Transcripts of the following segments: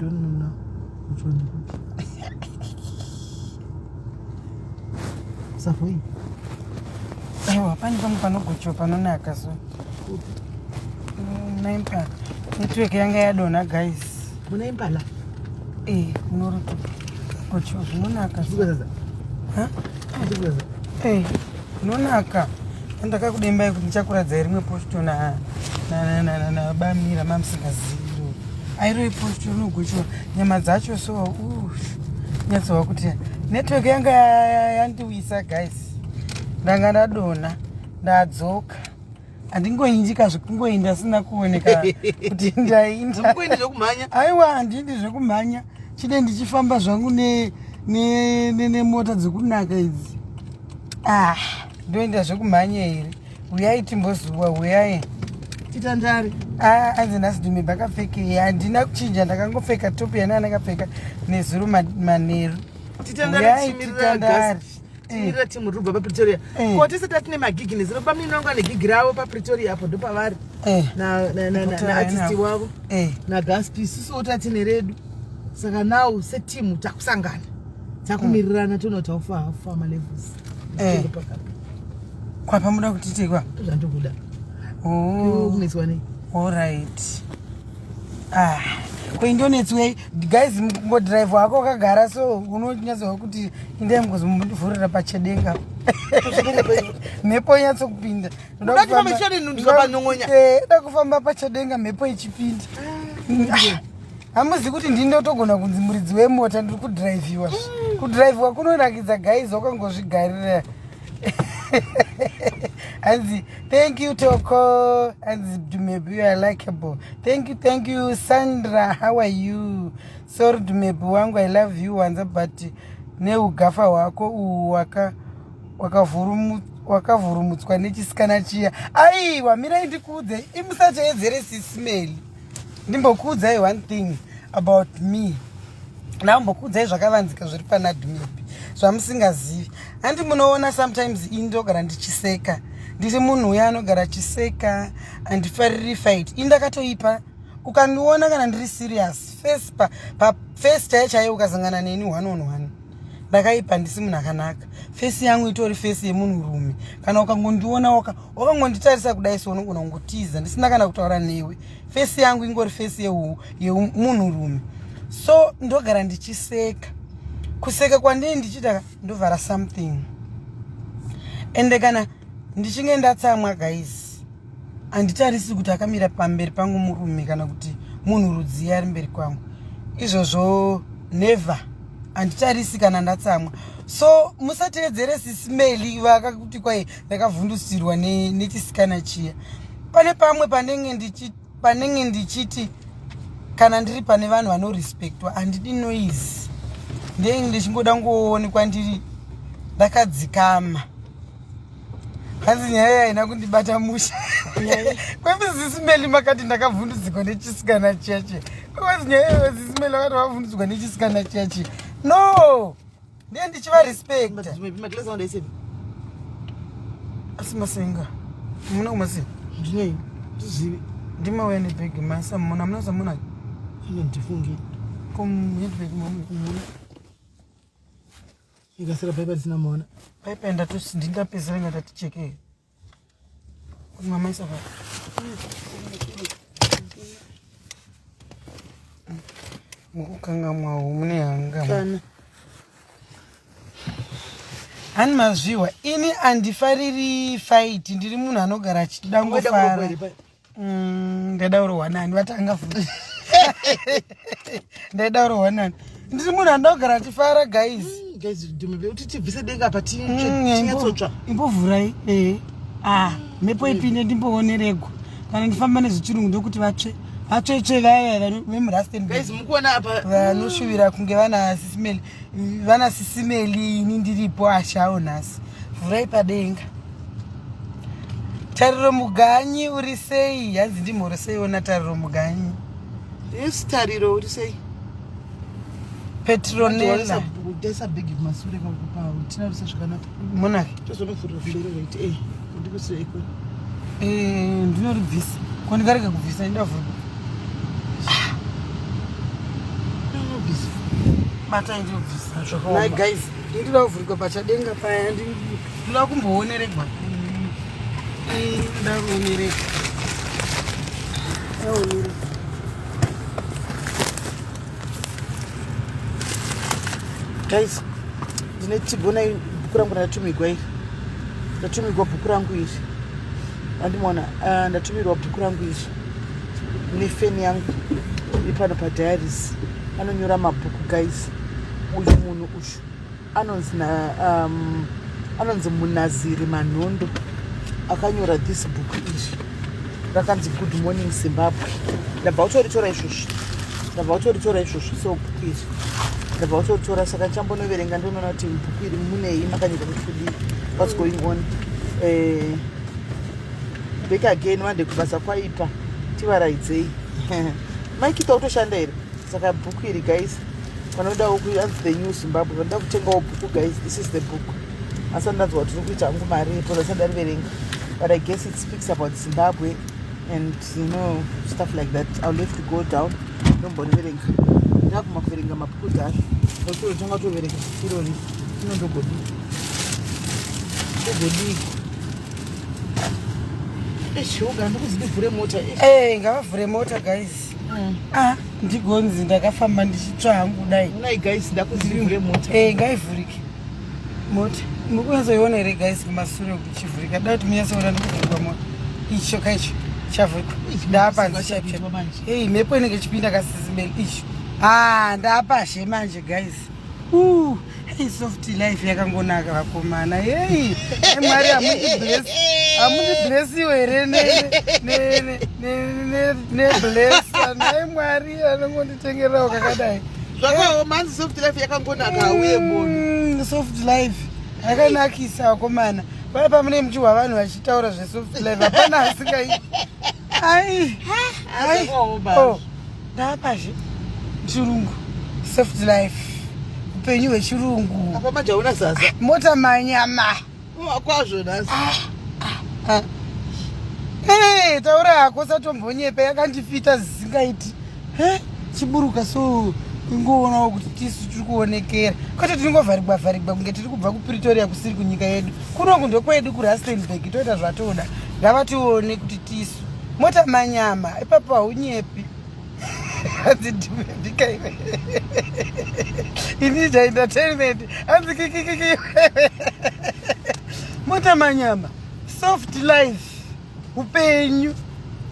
Don't know now which one. Safoi. Aiwa, pane pamwe panogochiwa panonaka so. Muna Impala. Network yanga yadonha, guys. Muna Impala. Eh, munorutu. Gochiwa zvinonaka. so. Zvikuzaza. Ha? Zvikuzaza. Eh, zvinonaka. Ndakakudembai kuti ndichakuradzai rimwe posto na na na na na bamira mamusingazivi. Airo iposto rinogochiwa nyama dzacho so nyatsowa kuti network yanga yandiwisa, guys. Ndanga ndadonha, ndadzoka. Handingoindika zvekungoinda sina kuoneka kuti ndainda. Hamukuendi zvekumhanya. Aiwa, handidi zvekumhanya. Chide ndichifamba zvangu nemota dzekunaka idzi. Ah, ndoenda zvekumhanya here? Uyai timbozuwa, uyai. Titandare. Ah, anzi nhasi ndime bakapfekei? Handina kuchinja, ndakangopfeka top yana andakapfeka nezuro manheru. Titandare. Uyai tichimirira titandare. gas. Timirira timu rubva paPretoria. Ko tese tatine magigi nezuro, pamini vangu ane gigi ravo paPretoria apo, ndopavari naartist Navo. wavo naGaspi. Isusuwo tatine redu, saka now setimu takusangana, takumirirana, toona kuti haufa haufa malevels. Kwapa muda kutitekwa? Zvandikuda. Oh. Kunetswa nei? Alright. Ah, kuindonetswei, guys? Ngodrive wako wakagara so unonyatsowa kuti indai mukuzomundivhurira pachedenga, mhepo inyatsokupinda. Uda kuti fambe chete nundu zvapanongonya? Da kufamba pachadenga, mhepo ichipinda. Hamuzi kuti ndini ndotogona kunzi muridzi wemota, ndiri kudhiraivhiwa. Kudhiraivhiwa kunonakidza, guys, wakangozvigarira. Hanzi thank you, Toko. Hanzi Dumebi, you are likable. Thank you, thank you. Sandra, how are you? Sorry, Dumebi wangu, I love you wanza, but neugafa hwako uhu wakavhurumutswa nechisikana chiya. Aiwa, mirai ndikuudze, imusateedzere Sisimeli. Ndimbokuudzai one thing about me. Ndambokuudzai zvakavanzika zviri pana Dumebi zvamusingazivi. Handi munoona sometimes ini ndogara ndichiseka, ndiri munhu uya anogara achiseka, handifariri fight. Ini ndakatoipa, ukandiona kana ndiri serious face pa face chaiyo chaiyo, ukasangana neni one on one, ndakaipa, ndisi munhu akanaka. Face yangu itori face yemunhurume. Kana ukangondiona wakangonditarisa kudai so, unogona kungotiza ndisina kana kutaura newe. Face yangu ingori face yemunhurume, so ndogara ndichiseka. Kuseka kwandii ndichiita, ndovhara something. Ende kana ndichinge ndatsamwa, guys, handitarisi kuti akamira pamberi pangu murume kana kuti munhu rudzii ari mberi kwangu. Izvozvo never, handitarisi kana ndatsamwa. So musateedzere Sisimeli vakakuti kwai ndakavhundusirwa nechisikana chiya. Pane pamwe panenge ndichiti kana ndiri pane vanhu vanorespectwa, handidi noise, ndenge ndichingoda ngoonekwa ndiri ndakadzikama. Hanzi nyaya haina kundibata musha kwemisisimeli. Makati ndakavhundudzikwa nechisikana chiya chiya. Kwanzi nyaya Sisimeli vakati vavhundudzikwa nechisikana chiya chiya. No, ndiye ndichivarespecta. Maglass andaisemi. Asi masenga muna kumasenga? Ndinei tizivi. Ndimauya nebhegi masamuna, muna samuna? Ino ndifunge. Komuhandbag muna? Ikasira paipa tisina maona. Paipa ndatosi ndingapedzisira nga ndati chekei kuti mamaisa pa mukukangamwawo mune hanga. Kana. Hani mazviwa, ini handifariri fight, ndiri munhu anogara achida ngofara. Ndaida kurohwa nani? Vatanga futi, ndaida kurohwa nani? Ndiri munhu anoda kugara achifara, guys. Guys, dhume kuti tibvise denga apa tinyatsotsva. Imbovhurai. Ee, ah, mhepo ipinde, ndimbooneregwa. Kana ndifamba nezvechirungu ndokuti vatsve vatsvetsve vaya vemuRustenburg. Guys, mukuona apa. Vanoshuvira kunge vana Sisimeli, vana Sisimeli. Ini ndiripo ashawo nhasi. Vhurai padenga. Tariro Muganyi, uri sei? Hanzi ndimhoro seiwo naTariro Muganyi. Yes, Tariro, uri sei? Petronella. Daisa bhegi kumasure tinarisa zvakanaka. Monaki. Tozonofurira kumberi, right? Eh, ndikusire iko. Eh, ndinoribvisa ko? Ndikarega kubvisa, ndavhurwa. Batai ndobvisa. Nhai guys, ndinoda kuvhurikwa pachadenga paya ndinoda kumbooneregwa. Ndoda kuoneregwa. Aoneregwa. Guys, ndine tigona bhuku rangu ndatumigwa iri. Ndatumigwa bhuku rangu iri. Andimona, ndatumirwa bhuku rangu iri. Nefeni yangu iri pano padiaries. Anonyora mabhuku guys. Uyu munhu uyu anonzi na anonzi Munaziri Manhondo akanyora this book iri rakanzi Good Morning Zimbabwe. Ndabva kutoritora izvozvi, ndabva kutoritora izvozvi. So bhuku iri ndabva kutoritora, saka ndichambonoverenga ndonoona kuti bhuku iri munei, makanyorwa kuti kudii, what's going on. Back again vande kubasa kwaipa, tivaraidzei. Maikita kutoshanda here? Saka bhuku iri guys, vanodawo kuanzi The New Zimbabwe, vanoda kutengawo bhuku guys, this is the book. Asi ndanzwa kuti tiri kuita hangu mari ipo, ndasati ndariverenga, but I guess it speaks about Zimbabwe and stuff like that. I'll have to go down ndomboriverenga. Ndaguma kuverenga mabhuku dhara, ndototanga kutoverenga bhuku irori. Inondogodii ndogodii? Eshogara ndikuzi ndivhure mota. Eh, ngavavhure mota guys. Ah, ndigonzi ndakafamba ndichitsva hangu dai. Unai guys, ndakuzi ndivhure mota. Eh, ngaivhurike mota. Mukunyatsoiona here guys kumasure kuchivhurika? Da kuti munyatsoona ndikuvhurikwa mota. Icho kaicho chavhurikwa. Ndapanze chaipo. Ei, mhepo inenge ichipinda kasisimeli icho. Ah, ndapashe manje guys. Hey, soft life yakangonaka vakomana. Hey, Mwari hamundi hamundiblessiwo here neblessa? Nhai Mwari anongonditengerawo kakadai. Zvakaoma, hanzi soft life yakangonaka, uye munhu Soft life yakanakisa vakomana. Paya pamune muchihwa vanhu vachitaura zvesoft life, hapana asingai. Ai ai. Zvakaoma. Oh, ndapazve chirungu, soft life, upenyu hwechirungu. Apa manje hauna zaza. Mota manyama. Kwazvo nhasi. Ah. Hey, taura hako, satombonyepa, yakandifita zvisingaiti. Chiburuka so ingoonawo kuti tisu tiri kuonekera, kwete tiringovharigwa vharigwa kunge tiri kubva kuPretoria kusiri kunyika yedu. Kunoku ndokwedu kuRustenburg, toita zvatoda. Ngavatione kuti tisu mota manyama. Ipapo haunyepi. Hanzi ndika iwe inija entertainment, hanzi kikikiki, mota manyama, soft life, upenyu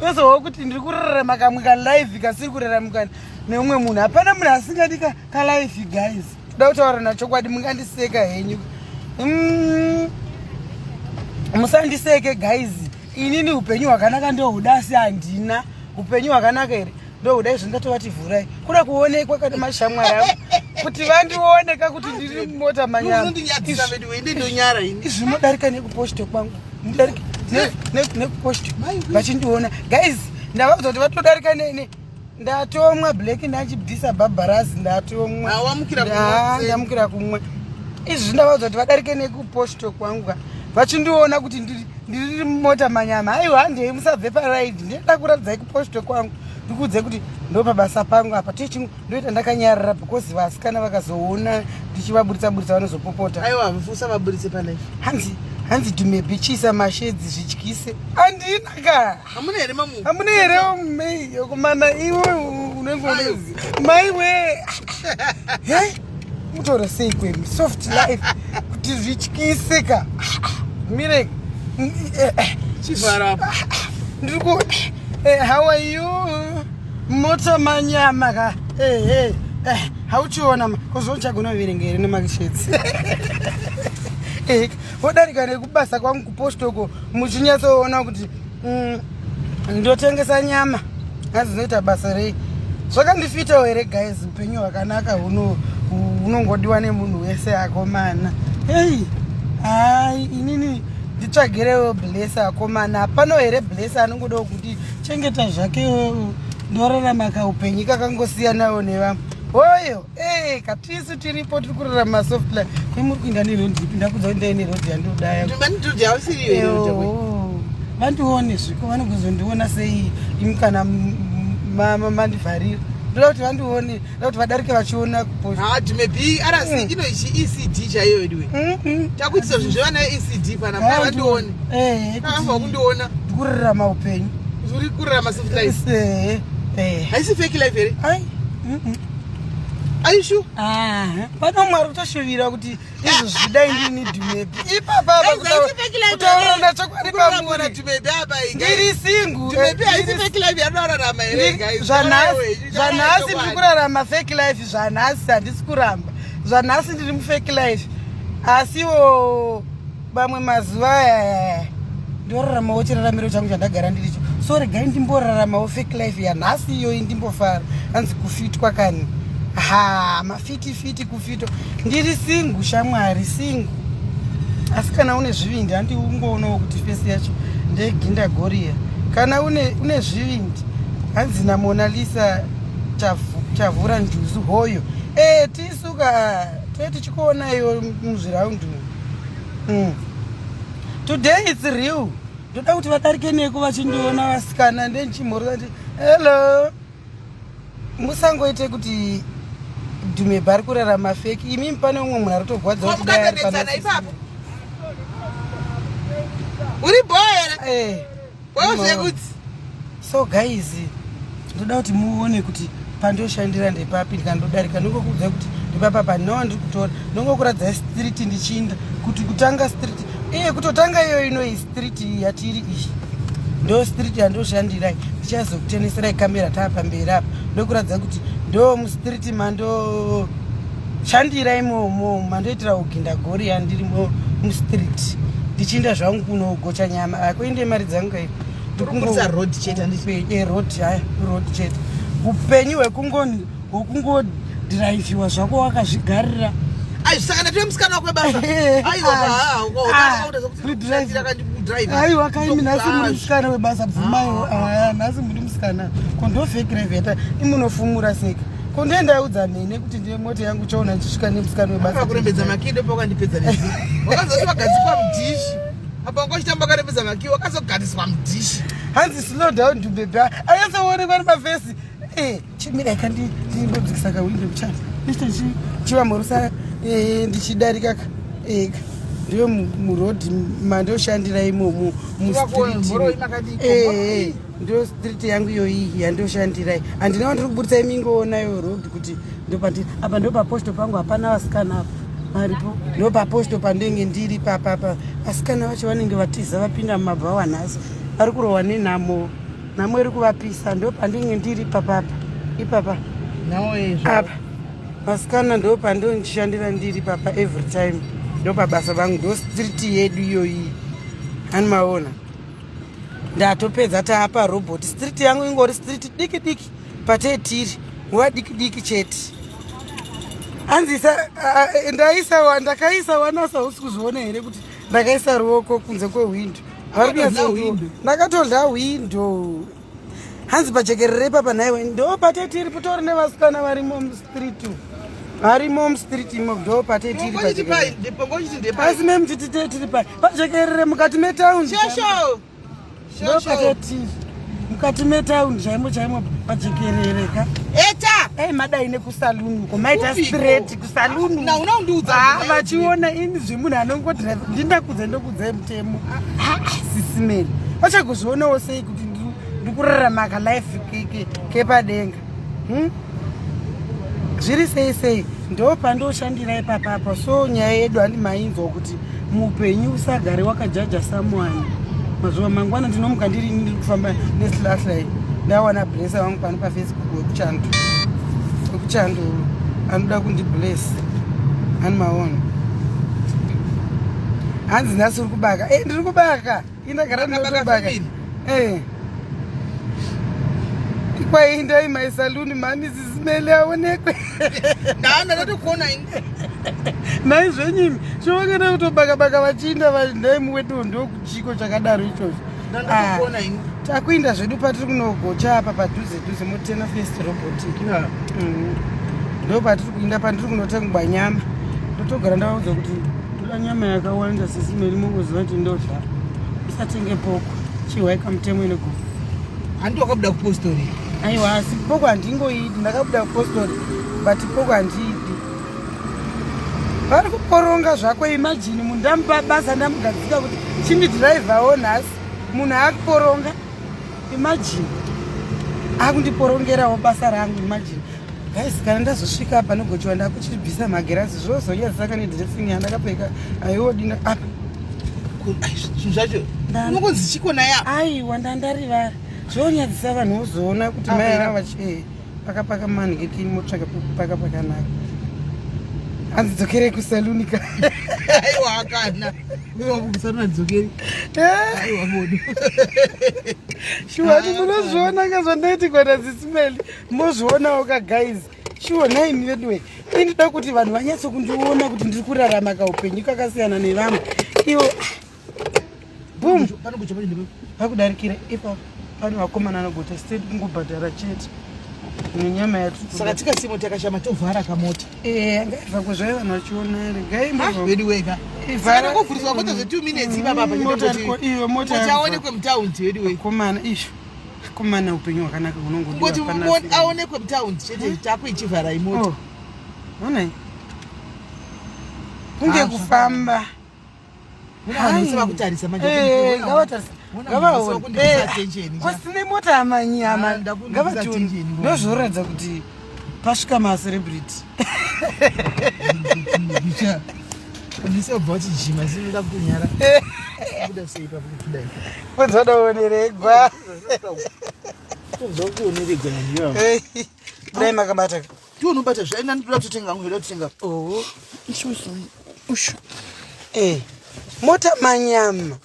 unozohwa kuti ndiri kurarama kamwe kalife kasiri kuraramika neumwe munhu. Hapana munhu asingadi kalife guys. Toda kutaura nachokwadi, mungandiseka henyu. Musandiseke guys, inini upenyu hwakanaka ndohuda, asi handina upenyu hwakanaka here. Ndohuda izvo, ndatovati vhurai kuda kuonekwa kana mashamwari avo kuti vandioneka kuti ndiri mumota manyama. Unondinyadzisa vedu, ende ndonyara ini. Izvi munodarika nekuposto kwangu, mudarika nekuposto vachindiona guys. Ndavaudza kuti vatodarika nene. Ndatomwa black, ndachibvisa bhabharazi, ndatomwa. Ah, wamukira kumwa. Ndamukira kumwa. Izvi ndavaudza kuti vadarike nekuposto kwangu ka, vachindiona kuti ndiri mumota manyama. Aiwa, handei, musabve paraidi, ndinoda kuratidzai kuposto kwangu, ndikuudze kuti ndo pabasa pangu apa. Tichi ndoita ndakanyarara because vasikana vakazoona ndichivaburitsa buritsa vanozopopota. Aiwa, usavaburitse palife. Hanzi dhumebi, chiisa mashedzi zvityise. Handina ka. Hamuna here mamu? Hamuna here mei yokumana iwe unenge unozi maiwe he mutaura sei kwemi soft life kuti zvityise ka? Mire. Chivhara apa. Ndiri ku how are you, mota manyama ka. Eh, hauchiona kuzonchagona kuverenga here nemashedzi? Vodarika nekubasa kwangu kupostoko muchinyatsoona kuti ndotengesa nyama. Hanzi zvinoita basa rei? Zvakandifitawo here guys? Upenyu hwakanaka hunongodiwa nemunhu wese akomana. Hei, hai, inini nditsvagirewo bless akomana. Hapano here bless anongodawo kuti chengeta zvake, ndorarama kaupenyu kakangosiyanawo nevamwe? Hoyo. Eh, katisu tiripo, tiri kurarama soft life. Kwemuri kuinda neroad ipi? Ndakudza kuti ndai neroad yandodaya. Ndimandidyausiriyo. Vandione zviko, vanogozondiona sei imi kana mandivharira? Ndoda kuti vandione, ndoda kuti vadarike vachiona kupost. Ah, maybe RC ino ichi ECD chaiyo idiwe. Takuitisa zvinhu zvevana ECD pana pa vandione. Eh, Akafa kundiona. Kurarama upenyu. Uri kurarama soft life. Eh. Eh. Haisi fake life here? Ai. Are you sure? Ah, pano Mwari kutoshuvira kuti izvo zvidai ndini Dhumebi. Ipapa apa kutaura chokwadi pamuri. Ndiri single. Dhumebi haisi fake life yanorarama here guys? Zvanhasi ndiri kurarama fake life zvanhasi handisi kuramba. Zvanhasi ndiri mufake life. Asiwo vamwe mazuva aya ndoraramawo chiraramiro changu chandagara ndiricho. So regai ndimboraramawo fake life yanhasi iyoyi ndimbofara. Hanzi kufitwa kani. Ha, mafiti fiti kufitwa. Ndiri single shamwari, single. Asi kana une zvivindi handi ungoonawo kuti face yacho ndeginda goria. Kana une zvivindi hanzi naMona Lisa chavhura njuzu hoyo. Eh, tisuka tee tichikuona iyo muzviraundi. Today it's real. Ndoda kuti vadarike neko vachindiona vasikana ndenchimhoresa nditi hello. Musangoite kuti Dhumebi ari kurarama fake. Imimi pane umwe munhu ari kutogwadza kuti dai ari Mukatonetsana ipapo. Uri boy here? Eh. Wewe kuti. So guys, ndoda kuti muone kuti pandoshandira ndepapi ndikandodarika ndingokuudzai kuti ndepapa pandinova ndiri kutora ndongokuradzai street ndichinda kuti kutanga street iye kutotanga iyo inoyi street yatiri iyi ndo street yandoshandirai ndichazokuteneserai kamera taa pamberi apa ndokuratidza kuti ndo mustreet mandoshandira imomo mandoitira kuginda gori yandiri mustreet ndichinda zvangu kunogocha nyama akuende mari dzangu kai. Kurikubudisa road chete, handiti? Road haya, road chete. Upenyu hwekungodhiraivhiwa zvako wakazvigarira. Ai, saka ndatove musikana wako webasa. Aiwa, Aiwa, kaimi nhasi muri musikana webasa, bvumaiwo. Nhasi muri musikana. Ko ndo fake life yata imunofumura seka. Ko ndoendaudza mhene kuti ndine mota yangu chaona ndichisvika nemusikana webasa. Kurembedza makii ndipo wakandipedza nezvi. Wakazoti wagadzikwa mudhishi. Apa wanga uchitamba wakarembedza makii wakazogariswa mudhishi. Hanzi slow down to baby. Anyatsoonekwa nemafesi. Chimirai kandi ndimbodzikisa kawindo kuchana. Ndichita chivamhoresa ndichidarika ka. Ndiyo muroad mandoshandira imomo mustreet. Ndiyo street yangu iyoyi yandoshandirai. Handina wandiri kuburitsa imingoona iyo road kuti ndopandiri. Apa ndo paposto pangu hapana vasikana apa. Varipo. Ndo paposto pandenge ndiri papapa. Vasikana vacho vanenge vatiza vapinda mumabhawa nhasi. Vari kurohwa nenhamo. Nhamo iri kuvapisa. Ndo pandenge ndiri papapa. Ipapa. Apa. Vasikana ndo pandondishandira ndiri papa every time. Ndo pabasa vangu. Ndo street yedu iyoyi. Hani maona. Ndatopedza taapa robot. Street yangu ingori street diki diki. Pate tiri. Nguva diki diki chete. Hanzi ndaisa ndakaisa wanasa usi kuzviona here kuti ndakaisa ruoko kunze kwehwindo. Ndakatodya hwindo. Hanzi pajekerere papa nhaiwe ndo pate tiri putori nevasikana varimo mustreet. Varimo mustreet imo ndo pate tiri pajekerere. Asi me muchiti tiri pa pajekerere mukati metown. Shosho. Ndo pate tiri. Mukati metown chaimo chaimo pajekerere ka. Eta. Madai nekusaluni uko maita straight kusaluni. Na unaundiudza. Vachiona ini zvemunhu anongodrive ndindakudza ndokudzai mutemo. Sisimeni. Vachagozvionawo sei kuti ndikurarama ka life kepadenga. Zviri sei sei ndo pandoshandira ipapapa. So nyaya yedu handi mainzwa kuti muupenyu usagare wakajaja someone. Mazuva mangwana ndinomuka ndiri ndiri kufamba neslashlight. Ndawana blesser wangu pano paFacebook wekuchando. Wekuchando anoda kundibless. Hani maona. Hanzi nhasi uri kubaka. Ndiri kubaka. Indagara ndinotobaka. Kwaindai my saloon mani sisimele aonekwe. Ndaona ndatokuona ini. Nhai zvenyimi. Chovangana kutobaka baka vachiinda ndai muwedo ndokuchiko chakadaro ichocho. Ndatokuona ini. Takuinda zvedu patiri kunogocha apa padhuze dhuze motena first robotic. Ndo patiri kuinda pandiri kunotengwa nyama. Ndotogara ndavaudza kuti ndoda nyama yakawanda sisimeli mongoziva kuti ndodya. Usatenge poko. Chihwai kamutemo inogova. Handi wakabuda kupostori. Aiwa, asi poko handingoidi. Ndakabuda kupostori, but poko handiidi. Vari kuporonga zvako. Imagine munhu ndamupa basa, ndamugadzika kuti chindidhiraivhawo nhasi, munhu akuporonga. Imagine akundiporongerawo basa rangu. Imagine guys, kana ndazosvika apa nogochiwa, ndakuchibvisa magirazi, zvozonyadzisaka nedressing yandakapfeka. Aiwodina apa. Zvinhu zvacho unongonzi chikona ya. Aiwa, ndandarivara, zvonyadzisa. Vanhu vozoona kuti mai ava vachi pakapaka manhikiki, motsvaka pekupaka pakanaka. Hanzi dzokerei kusaluni ka. Aiwa, akana kusaluni adzokeri, aiwa bodo. Shuwani, munozviona ka zvandaitikwa naSisimeli? Mozvionawo ka guys? Shuwa naimi veduwe, indoda kuti vanhu vanyatso kundiona kuti ndiri kurarama kaupenyu kakasiyana nevamwe ivo. Boom, pakudarikira ipapo pane vakomana anogota steady, kungobhadhara chete nenyama yatu. Saka tikasimo takashama, tovhara kamota. Ngaibva kuzvai vanhu vachiona here? Gaivedu wega saka mota zve2 minutes ipapapa. Iyo mota. Aonekwe mutaundi vedu we. Komana, isho komana, upenyu hwakanaka unongodiwa. Kungoti aonekwe mutaundi chete, tako ichivhara imota. Oh, onai kunge kufamba. Vakutarisa. Ngavatarisa, ngavaone kwasine mota amanyama, ngavatione. Ndozvoratidza kuti pasvika macelebrity. Ndisabva uchijima sinoda kunyara kuda sei papo kudai. Kwanzadaoneregwa. Tonzwa kuoneregwa nandiyo. Kudai makabata. Tiunobata zvaina, ndoda kutotenga hangu, ndoda kutotenga. Oh. Ushu. Mota manyama.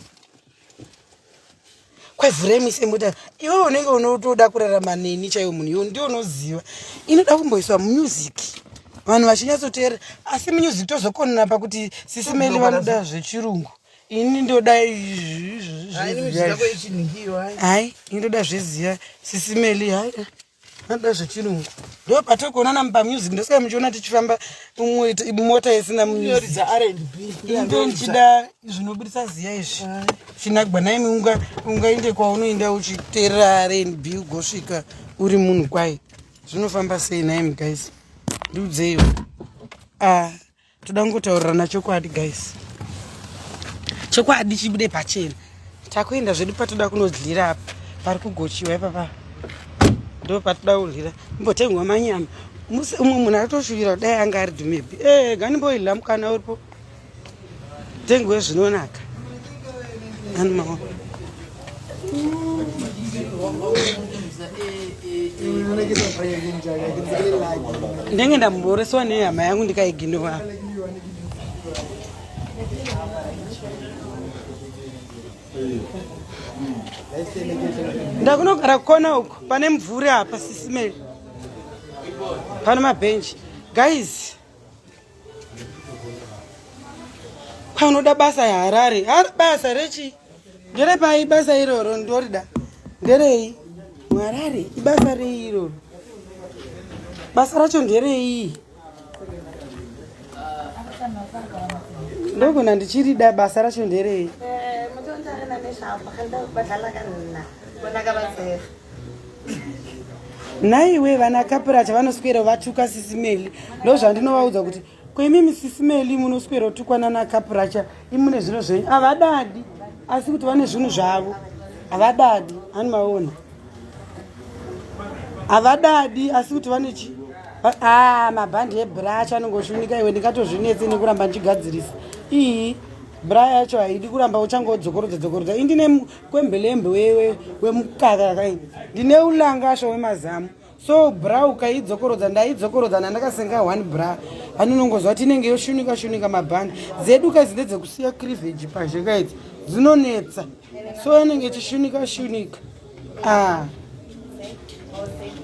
Kwavhurai mise mota. Iwe unenge unotoda kurarama neni chaiwo munhu iwe ndiwe unoziva. Inoda kumboiswa music. Vanhu vachinyatsoteerera, asi music tozokonana pakuti Sisimeli vanoda zvechirungu. Ini ndoda izvi. Hai, indoda zveziya. Sisimeli hai. Vanoda zvechirungu. Ndo patokonana pamusic, ndosaka muchiona tichifamba mota isina music. Ndo ndichida zvinobudisa ziya izvi. Chinagwa naimi, ungainde kwaunoinda uchiteerera R&B ugosvika uri munhu kwai. Zvinofamba sei naimi guys? Ndiudzeiwo. Ah, toda kungotaurirana chokwadi guys. Chokwadi chibude pachena. Takuenda zvedu patoda kunodyira apa. Pari kugochiwa ipapa. Ndo patoda kudyira. Imbotengwa manyama. Umwe munhu akatoshuvira kudai anga ari Dumebi. Ganimboidla mukana uripo. Tengwe zvinonaka. Animal. Ndenge ndamboreswa nehama yangu ndikaiginova. Ndakunogara kona uko pane mvuri apa, Sisimeli, pane mabhenji guys. Paunoda basa yeHarare, hari basa rechi nderepai? Basa iroro ndorida nderei muHarare? Ibasa rei iroro? Basa racho nderei? Ndogona ndichirida. Basa racho nderei? Motho o ntse a re nameshapo badlala ka nna bona ka batsega. Naiwe vana kapuracha vanoswera vatuka Sisimeli. Ndo zvandinovaudza kuti koimimi Sisimeli munoswera utukwa nana kapuracha, imune zvinhu zvenyu. Havadadi, asi kuti vane zvinhu zvavo havadadi. Ani maona, havadadi, asi kuti vane chi a mabhandi ebra acho anongoshunika. Iwe ndingatozvinetse nekuramba ndichigadzirisa ii bra yacho haidi kuramba uchangodzokorodza dzokorodza. Indine kwembelembe wemukaka kai, ndine ulangasho wemazamu, so bra ukaidzokorodza, ndaidzokorodza nandakasenga one bra, anonongozwa kuti inenge yoshunika shunika. Mabhandi dzedu kaidzi ndedzekusiya cleavage pazhe kaidzi, dzinonetsa, so inenge ichishunika shunika. Ah.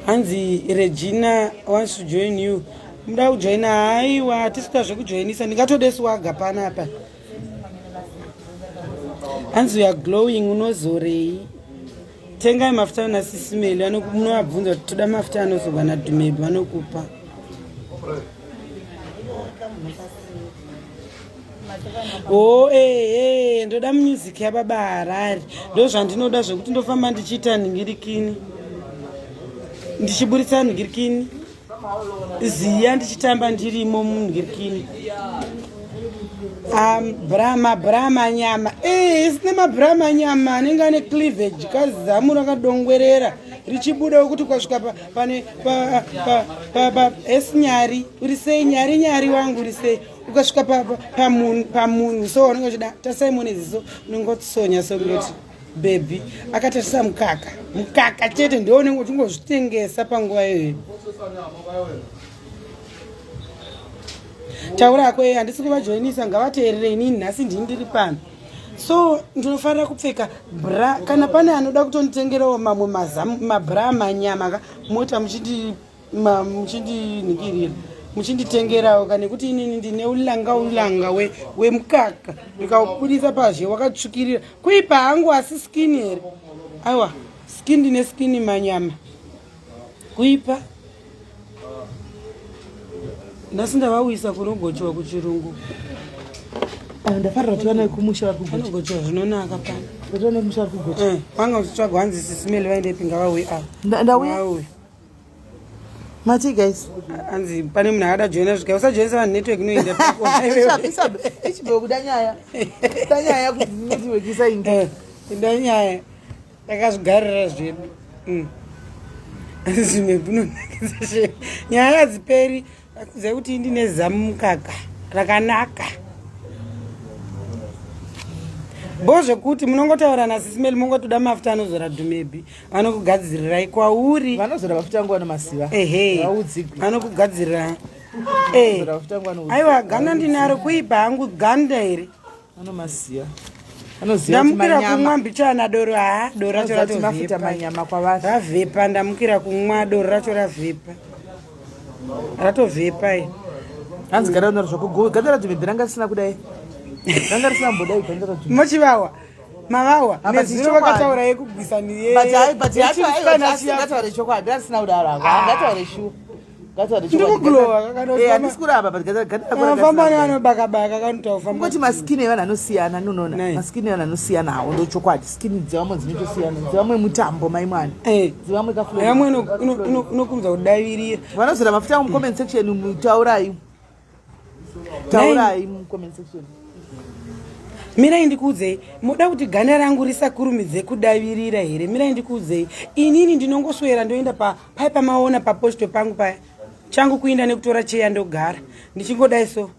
Hanzi Regina wants to join you. Muda kujoina? Haiwa, hatisi kuda zvekujoinisa, ndingatode swaga panapa. Hanzi you are glowing, unozorei? Tengai mafuta naSisimeli, munovabvunza kuti toda mafuta anozorwa naDhumebi, vanokupa. O ehe, ndoda music yababa Harare, ndo zvandinoda zvekuti ndofamba ndichiita nhingirikini. Ndichiburitsa nhingirikini ziya ndichitamba ndirimo munhingirikini. Um, brama brama nyama eh, isina mabrama nyama anenge ane cleavage kazamu rakadongwerera richibuda kuti ukasvika pane esinyari uri sei nyari nyari wangu uri sei ukasvika pamunhu so unenge uchida tasai mune ziso unenge utsonya so kungoti bhebhi akatarisa mukaka mukaka chete ndiwo unenge uchingozvitengesa panguva iyoyo taura hako e handisi kuvajoinisa ngavateerere inini nhasi ndini ndiri pano so ndinofanira kupfeka bra kana pane anoda kutonditengerawo mamwe mabra manyama ka mota muchindi muchindinhikirira muchinditengerawo ka nekuti inini ndine ulanga ulanga wemukaka we ndikaubudisa pazhe wakatsvukirira kuipa hangu asi skin here aiwa skin ndine skin manyama kuipa nhasi ndavawisa kunogochiwa kuchirungu ah, ndafarira kuti vana vekumusha vari kugochiwa zvinonaka pano kuti vana vekumusha vari kugochiwa eh, vanga uchitsvagwa hanzi sisimeli vaendepi ngavauye ava ndauya mati guys hanzi pane munhu akada joina svika usajoinisa vanhu network inoenda ichibva kuda nyaya kuda nyaya kuti network isainde eh, kuda nyaya takazvigarira zvedu mm. asi zvimwe kunonakidza zve nyaya hadziperi akuziva kuti ndine zamu mukaka rakanaka bo zvekuti munongotaura nasisimeli mongotoda mafuta anozora dhumebi vanokugadzirirai kwauri vanozora mafuta angu vanomasiva ehe vanokugadzirira eh. aiwa ganda ndinaro kuipa hangu ganda here Anomaziva. Anoziva kuti Ndamukira kumwa manyama. mbichana doro haa doro racho Anoziva kuti mafuta ratovhepa. manyama kwavari. Ravhepa ndamukira kumwa doro racho ravhepa. Ratovhepa iri. Hanzi ganda rinoda zvako ganda radhumebhi ranga risina kudai. Ranga risina mbodai ganda radhumebhi. Mochivawa. Mavawa. Ah, but Nezuro ichokwadi. vakataura yekugwisa niye. But hayi but hayi asi ngataure chokwadi risina kudaro hako. Ngataure shuwa. ndikuglowa kuramba but famba nevanobakabaka kanotaufamba kungoti maskini evanhu anosiyana nonoona maskini evanhu anosiyana hawo ndochokwadi skini dzevamwe dzinotosiyana dzevamwe mutambo mai mwana eh. dzevamwe kafamwe inokurumidza kudavirira vanozora mafuta angu mucomment section taurai taurai mucomment section mirai ndikuudzei moda kuti ganda rangu risakurumidze kudavirira here mirai ndikuudzei inini ndinongoswera ndoenda pa Pai pamaona paposto pangu paya changu kuinda nekutora cheya ndogara ndichingodai so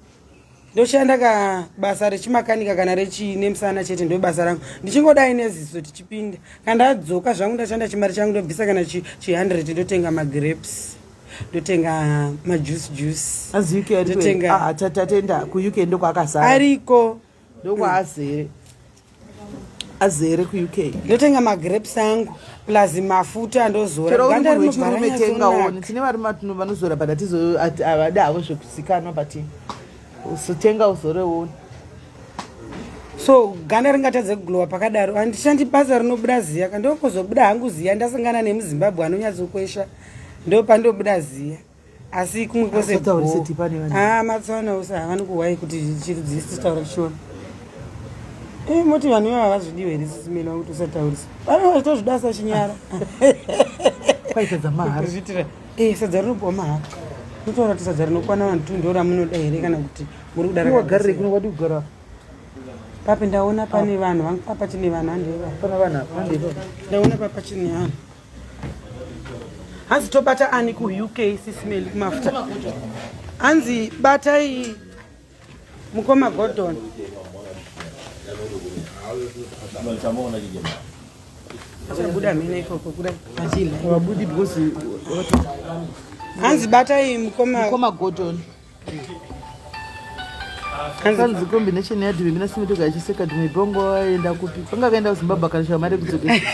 ndoshanda ka basa rechimakanika kana rechii nemusana chete ndo basa rangu ndichingodai neziso tichipinda kana ndadzoka zvangu ndashanda chimari changu ndobvisa kana chi 100 ndotenga magrapes ndotenga majuice juice ndotenga ah, tatenda kuuk ndokwaakazara ariko ndokwaazere azere kuuk ndotenga magrapes angu plus mafuta andozora chero uri munhu wechirume tengawo tine varume vatino vanozora but havadi havo zvekuzikanwa but usotenga uzorewo so ganda ringatadze kuglowa pakadaro handishandi basa rinobuda ziya kandokozobuda hangu ziya ndasangana nemuzimbabwe anonyatsokwesha ndopandobuda ziya asi kumwe kwese ah, matswana ose havani kuhwai kuti chirudzii sitaura chichiona eh, moti vanhu ivava vazvidiwe here sisimela kuti usataurisa vanenge vachitozvida sachinyara kwaisadza mahara zviitira eh, sadza rinopiwa mahara unotaura kuti sadza rinokwana vanhu tu ndo ramunoda here kana kuti muri kuda wagarire kuno wadi kugara papi ndaona pane vanhu vangu papa chine vanhu handeva pana vanhu apa handeva ndaona papa chine vanhu hanzi tobata ani kuuk sismail kumafuta hanzi batai mukoma gordon achabuda mhene ikoko kudai vabudi because hanzi batai mukoma gordon Hanzi combination ya Dumi na Simitoka achiseka Dumi Bongo aenda kupi? Panga akaenda kuZimbabwe akanisha mari kudzokesa.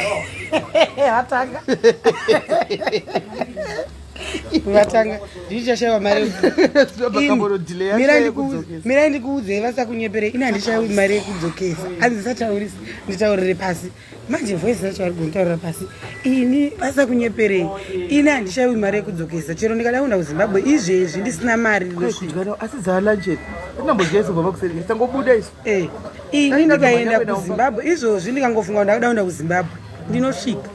Vatanga. Vatanga. Ndichashaiwa mari. Mirai ndikuudzei vasakunyepere ini handishaiwi mari yekudzokesa. Hanzi ndisataurisa nditaurire pasi. manje voice racho vari kunitaurira pasi ini basa kunyeperei ini handishaiwi mari yekudzokesa chero ndikada kuenda kuzimbabwe izvezvi ndisina mari asi dzalanje tinambodya isu baba kuseri tangobuda isu eh, ini ndikaenda kuzimbabwe izvozvi ndikangofunga kuti ndakuda kuenda kuzimbabwe ndinosvika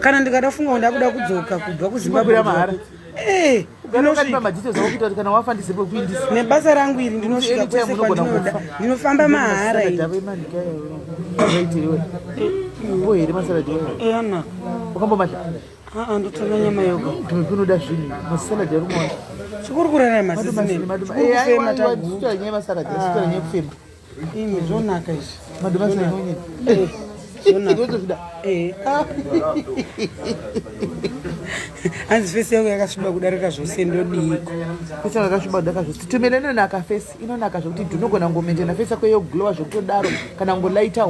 Kana ndikada funga kuti ndakuda kudzoka kubva kuZimbabwe. Kukwira mahara. Eh, Ukatipa madetails ako kuita kuti kana wafa ndizive kuindisa. Nebasa rangu iri ndinosvika Anytime kwese unogona kwandinoda. kufa. Ndinofamba mahara ini. Bo here masalad iwayo? Eyana. Wakambomadya? Aa, ndotenga nyama yoga. Dhumephi unoda zvinhu masalad ari kumaona. Chikuru kurarama sisi. Chikuru kufema taguta. Nyaya masalad, asitora nyaya kufema. Imi zvonaka izvi. Madomasi anonyanya. Eh, zvonaka. Ndozvida. Eh. Hanzi fesi yangu yakasviba kudarika zvose, ndodiiko? Fesi yangu yakasviba kudarika zvose. Tumela inonaka fesi, inonaka zvekuti unogona kungomaintaina fesi yako yoglowa zvekutodaro kana kungolaita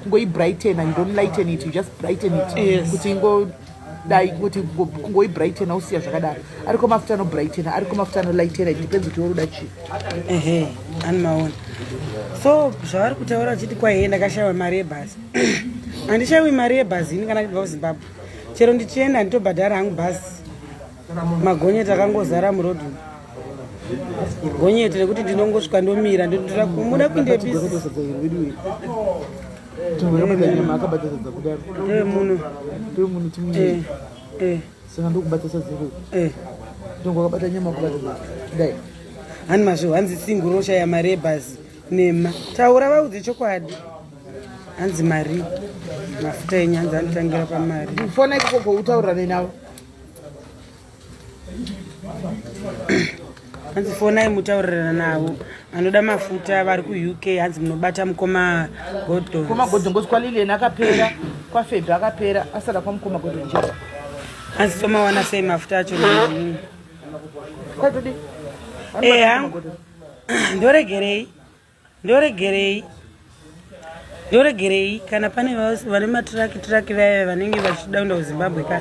kungoibrightena. You don't lighten it, you just brighten it. Yes. Kuti ingodai kuti kungoibrightena usiya zvakadaro. Ariko mafuta anobrightena, ariko mafuta anolightena, it depends kuti uri kuda chii. Ehe, ani maona. So zvavari kutaura vachiti kwaiye ndakashaiwa mari yebhazi, handishayiwi mari yebhazi ini kana ndibva kuZimbabwe. Chero ndichienda handitobhadhara hangu bhazi. Magonyeti akangozara murodhi, gonyeti rekuti ndinongosvika ndomira ndotora kumuda kuindepi. Akabata nyama, akabata sadza kudaro. Ndewemuno. Ndewemuno timu. Eh, eh. Saka ndokubata sadza iro. Eh. Ndongo akabata nyama, akabata sadza dai. Hani mazvo, hanzi singu roshaya mari yebhazi nema. Taura, vaudze chokwadi. Hanzi mari mafuta enyanza anotangira pamari. Fona ikoko utaurirane navo. Hanzi fonai mutaurirana navo anoda mafuta vari kuUK. Hanzi munobata mukoma Godon. Mukoma Godon ngozi kwaLilian akapera, kwaFebhi akapera, asara kwamukoma Godon chete. Hanzi tomawana sei mafuta acho? Kwaitodi. Eh, hangu ndoregerei, ndoregerei, ndoregerei. Kana pane vane matiraki tiraki vaya vanenge vachida kuenda kuZimbabwe ka,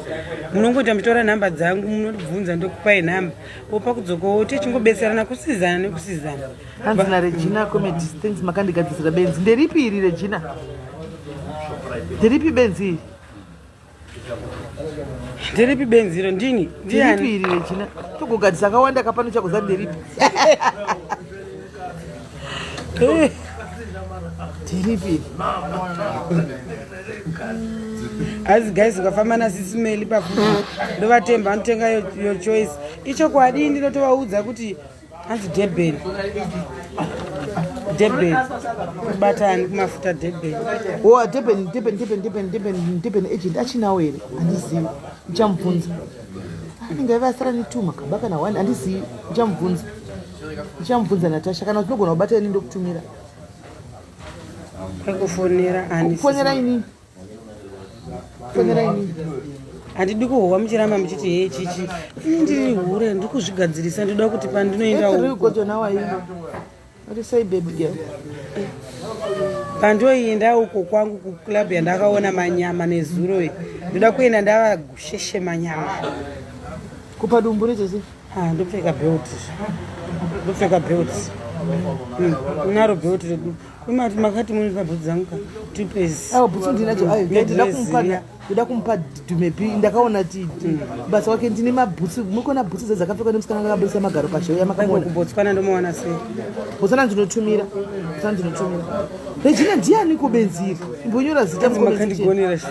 munongoita muchitora nhamba dzangu, munobvunza, ndokupai nhamba opa kudzokawo, tichingobetserana kusizana nekusizana. Hanzi naRegina Comedy, thanks, makandigadzisira benzi. Nderipi iri, Regina? Nderipi benzi iri? Nderipi benzi iro? Ndini? Nderipi Ndiani? iri, Regina? Togogadzisa akawanda kapano chakuza nderipi. Nderipi iri? Hanzi guys, ukafamba nasisimeli pafuti ndovatemba, anotenga your choice. Ichokwadi, ndinotovaudza kuti hanzi Durban, Durban kubatani kumafuta Durban. O, Durban, Durban, Durban, Durban, Durban, Durban agent achinawo here? Handizivi, ndichamubvunza. Anenge aiva asara netwo makaba kana one, handizivi, ndichamubvunza, ndichamubvunza Natasha. Kana tinogona kubata ini ndokutumira. Kwekufonera ani? Kufonera inini, fonera inini. Handidi kuhowa muchiramba muchiti hee chichi. Ini ndiri hure, ndiri kuzvigadzirisa, ndoda kuti pandinoenda Ethel uko Godon, how are you? What do you say, baby girl? Pandoenda uko kwangu kuclub yandakaona manyama nezuro iyi, ndoda kuenda ndava gusheshe manyama. Kupa dumbu rechese. Ah, ndopfeka belt, ndopfeka belt. Naro belt redu imati makati munipa bhutsu dzangu ka, two pairs. Awa, bhutsu ndinadzo ayo. Ndida kumupa, Nedress. ndoda kumupa Dumebi. Ndakaona ti basa wake ndine mabhutsu. Murikuona bhutsu dze dzakapfekwa nemusikana akabudisa magaro pashow yamakamuona? KuBotswana ndomawana sei? Botswana ndinotumira, Botswana ndinotumira. Regina, ndiani kubenzi iri? Imbonyora zita Hanzi mucomment section. makandigonera shi.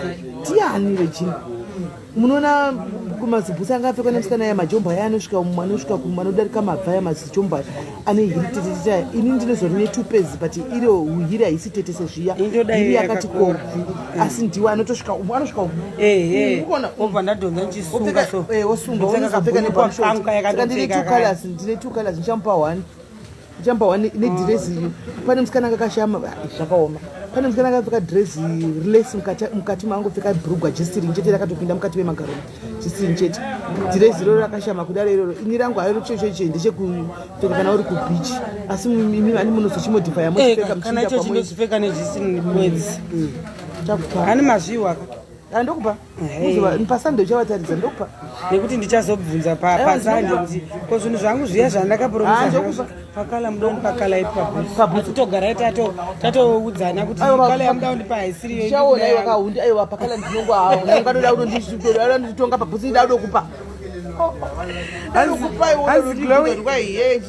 Ndiani Regina? Munoona kumazibhutsu anga apfekwa nemusikana aya, majombo aya anosvika umwe, anosvika kumwe, anodarika mabva aya, mazijombo aya ane hiri tetetete aya. Ini ndinozori netwo pairs, but iro hiri haisi tete sezviya. Indoda Hiri iyo yakati yakakora. kogu, asi ndiwo anotosvika umwe, anosvika umwe. Ehe. Ukuona? Obva ndadhonza ndichisunga so. Wosunga. Ndopfeka Wozopfeka kabhurukwa nebum short. kangu kaya Saka ndine two kandopfeka kaya. colors, ndine two colors. Ndichamupa one, ndichamupa one nedhirezi iri. Pane musikana anga akashama. Ah, zvakaoma. Pane musikana akapfeka dhirezi relesi, mukati maangopfeka bhurugwa G-string chete, rakatopinda mukati memagaro, G-string chete. Dhirezi iroro rakashama kudaro iroro. Ini rangu hairo chochocho ndechekupfeka kana uri kubeach, asi imi ani munozochimodifya Eh, mochipfeka kana muchienda icho kwamoi. chindozvipfeka neG-string mwedzi. Chakupa. Hani mazviwa. Ndokupa. Hey. PaSunday uchavataridza, ndokupa. Nekuti ndichazobvunza Aiwa, paSunday kuti ko zvinhu zvangu zviya Ah, zvandakapromisa ndokupa. pakala muda kundipakala ipi? Pabhutsu. Pabhutsu togara tatoudzana kuti Aiwa, kala yamuda kundipa haisiriyo. Ndichaona iwa kahundi. Aiwa, pakala ndinongo, unganoda unonditonga pabhutsu, ndaudokupa.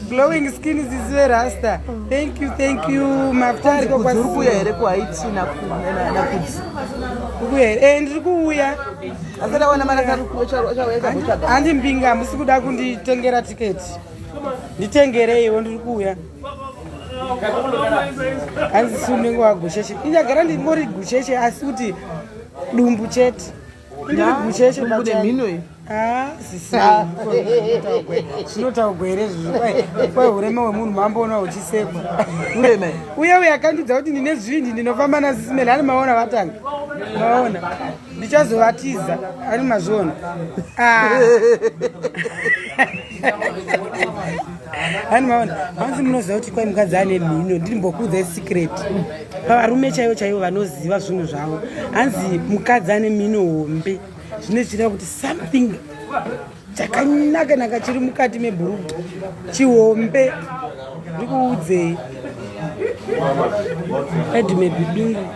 Glowing skin sisi verasta. Thank you, thank you. Mafuta ariko. Uri kuuya here kuHaiti naKudzi? Kuuya here? Eh, ndiri kuuya. Asati awana mari achakutsvaga. Handi mbinga, hamusi kuda kunditengera tiketi? Nditengereiwo, ndiri kuuya. Hanzi si unenge wagusheshe. Inyagara ndingori gusheshe, asi kuti dumbu chete. Indiri gusheshe. Dumbu nemhino iyi. Ah, sisi, zvinotaugwa here izvozvo? Kwai urema hwemunhu mamboona huchisekwa. Urema. Uye uye akandidza kuti ndine zvindi, ndinofamba nasisimeli. Ani maona vatanga maona, ndichazovatiza. Ani mazviona? Ah. Ani maona? Hanzi munoziva kuti kwai mukadzi ane mhino, ndirimbokuudzai secret pavarume chaivo chaivo vanoziva zvinhu zvavo. Hanzi mukadzi ane mhino hombe, zvine zvichireva kuti something chakanaka naka chiri mukati mebhurugu chihombe. Ndikuudzei, edmebidungu,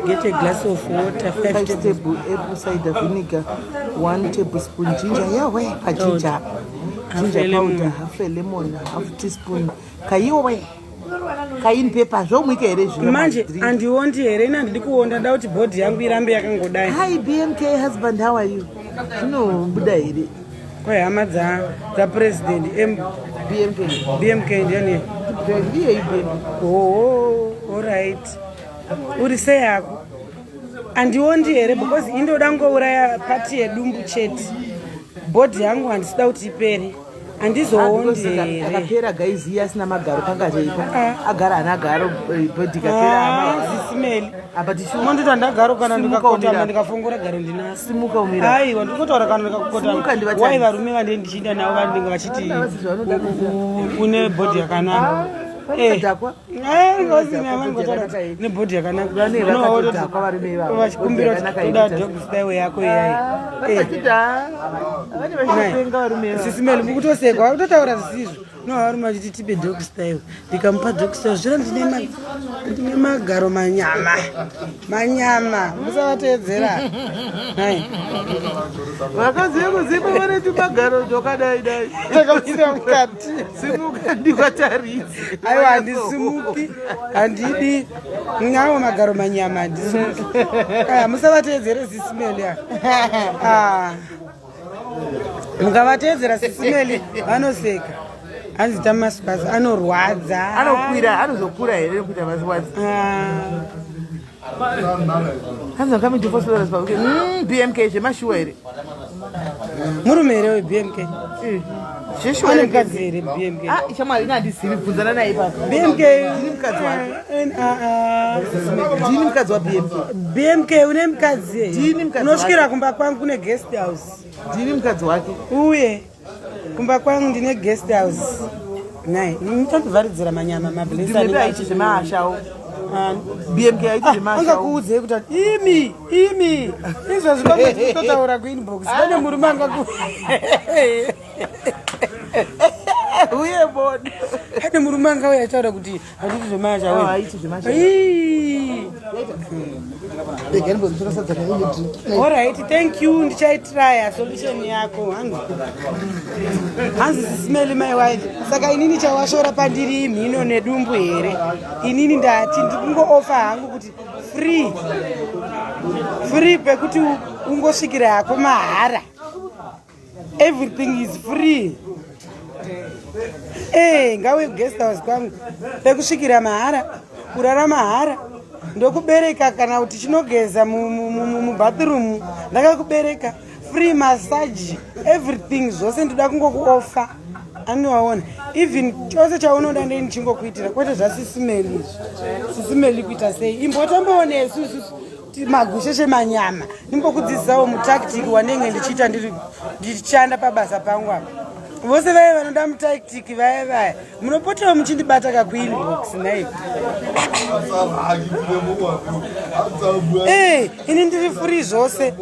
get a glass of water, 5 5 table apple cider vinegar, 1 tablespoon ginger, yawe paginger, ginger powder, half a lemon, half teaspoon kaiwe cayenne pepper. Zvomwika here zvino? Manje handiondi here? Ina handidi kuonda, nda kuti body yangu irambe yangangodai. Hi BMK husband, how are you? Zvinobuda here? Kwehama dzapresident M BMK. BMK ndiani? Ndiye BMK. Oh, alright, uri sei yako? Handiondi here? Because indoda ngouraya part yedumbu chete, body yangu handisida kuti ipere. Handizoondi here? Akapera guys, iye asina magaro pangazeipa. Agara ana garo, body kapera. Zisimeli. Apa tichi Monditi ndagaro kana Simuka. ndikakotama. Umira. Ndikafongora garo ndinasi. Simuka umira. Aiwa, ndikotaura kana Simuka. ndikakotama. Ndivatani. Wai varume vandee ndichiinda navo vanenge vachiti Vana vasi zvavanoda. une body yakanaka. Vakadhakwa. Eh, Yakanaka iyi. nebody yakanaka. Vane vakatodhakwa varume ivavo. Vachikumbira Body kuti yakanaka toda iyi. dog style yako iyai. Vakatida vane vachitopenga varume ivavo. Sisimeli, mukutosekwa, kutotaura zvisizvo. No, varume vachiti tipe dog style, ndikamupa dog style, zvira ndine magaro manyama manyama. Musavateedzera nai. Vakadzi vekuzipa vane tumagaro twakadai dai. Takapinda mukati. Simuka ndikwatarise. Aiwa, handisimuki, handidi nawo magaro manyama, handisimuki. Aya, musavateedzere sisimeli. Ah. Mukavateedzera sisimeli vanoseka. Hanzi tamaswazi anorwadza. Anokwira, anozokura here nekuita masiwazi? Ah. Hanzi coming to Vosloorus pa BMK, zvemashuwa here? Murume here weBMK? Zveshuwa. Ane mukadzi here BMK? Ah, shamwari, ina handizivi, bvunzana naye ipapo. BMK. Ndini mukadzi wake. Ah, ah. Ndini mukadzi waBMK. BMK, une mukadzi here? Ndini mukadzi Unosvikira wake. kumba kwangu kune guest house. Ndini mukadzi wake. Uye kumba kwangu ndine guest house nai muchandivharidzira manyama. Ndimebe aiti zvemaashawo. BMK aiti zvemashawo. Angakuudzei kuti imi imi izvozvi pamwe tinototaura kuinbox, pane murume angaku Uye bodo. Pane murume angauya achitaura kuti handiti zvemashawo. Ah, haiti zvemashawo. Regai ndimbotora sadza kaine drink. Alright, thank you, ndichaitraya solution yako. Hanzi hanzi sisimeli my wife, saka inini chawashora pandiri mhino nedumbu here? Inini ndati ndikungoofa hangu kuti free free, pekuti ungosvikira hako mahara, everything is free. Ngauye guest house kwangu, pekusvikira mahara, kurara mahara, ndokubereka kana kuti chinogeza mubathroom, ndakakubereka free, massage, everything, zvose ndoda kungokuofa. Anowaona, even chose chaunoda ndei ndichingokuitira, kwete zvasisimeli izvi. Sisimeli kuita sei? Imbotambawo nesu isusu magusheshe manyama, ndimbokudzidzisawo mutactic wandenge ndichiita ndichishanda pabasa pangu apa. Vose vaya vanoda mutactic vaya vaya, munopotawo muchindibata kakuinbox nai. Ini ndiri free, zvose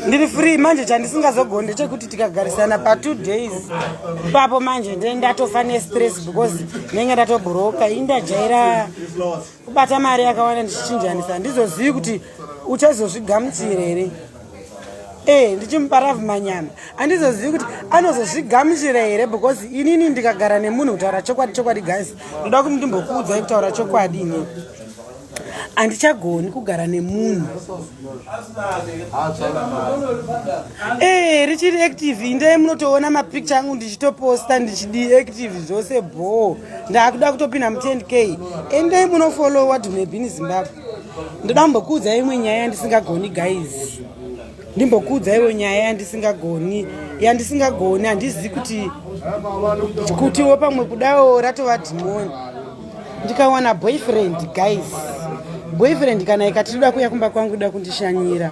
ndiri free. Manje chandisingazogoni ndechekuti tikagarisana pa2 days ipapo, manje nde ndatofa nestress because ndenge ndatobhuroka. Indajaira kubata mari yakawanda ndichichinjanisa, handizozivi kuti uchazozvigamuchira here. E ndichimupa ravhu manyama, handizozivi kuti anozozvigamuchira here, because inini ndikagara nemunhu, kutaura chokwadi, chokwadi guys, ndoda kuti ndimbokuudzai kutaura chokwadi, inini handichagoni kugara nemunhu. Richiri active, indai munotoona mapicture angu ndichitoposta, ndichidi active zvose bho. Ndakuda kutopinda mu10K. Endai munofollowa Dhumebhini Zimbabwe. Ndoda kumbokuudzai imwe nyaya yandisingagoni, guys. Ndimbokuudzaiwo nyaya yandisingagoni, yandisingagoni. Handizivi kuti kutiwo pamwe kudawo ratova dhimoni. Ndikawana boyfriend, guys, boyfriend kana ikati toda kuuya kumba kwangu, ida kundishanyira,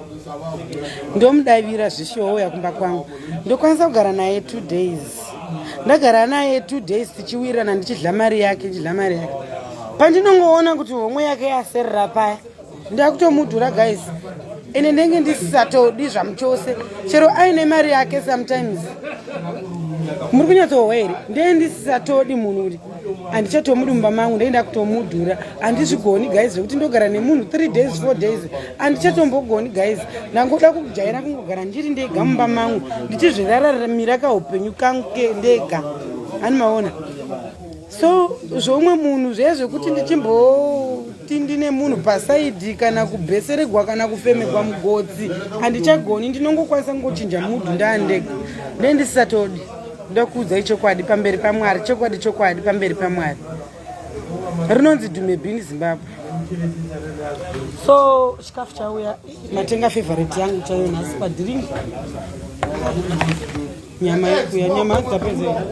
ndomudavira zvishowo uya kumba kwangu. Ndokwanisa kugara naye 2 days. Ndagara naye 2 days tichiwirirana, ndichidla mari yake, ndichidla mari yake. Pandinongoona kuti homwe yake yaserera paya, ndakutomudhura, guys. Ende ndenge ndisisatodi zvamuchose, chero aine mari yake. Sometimes muri kunyatsohwa here? Ndee ndisisatodi munhu kuti handichatomudi mumba mangu, ndee ndakutomudhura. Handizvigoni, guys, zvekuti ndogara nemunhu 3 days, 4 days, handichatombogoni, guys. Ndangoda kujaira kungogara ndiri ndega mumba mangu, ndichizviraramira kaupenyu kangu ndega. Hani maona? So zvoumwe munhu zviye zvekuti ndichimboti ndine munhu paside, kana kubheseregwa kana kufemegwa mugotsi, handichagoni. Ndinongokwanisa kungochinja mood ndaandega. Ndee ndisisatodi. Ndokuudzai chokwadi pamberi paMwari, chokwadi, chokwadi pamberi paMwari. Rinonzi Dhumebhini Zimbabwe. So chikafu chauya, matenga favorite yangu chaiyo nhasi padrink, nyama yekuya. Nyama hanzi tapedza.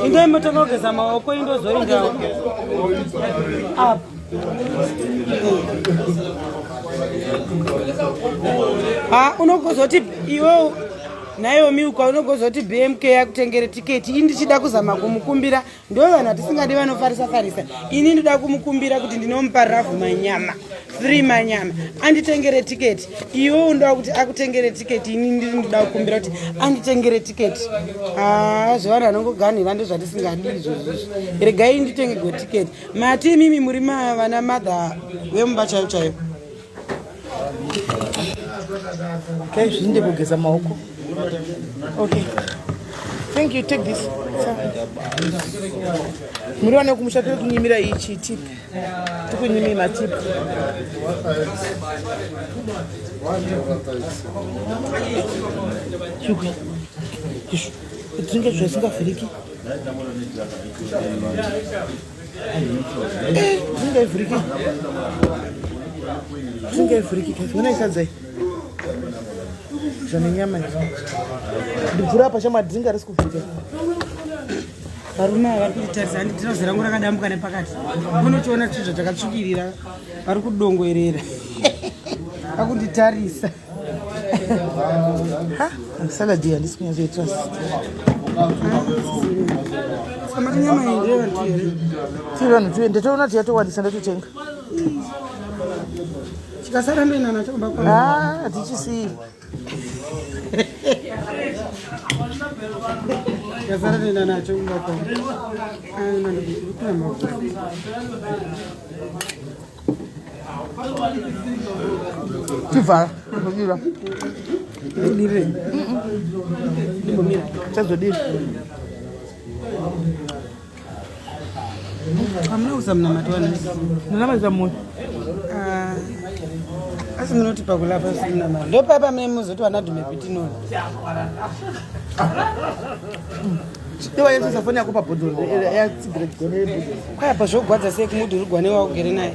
Indai motanga kugeza maoko, indozoindawo apa. Ha, unogozoti iwe naiwo miuka, unogozoti BMK yakutengere tiketi. Ini ndichida kuzama kumukumbira, ndo vanhu vatisingadi vanofarisa farisa. Ini ndoda kumukumbira kuti ndinomupa ravhu manyama, free manyama, anditengere tiketi. Iwe unoda kuti akutengere tiketi, ini ndiri ndoda kukumbira kuti anditengere tiketi. Haa, zvevanhu vanongoganhira ndozvatisingadi izvozvizvi. Regai nditengegwe tiketi. Mati imimi muri vana madha vemumba chaivo chaivo. Okay, zvinde kugeza maoko. Okay, thank you. Take this. Muri vane kumusha, tiri kunyimira ichi tip, tikunyimi matip. Chukwe dzinge zvasingavhuriki, zvingaivhuriki, zvingaivhuriki. Ona isadzai zvane nyama izvi. Ndibvura apa chamadhinga risi kuvhurika. Varume ava vari kutitarisa. Handi tirauzi rangu rakadambuka nepakati, unochiona tizvo takatsvukirira. Vari kudongwerera vakunditarisa. Ha, salad iyi handisi kunyatsoitrust. Saka mati nyama iyi ndeyevantu here? Tiri vanhu tuye, ndatoona kuti yatowandisa, ndatotenga. Chikasara ndoenda nacho kumba kwangu. Ha, hatichisii. Chikasara ndoenda nacho kumba kwangu. Ah, ndikuna Tivhara zodira. Ndodire ndimbomira. Chazodira. Hamuna kusa munamato wanhasi? Ndinamaiza mwoyo. Ah, asi munoti pakulapa simunamato ndopapa mune muzoti vana Dhumepitinoni. Iwa yesesa foni yako pabhodhoro yatsigira gone rebhodhoro. Kwayapa zvogwadza sei kumudhurugwa newaugere naye?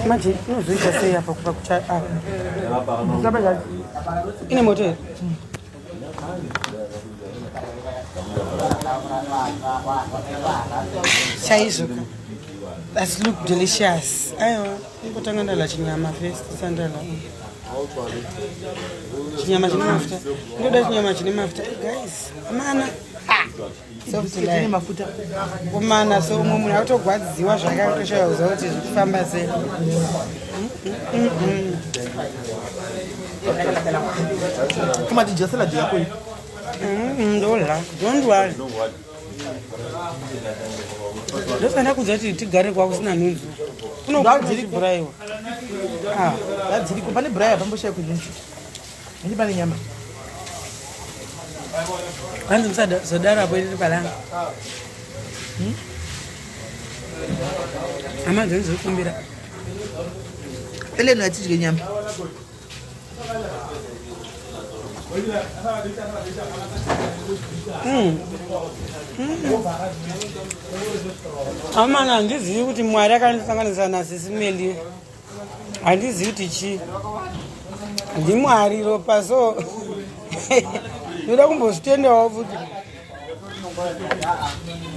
Manje inozoita sei apa kupa kucha apa? Ine moto here? Chaizvo ka, that's look delicious. Aiwa, ingotanga ndala chinyama first, sandala chinyama chine mafuta. Ndoda chinyama chine mafuta. Eh, guys, amana soft. Chine mafuta. Kumana so umwe munhu akutogwadziwa zvake, akutoshaya kuziva kuti zviri kufamba sei. Kumatidya salad yako iyi. Ndodya, don't worry. Ndosanda kudza kuti tigare kwakusina nhunzi. Kunobraiwa. Ah, ngadziriko pane braya pamboshaya kunyuchi. Ndi pane nyama. Hanzi musadaro apo iri palanga. Hama dzenyu dziri kukumbira. Eleni atidye nyama. Amana handizivi kuti Mwari akandisanganisa nasisi Meli. Handizivi kuti chii. NdiMwari ropa so ndoda kumbozvitendawo futi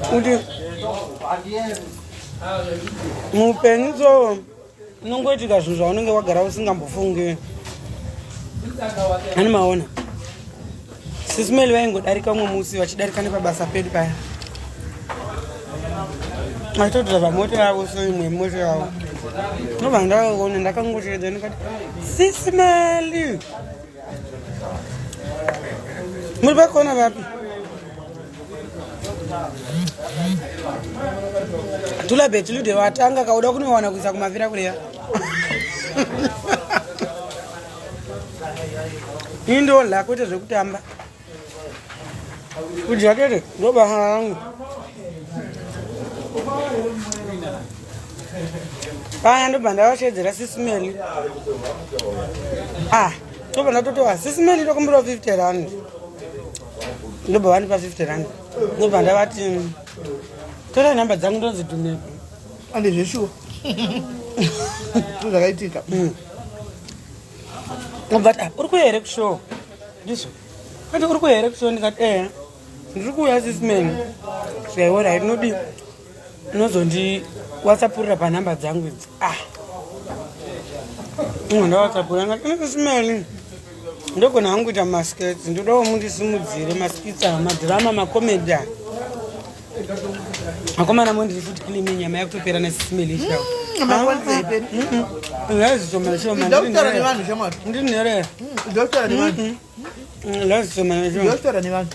kuti muupenyu so unongoitika zvinhu zvaunenge wagara usingambofungi. Ani maona Sisimeli vaingodarika umwe musi vachidarika nepabasa pedu paya, achitodhiraivha mota yavo, so imwe mota yavo, ndobva ndaona, ndakangoteedza, ndikati, "Sisimeli, muri pakona vapi?" Tula Betlude watanga kauda kunowana kuisa kumavira kureya. Ini ndodya kwete zvekutamba. Kudya tete ndobasa rangu. Paya ndobva ndavashedzera Sisimeli. Ah, ndobva ndatotowa Sisimeli, ndokumbirawo 50 rand. Ndobva vandipa 50 rand. Ndobva ndavati, "Torai nhamba dzangu, ndonzi Dhumepo." Ande zveshuwa. Zvakaitika. Ndobva ati, "Ah, uri kuuya here kushow?" Ndizvo ati, "Uri kuuya here kushow?" Ndikati, "Ehe, ndiri kuuya, Sisimeni." Zvikaiora, inodi unozondi whatsappurira panhamba dzangu idzi. Ah, ingo ndawhatsappurira, ngati, "Sisimeni, ndogona hangu kuita maskits, ndodawo mundisimudzire maskits aya, madhirama, makomedi aya." Akomana, mondiri futi klimi, nyama yakutopera nesisimeli ichidao. Makwanisa iperi. Lazishoma shoma. Ndakutaura nevanhu, shamwari. Ndinherera. Ndakutaura nevanhu. Lazishoma shoma. Ndakutaura nevanhu.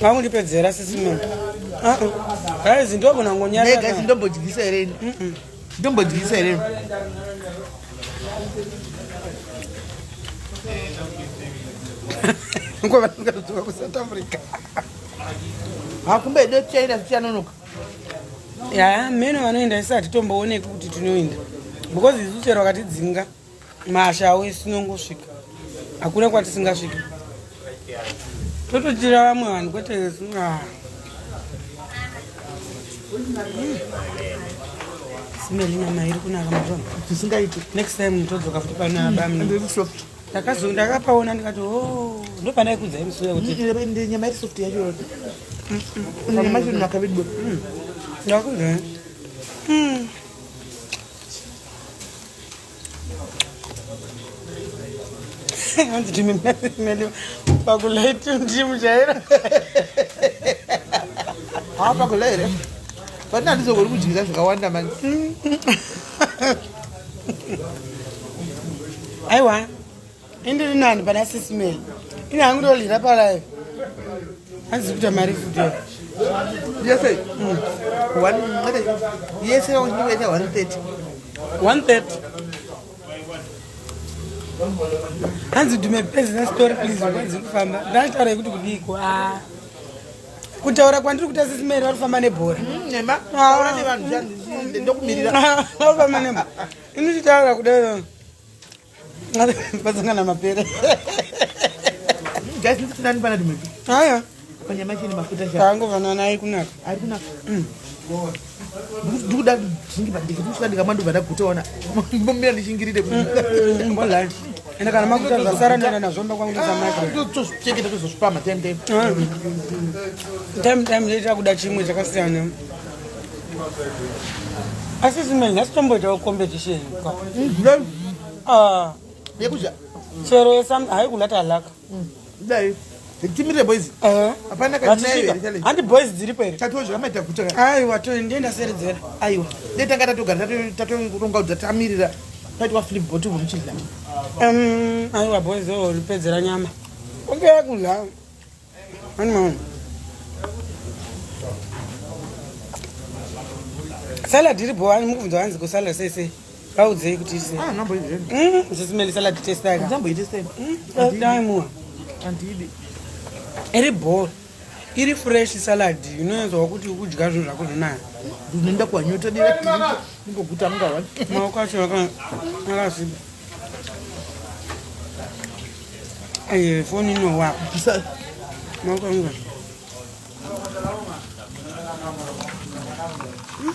Akundipedzera sisimeni aizi, ndogona Nega ngonyarara. Ndombodyisa here ini? Ndombodyisa here? Nguva vanongadzoka kuSouth Africa. Hakumbe edu tichaenda, tichanonoka. Ya, meno vanoenda, isi hatitombooneki kuti tinoenda, because isu chero vakatidzinga mashawo, isu tinongosvika, hakuna kwatisingasviki. Tototira vamwe vanhu, kwete isu. Ah. Simeli, nyama iri kunaka mazvona. Tisingaiti. Next time todzoka futi pana bamni. Ndiri soft. Ndakapaona ndikati, o, ndopandai musuya kuti Ndi nyama iri soft yacho. Nyama yacho inonaka vedu. Ndakuzai. Hanzi timimeli pakulaiti ndimu chairo. Ha, pakula here? But handizogoni kudyisa zvakawanda mani. Aiwa, indiri nani pana Sisimeli, ine hangu ndolira palive, hanzi kuita mari futi. Yese. One yese ndinoita 130. 130. Hanzi Dhume, pedzisa story please, kwanzi kufamba ndachitaura yekuti kudiko. A, kutaura kwandiri kuita, Sisimeri vari kufamba nebhora. Nema. Taura nevanhu, ndokumirira. Vari kufamba nebhora, ini chitaura kudai pasangana mapere. Guys, ndiri pana Dhume. Aya. Panyama chine mafuta sha. Kaangofanana, ai kunaka. Ari kunaka. Ndikuda dringi padiki, ndikusvika ndikamwa ndobva ndagutoona. Mbomira ndichingirire. Mbolai, ende kana makuta zvasara ndoenda nazvo mba kwangu ndozamaka. Tozvichengeta, tozozvipama time time. Time time ndoita kuda chimwe chakasiyana. Asi simeni nhasi tomboitawo competition ka. Ah, Yekudya. Chero yesam hayi kulata laka. Dai. Timirire boys. Hapana Vatisvika. kana here challenge. Handi boys dziripo here? Tatozvika maita guta. Aiwa, ndienda seredzera. Aiwa. Dai tanga tatogara tatoronga kuti tamirira. Paitwa flip bottle muchidla. Aiwa boys, o ripedzera nyama. Okay, kudya. Ani maona. Salad iri bho, mukubvunza hanzi ko salad sei sei. Vaudzei kuti sei. Ah, namboidye. Zvisimeli salad testaka. Ndamboite sei? Dai muwa. Andidi. Iri bho. Iri fresh salad inoenzwa kuti ukudya zvinhu zvako zvinaya. Ndinoenda kuwanyota dira ndingoguta mungawani. Maoko acho akasviba. Aye, foni inowa. Bisa Maoko angu.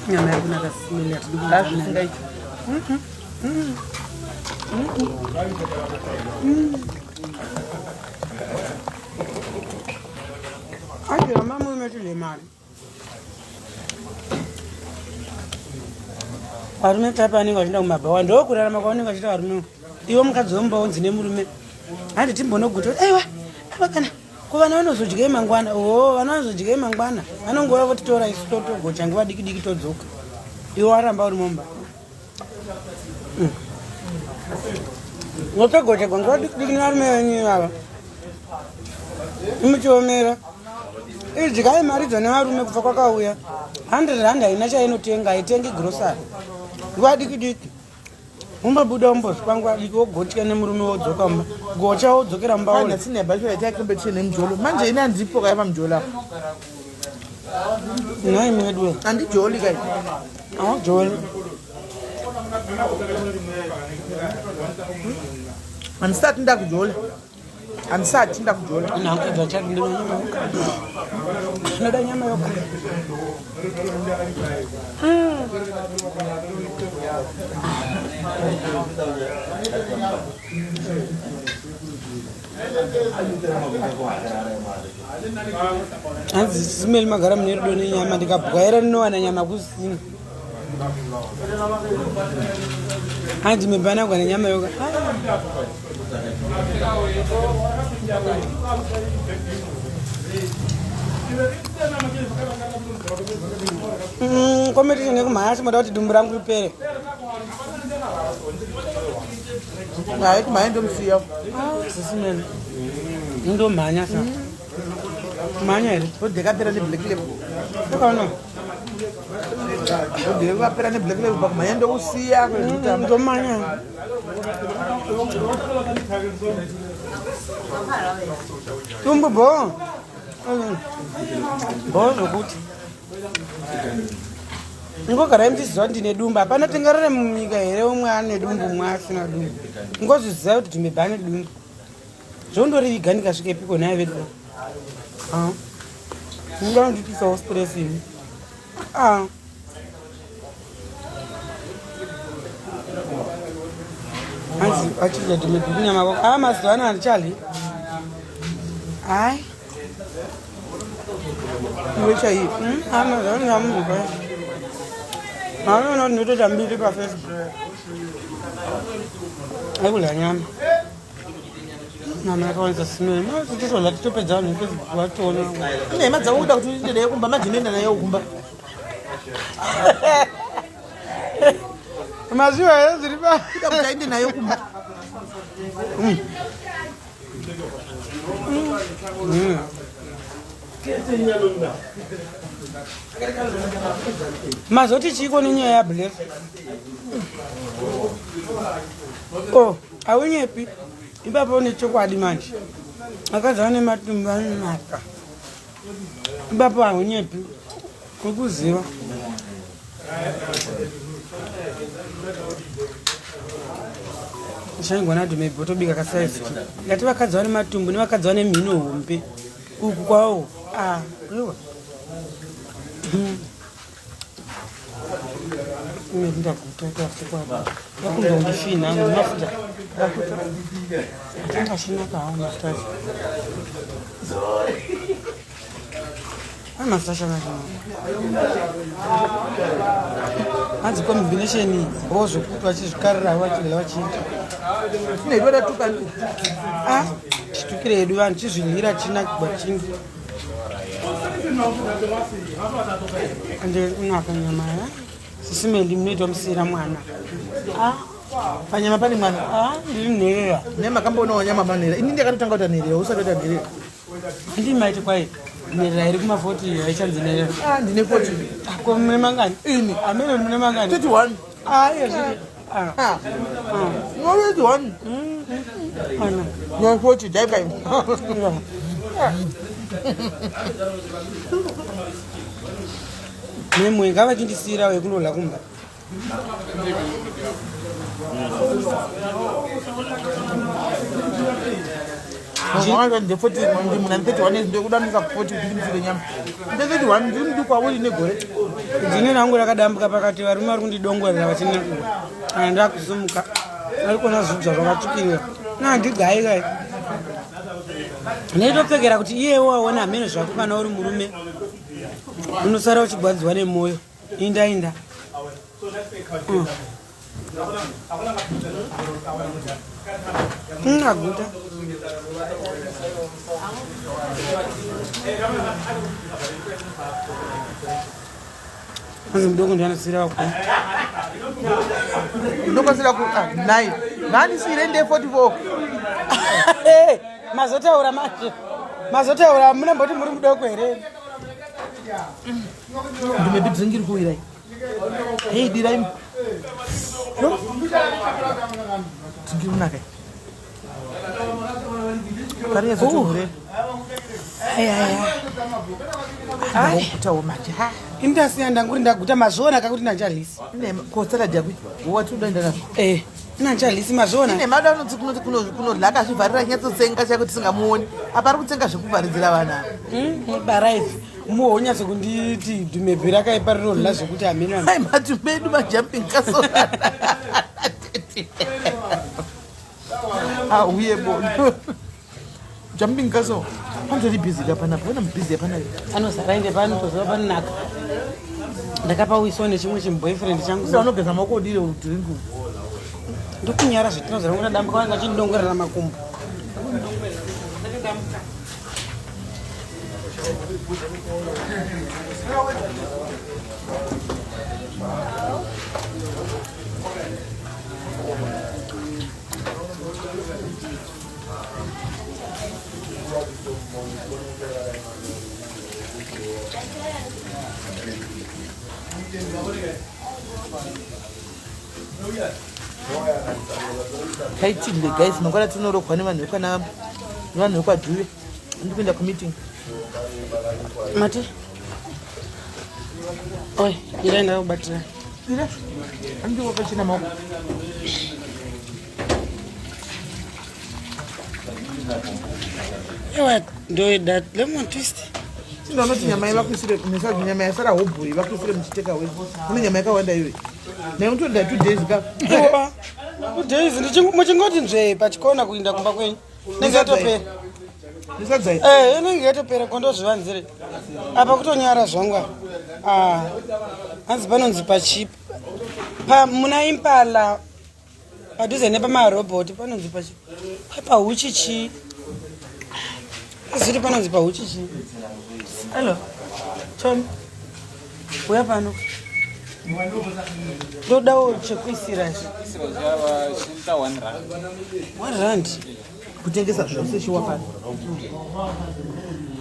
Nyama iri kunaka simeli hatidi kuona. azvisingaiti. Aje ramba murume tidye mari. Varume type anenge vachienda kumabhawa ndokurarama kwavanenge vachiita varume. Iwe mukadzi wemumba wonzi nemurume handi timbonoguta kuti aiwa aiwa kana ko vana vanozodyei mangwana oo vana vanozodyei mangwana vanongouya votitora isu totogocha nguva diki diki todzoka iwe waramba uri mumba wotogochegwa nguva diki diki nevarume venyu ivava muchiomera idyai mari dzo nevarume kubva kwakauya 100 rand haina chainotenga haitengi grocery nguva diki diki umbobuda umbozvipa nguva diki wogotya nemurume wodzoka mumba gocha wodzokera mumba Fana wona sine basho yaita competition nemjolo. Manje ina andipo kaya pamjolo apa. nhai medu Andijoli kai. awajoli Andisati ndakujola. Andisati ndakujola. nankudza chati ndinoda nyama yoga ndinoda nyama yoga hanzi simeli magara mune rudo nenyama ndikabwaira ndinowana nyama kusina hanzi mebanagwa nenyama yoga Competition yekumhanya simoda kuti dumbu rangu ripere. Hayi kumhanya ndomusiya. Sisimene. Ndomhanya sa. Mhanya here? Odhekapera neblack label. Ukaona? Odhekapera neblack label pakumhanya ndokusiya kwezvekutamba. Ndomhanya. Dumbu bho. Bho zvokuti. Ingogarai muchiziva kuti ndine dumbu. Hapana tingarare munyika here umwe ane dumbu umwe asina dumbu. Ingozviziva kuti dhimebha ane dumbu. Zvondoriviga ndikasvikepiko nhai vedu. Ah. Munoda kundiitisawo stress imi. Ah. Hanzi vachidya dhimebha kunyama kwako. Ah mazuva ano handichadyi. Hayi. Iwe chaiyo. Ah mazuva ano ndamuka. Maona ndinotoita mbiri paFacebook. Aikudya nyama. Nyama yakawanisa simene. Totodya titopedza vanhu veFacebook vatoona. Nhema dzako kuda kuti uinde nayo kumba manje unoenda nayo kumba. Maziwa here zviri pa. Kuda kuti aende nayo kumba. Mazoti chiiko nenyaya yaBless? Oh, haunyepi. Ipapo une chokwadi manje. Akazara nematumbu anonaka. Ipapo haunyepi. Kukuziva. Shaingwa nadzo maybe votobika kasaizi. Ngati vakadzi vane matumbu nevakadzi vane mhino hombe. Uku kwawo. Ah, iwe. Ndaguta kwasikwa. Yakunga undifina hangu mafuta. Ashinaka hawo mafuta acho. Ah, mafuta ashanaka. Hanzi combination bho zvekuti vachizvikarira vachidya vachiita. Tine iwe ratuka ndi. Ah, chitukire hedu vanhu chizvidyira chinakigwa chingi. Ande kunaka nyama ya. Sisimendi munoitwa musiyira mwana. Ah, Panyama pane mwana. ah, ndiri nherera. Nema kamboonawo nyama manherera. Ini ndakatotanga kuita nherera usati waita nherera. Handii maiti kwai. Nherera iri kuma 40 haichanzi nherera. Ah, ndine 40. Ko mune mangani? Ini. Amene mune mangani? 31. Ah, iyo zviri. Ah. Ah. No 31. Ana. No 40 dai kai. Nemwe ngavachindisiyira wekunodla kumba. Mwana 40 ndi muna 31 ndikudanisa 40 kuti ndisire nyama. Ndi 31 ndiri muduku awuri negore. Dzine rangu rakadambuka pakati varume vari kundidongorera vachinekuwa. Kana ndakusumuka ari kuona zvidzva zvakatsvukirira. Nandigayi kai. Ndinotopfekera kuti iyewo aone hameno zvako kana uri murume. Unosara uchigwadziwa nemoyo. Inda inda. Aguta. Hanzi mudoko ndianosira vakuru. Ndokasira ku ah, 9. Ngandisire nde 44. Hey, mazotaura manje. Mazotaura munamboti muri mudoko here? Ndume bidzingi iri kuwirai. Hey, dirai. No. Dzingi kunaka. Karinyatsotihure. Ai. Kutawo manje. Ha. Indasiya ndanguri ndaguta mazviona kakuti ndanchalisi. Ine ko salad yako. Wati unoenda nazvo. Eh, ndanchalisi mazviona. Ine mada unoti kunoti kunodlaka achivharira nyatsotsenga chako tisingamuoni. Apa ari kutsenga zvekuvharidzira vana. Barai. Muho unyatso kunditi dhumebhi rakaipa rinodla zvekuti hameno. Ai matumedu majumping castle. Ah, uye bono. Jumping castle. Panotori busy ka panapa. Ona busy panapa. Anozara ende panotoziva panonaka. Ndakapawiswa nechimwe chimuboyfriend changu. Sasa unogeza maoko udire drink. Ndokunyara zvetinozara kuti dambuka vanga vachindongorera makumbo. Taitinde guys, mangwana tinorohwa nevanhu vekwana nevanhu vekwadhuve. Ndikuenda kumeeting. Mati. Oi, ira ndakubatira. Ira. Andiko wakachena maoko. Ewa ndoida lemon twist. Sinda unoti nyama ivakuisire mesaji nyama yasara hobhuri ivakuisire muchiteka wedu. Kune nyama yakawanda iyoyi. Naye unotoda 2 days ka. Ewa. 2 days muchingoti nzvee pachikona kuinda kumba kwenyu. Inenge yatopera. Nesadza Eh, inenge yatopera kondozvivanzire. Apa kutonyara zvangu apa. Ah. Hanzi panonzi pachipa. Pa muna Impala padhuze nepamarobhoti panonzi pachi pahuchi chii? Azviti panonzi pahuchi chii? Hello. Tom. Uya pano. Ndodawo chekuisira izvi. 1 rand. Kutengesa zvose shuwa pano.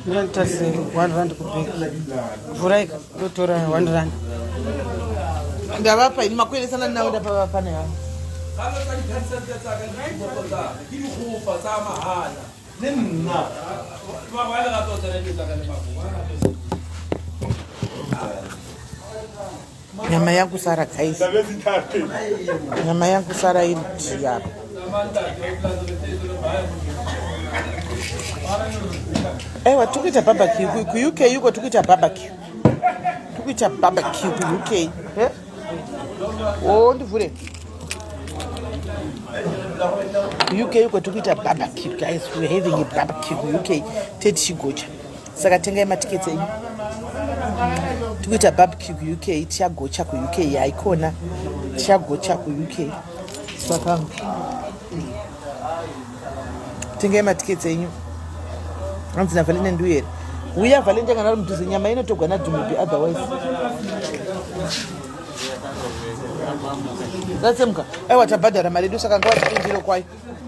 Ndinotarise 1 rand kubheki. Vhuraika ndotora 1 rand. Ndavapa ini makuendesana nawo ndapava pana yavo. Nyama yangu sara guys. Nyama yangu sara iri apa. Aiwa tikuita barbecue ku UK yuko tikuita barbecue. Tikuita barbecue ku UK. Eh? Oh ndivhure. UK yuko tikuita barbecue guys. We're having a barbecue ku UK. Tetichigocha. Saka tengai matiketi enyu. Tikuita barbecue ku UK, tichagocha ku UK haikona. Tichagocha ku UK. Saka tengai matiketi enyu. Hanzi naValentine ndiuye here? Uya Valentine kana ari mudhuze nyama inotogwa naDhumubi otherwise. Ratsemuka. Aiwa tabhadhara mari yedu saka ngavatipindire kwayo.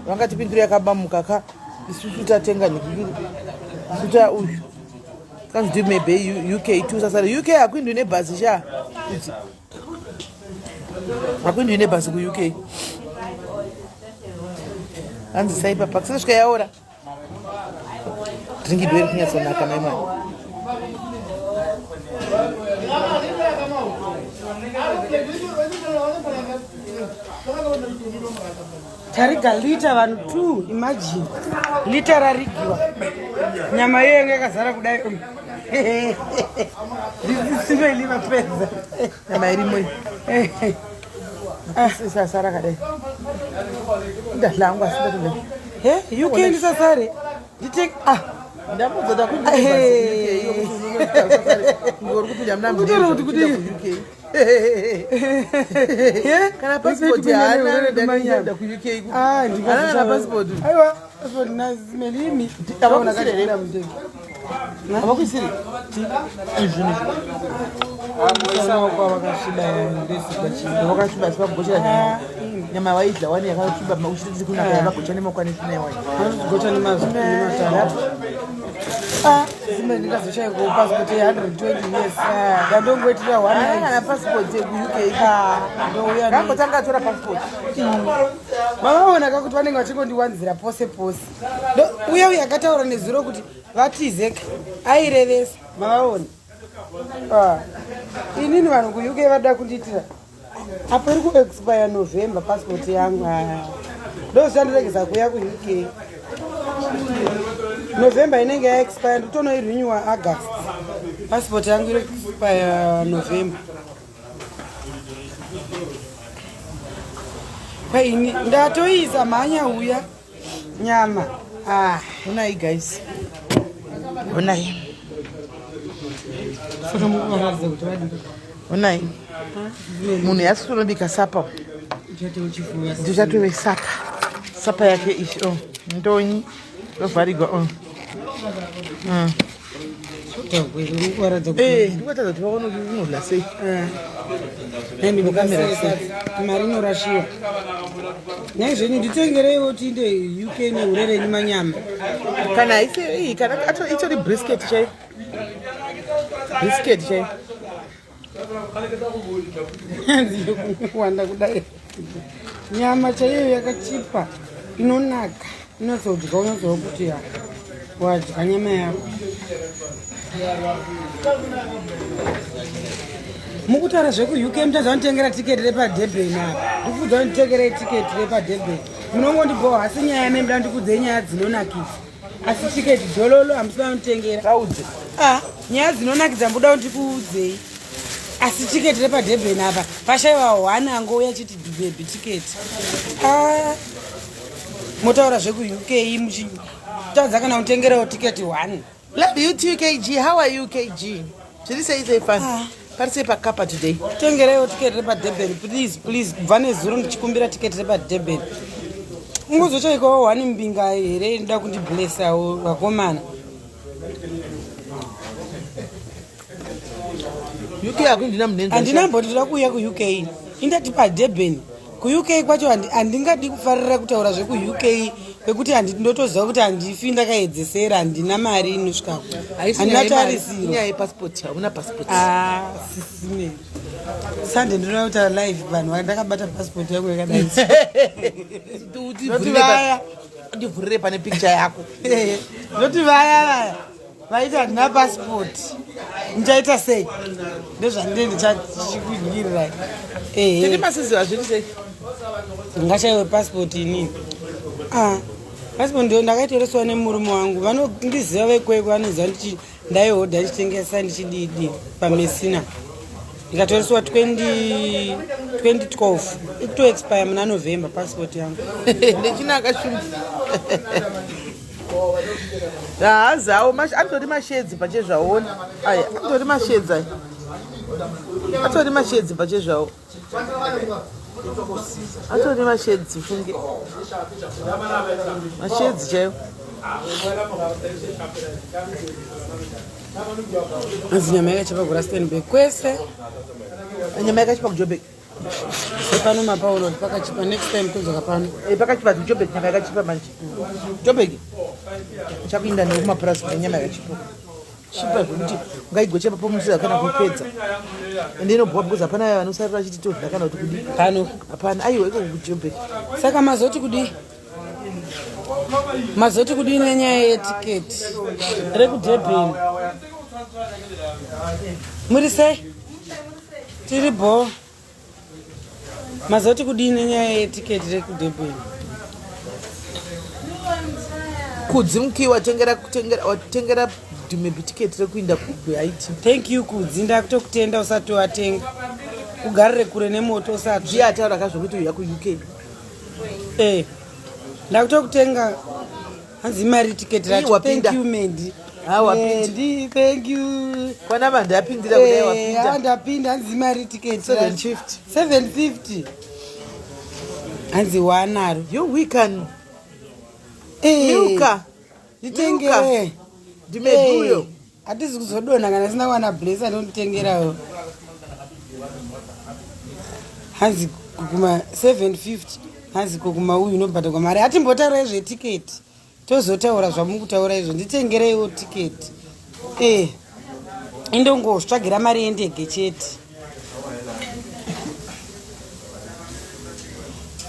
Vangatipindire yakabamuka ka. Isusu tatenga nhikiri. Isu ta uyu. Kanzi do maybe UK too sasara. UK hakuindwi nebhazi sha. Hakuindwi nebhazi kuUK. Hanzi saipa park sasvika yaora. Drink idwe iri kunyatsonaka mai mwana. Tariga lita vanhu two imagine lita rarigiwa nyama iyo yanga yakazara kudai um. Ndisisimeli vapedza nyama irimo iyi. Isasara kadai. Ndadla hangu asi ndakudla. He, UK ndisasare nditeke ah Ndamudza takuti uri kupinda muna Kutaura kuti kudii? UK. Kana passport haana ndakuenda ku UK. Ah, Haana kana passport. Aiwa, passport nazimelimi. Havakuisire here? Havakuisiri? Izvi nizvi. Vakasviba asi vagochera nyama. Nyama vaidla wani yakasviba uchiti kunaka yavagocha nemakwani tsvina iwani. Gocha nematanda. Ah, zimwe ndingazoshaya passport ye 120 years. Ndandongoitira one Haana night. kana passport yekuUK. Ah, ndouya ne- Kangotanga atora passport. Mavaona ka kuti vanenge vachingondiwanzira pose pose. Uye uye akataura nezuro kuti vatizeka airevesa. Mavaona. Ah, inini vanhu kuUK vada kundiitira apo iri kuexpire November passport yangu. Ah, ndozvandiregeza kuuya kuUK. November inenge yaexpire ndotonoirenewa August. Passport yangu iri expire November. Kwaini ndatoisa mhanya uya nyama. Ah, Honai guys. Honai. saka mukuvaratidza kuti vadii. Honai. Munhu yasitonobika sapa. Uchate uchifuya. Ndichatove sapa. Sapa yake ishi. Oh, ndonyi. Ndovharigwa. Oh. Mukuvaratidza kuti Eh, ndikuratidza kuti vaone kuti unodla sei. Ndokamira sei. Mari inorashiwa. Nhai zvenyu nditengereiwo tiinde UK nehure renyu manyama. Kana isi iyi kana ato itori brisket chai. Brisket chai. Kuwanda kudai. Nyama chaiyo yakachipa inonaka. Unozodya unozwa kuti ya wadya nyama yako. Mukutaura zvekuUK mutadza kunditengera tiketi repaDurban apa. Ndikudza kunditengerei tiketi repaDurban. Munongondibhowa asi nyaya yamene ndikudzei nyaya dzinonakidza. Asi tiketi dhololo hamusina kunditengera. Taudze. Ah, nyaya dzinonakidza mbuda kuti ndikuudzei. Asi tiketi repaDurban apa pashaiwa one angouya chiti baby tiketi. Ah, motaura zvekuUK muchitadza kana kutengerawo tiketi one. Love you too KG. How are you KG? Zviri sei sei fun? Pari sei pakapa today? Tengereiwo tiketi repaDurban please please kubva nezuro ndichikumbira tiketi repaDurban. Ungozochaikawo one mbinga here inoda kundiblesawo vakomana. UK hakundina munhenzo. Handina mboti ndoda kuuya kuUK. Indati paDurban. KuUK kwacho handingadi kufarira kutaura zvekuUK kwekuti ndotoziva kuti handifi ndakaedzesera handina mari inosvikako. Handina tarisiro. Inyaya yepassport hauna passport. Ah, sisime. Sunday ndinoda kuita live vanhu ndakabata passport yangu yakadai. Noti vaya. Ndivhurire pane picture yako. Noti vaya vaya vaiti handina passport. Ndichaita sei? Ndozvandinenge ndichikudyirirai. Tiri Ehe. masiziva zviri sei? Ndingashaiwe passport inini. Ah, passport ndiyo ndakaitoreswa nemurume wangu. Vanondiziva vekwekwe vanoziva ndichi ndaihodha ndichitengesa ndichididi paMessina. Ndikatoreswa 20 2012 ikutoexpire muna November passport yangu. Ndechinaka shumbu. Haazawo anotori mashedzi pachezvaona. Aya, anotori mashedzi aya. Atori mashedzi pachezvawo. Atori mashedzi funge. Mashedzi chaiwo. Hanzi nyama yakachipa kuRustenburg kwese. Nyama yakachipa kuJoburg. Sepano mapauro pakachipa next time todzoka pano. Eh, pakachipa kuJoburg nyama yakachipa manje. Joburg. Chakuinda nekumapurasi kune nyama yakachipa. Chipa zvekuti ungaigocha papo musira kana kupedza. Ende inobhowa because hapana vaya vanosarira vachiti todya kana kuti kudii. Pano. Hapana. Aiwa iko kuJoburg. Saka mazoti kudii? Mazoti kudii nenyaya yetiketi rekuDurban? Muri sei? Tiri bho. Mazoti kudii nenyaya yetiketi rekuDurban? Kudzi Mki watengera kutengera watengera Dumebi tiketi rekuinda kuHaiti. Thank you Kudzi, ndakutokutenda usati watenga. Ugarire kure nemoto usati. Ndiye ataura kazvokuti uya kuUK. Eh. Ndakutokutenga hanzi imari tiketi racho. Thank you Mandy. Ah, wapinda. Mandy, thank you. Kwana vanhu apindira kudai Eh, wapinda. ah, ndapinda hanzi imari tiketi racho. 750. 750. Hanzi wanaro. You we can Eh, milka. Nditengere. Ndimeduyo. Eh, Hatizi kuzodonha kana sina kuwana blesser ndonditengerawo. Hanzi kukuma 750 hanzi kukuma uyu unobhadharwa mari. Hatimbotaura zvetiketi. Tozotaura zvamukutaura izvo. Nditengereiwo tiketi. Eh. Indongosvagira mari yendege chete.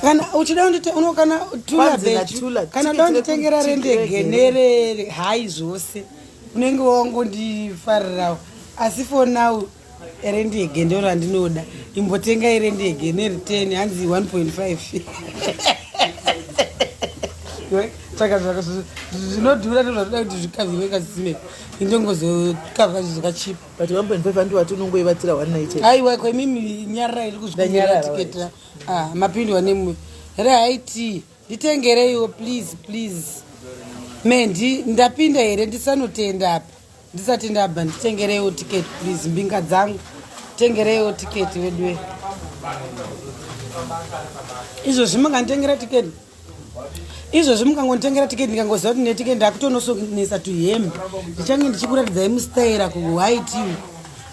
Kana uchida kundite uno kana tula Kwanzi bechu natula, kana tiketi uda kunditengera rekuti rendege rege. nerere hai zvose unenge wangondifarirawo asi for now rendege ndo randinoda imbotengai rendege nereturn hanzi 1.5 tsvaka zvinodhura ndozvatoda kuti zvikavhiwe kasime indongozokavha zvakachipa But 1.5 andi wati unongoibatira one night. Aiwa kwemimi nyararai iri kuzvikumbira Ndanyarara, tiketi ah, mapindwa nemwe rehait nditengereiwo please please Mendi ndapinda here ndisanotenda apa ndisati ndabva nditengereiwo tiketi please mbinga dzangu tengereiwo tiketi veduwe izvozvi munganditengera tiketi izvozvi mukangonditengera tiketi ndikangoziva kuti netiketi ndakutonosonesa tuhembe ndichange ndichikuratidzai mustaira kuhit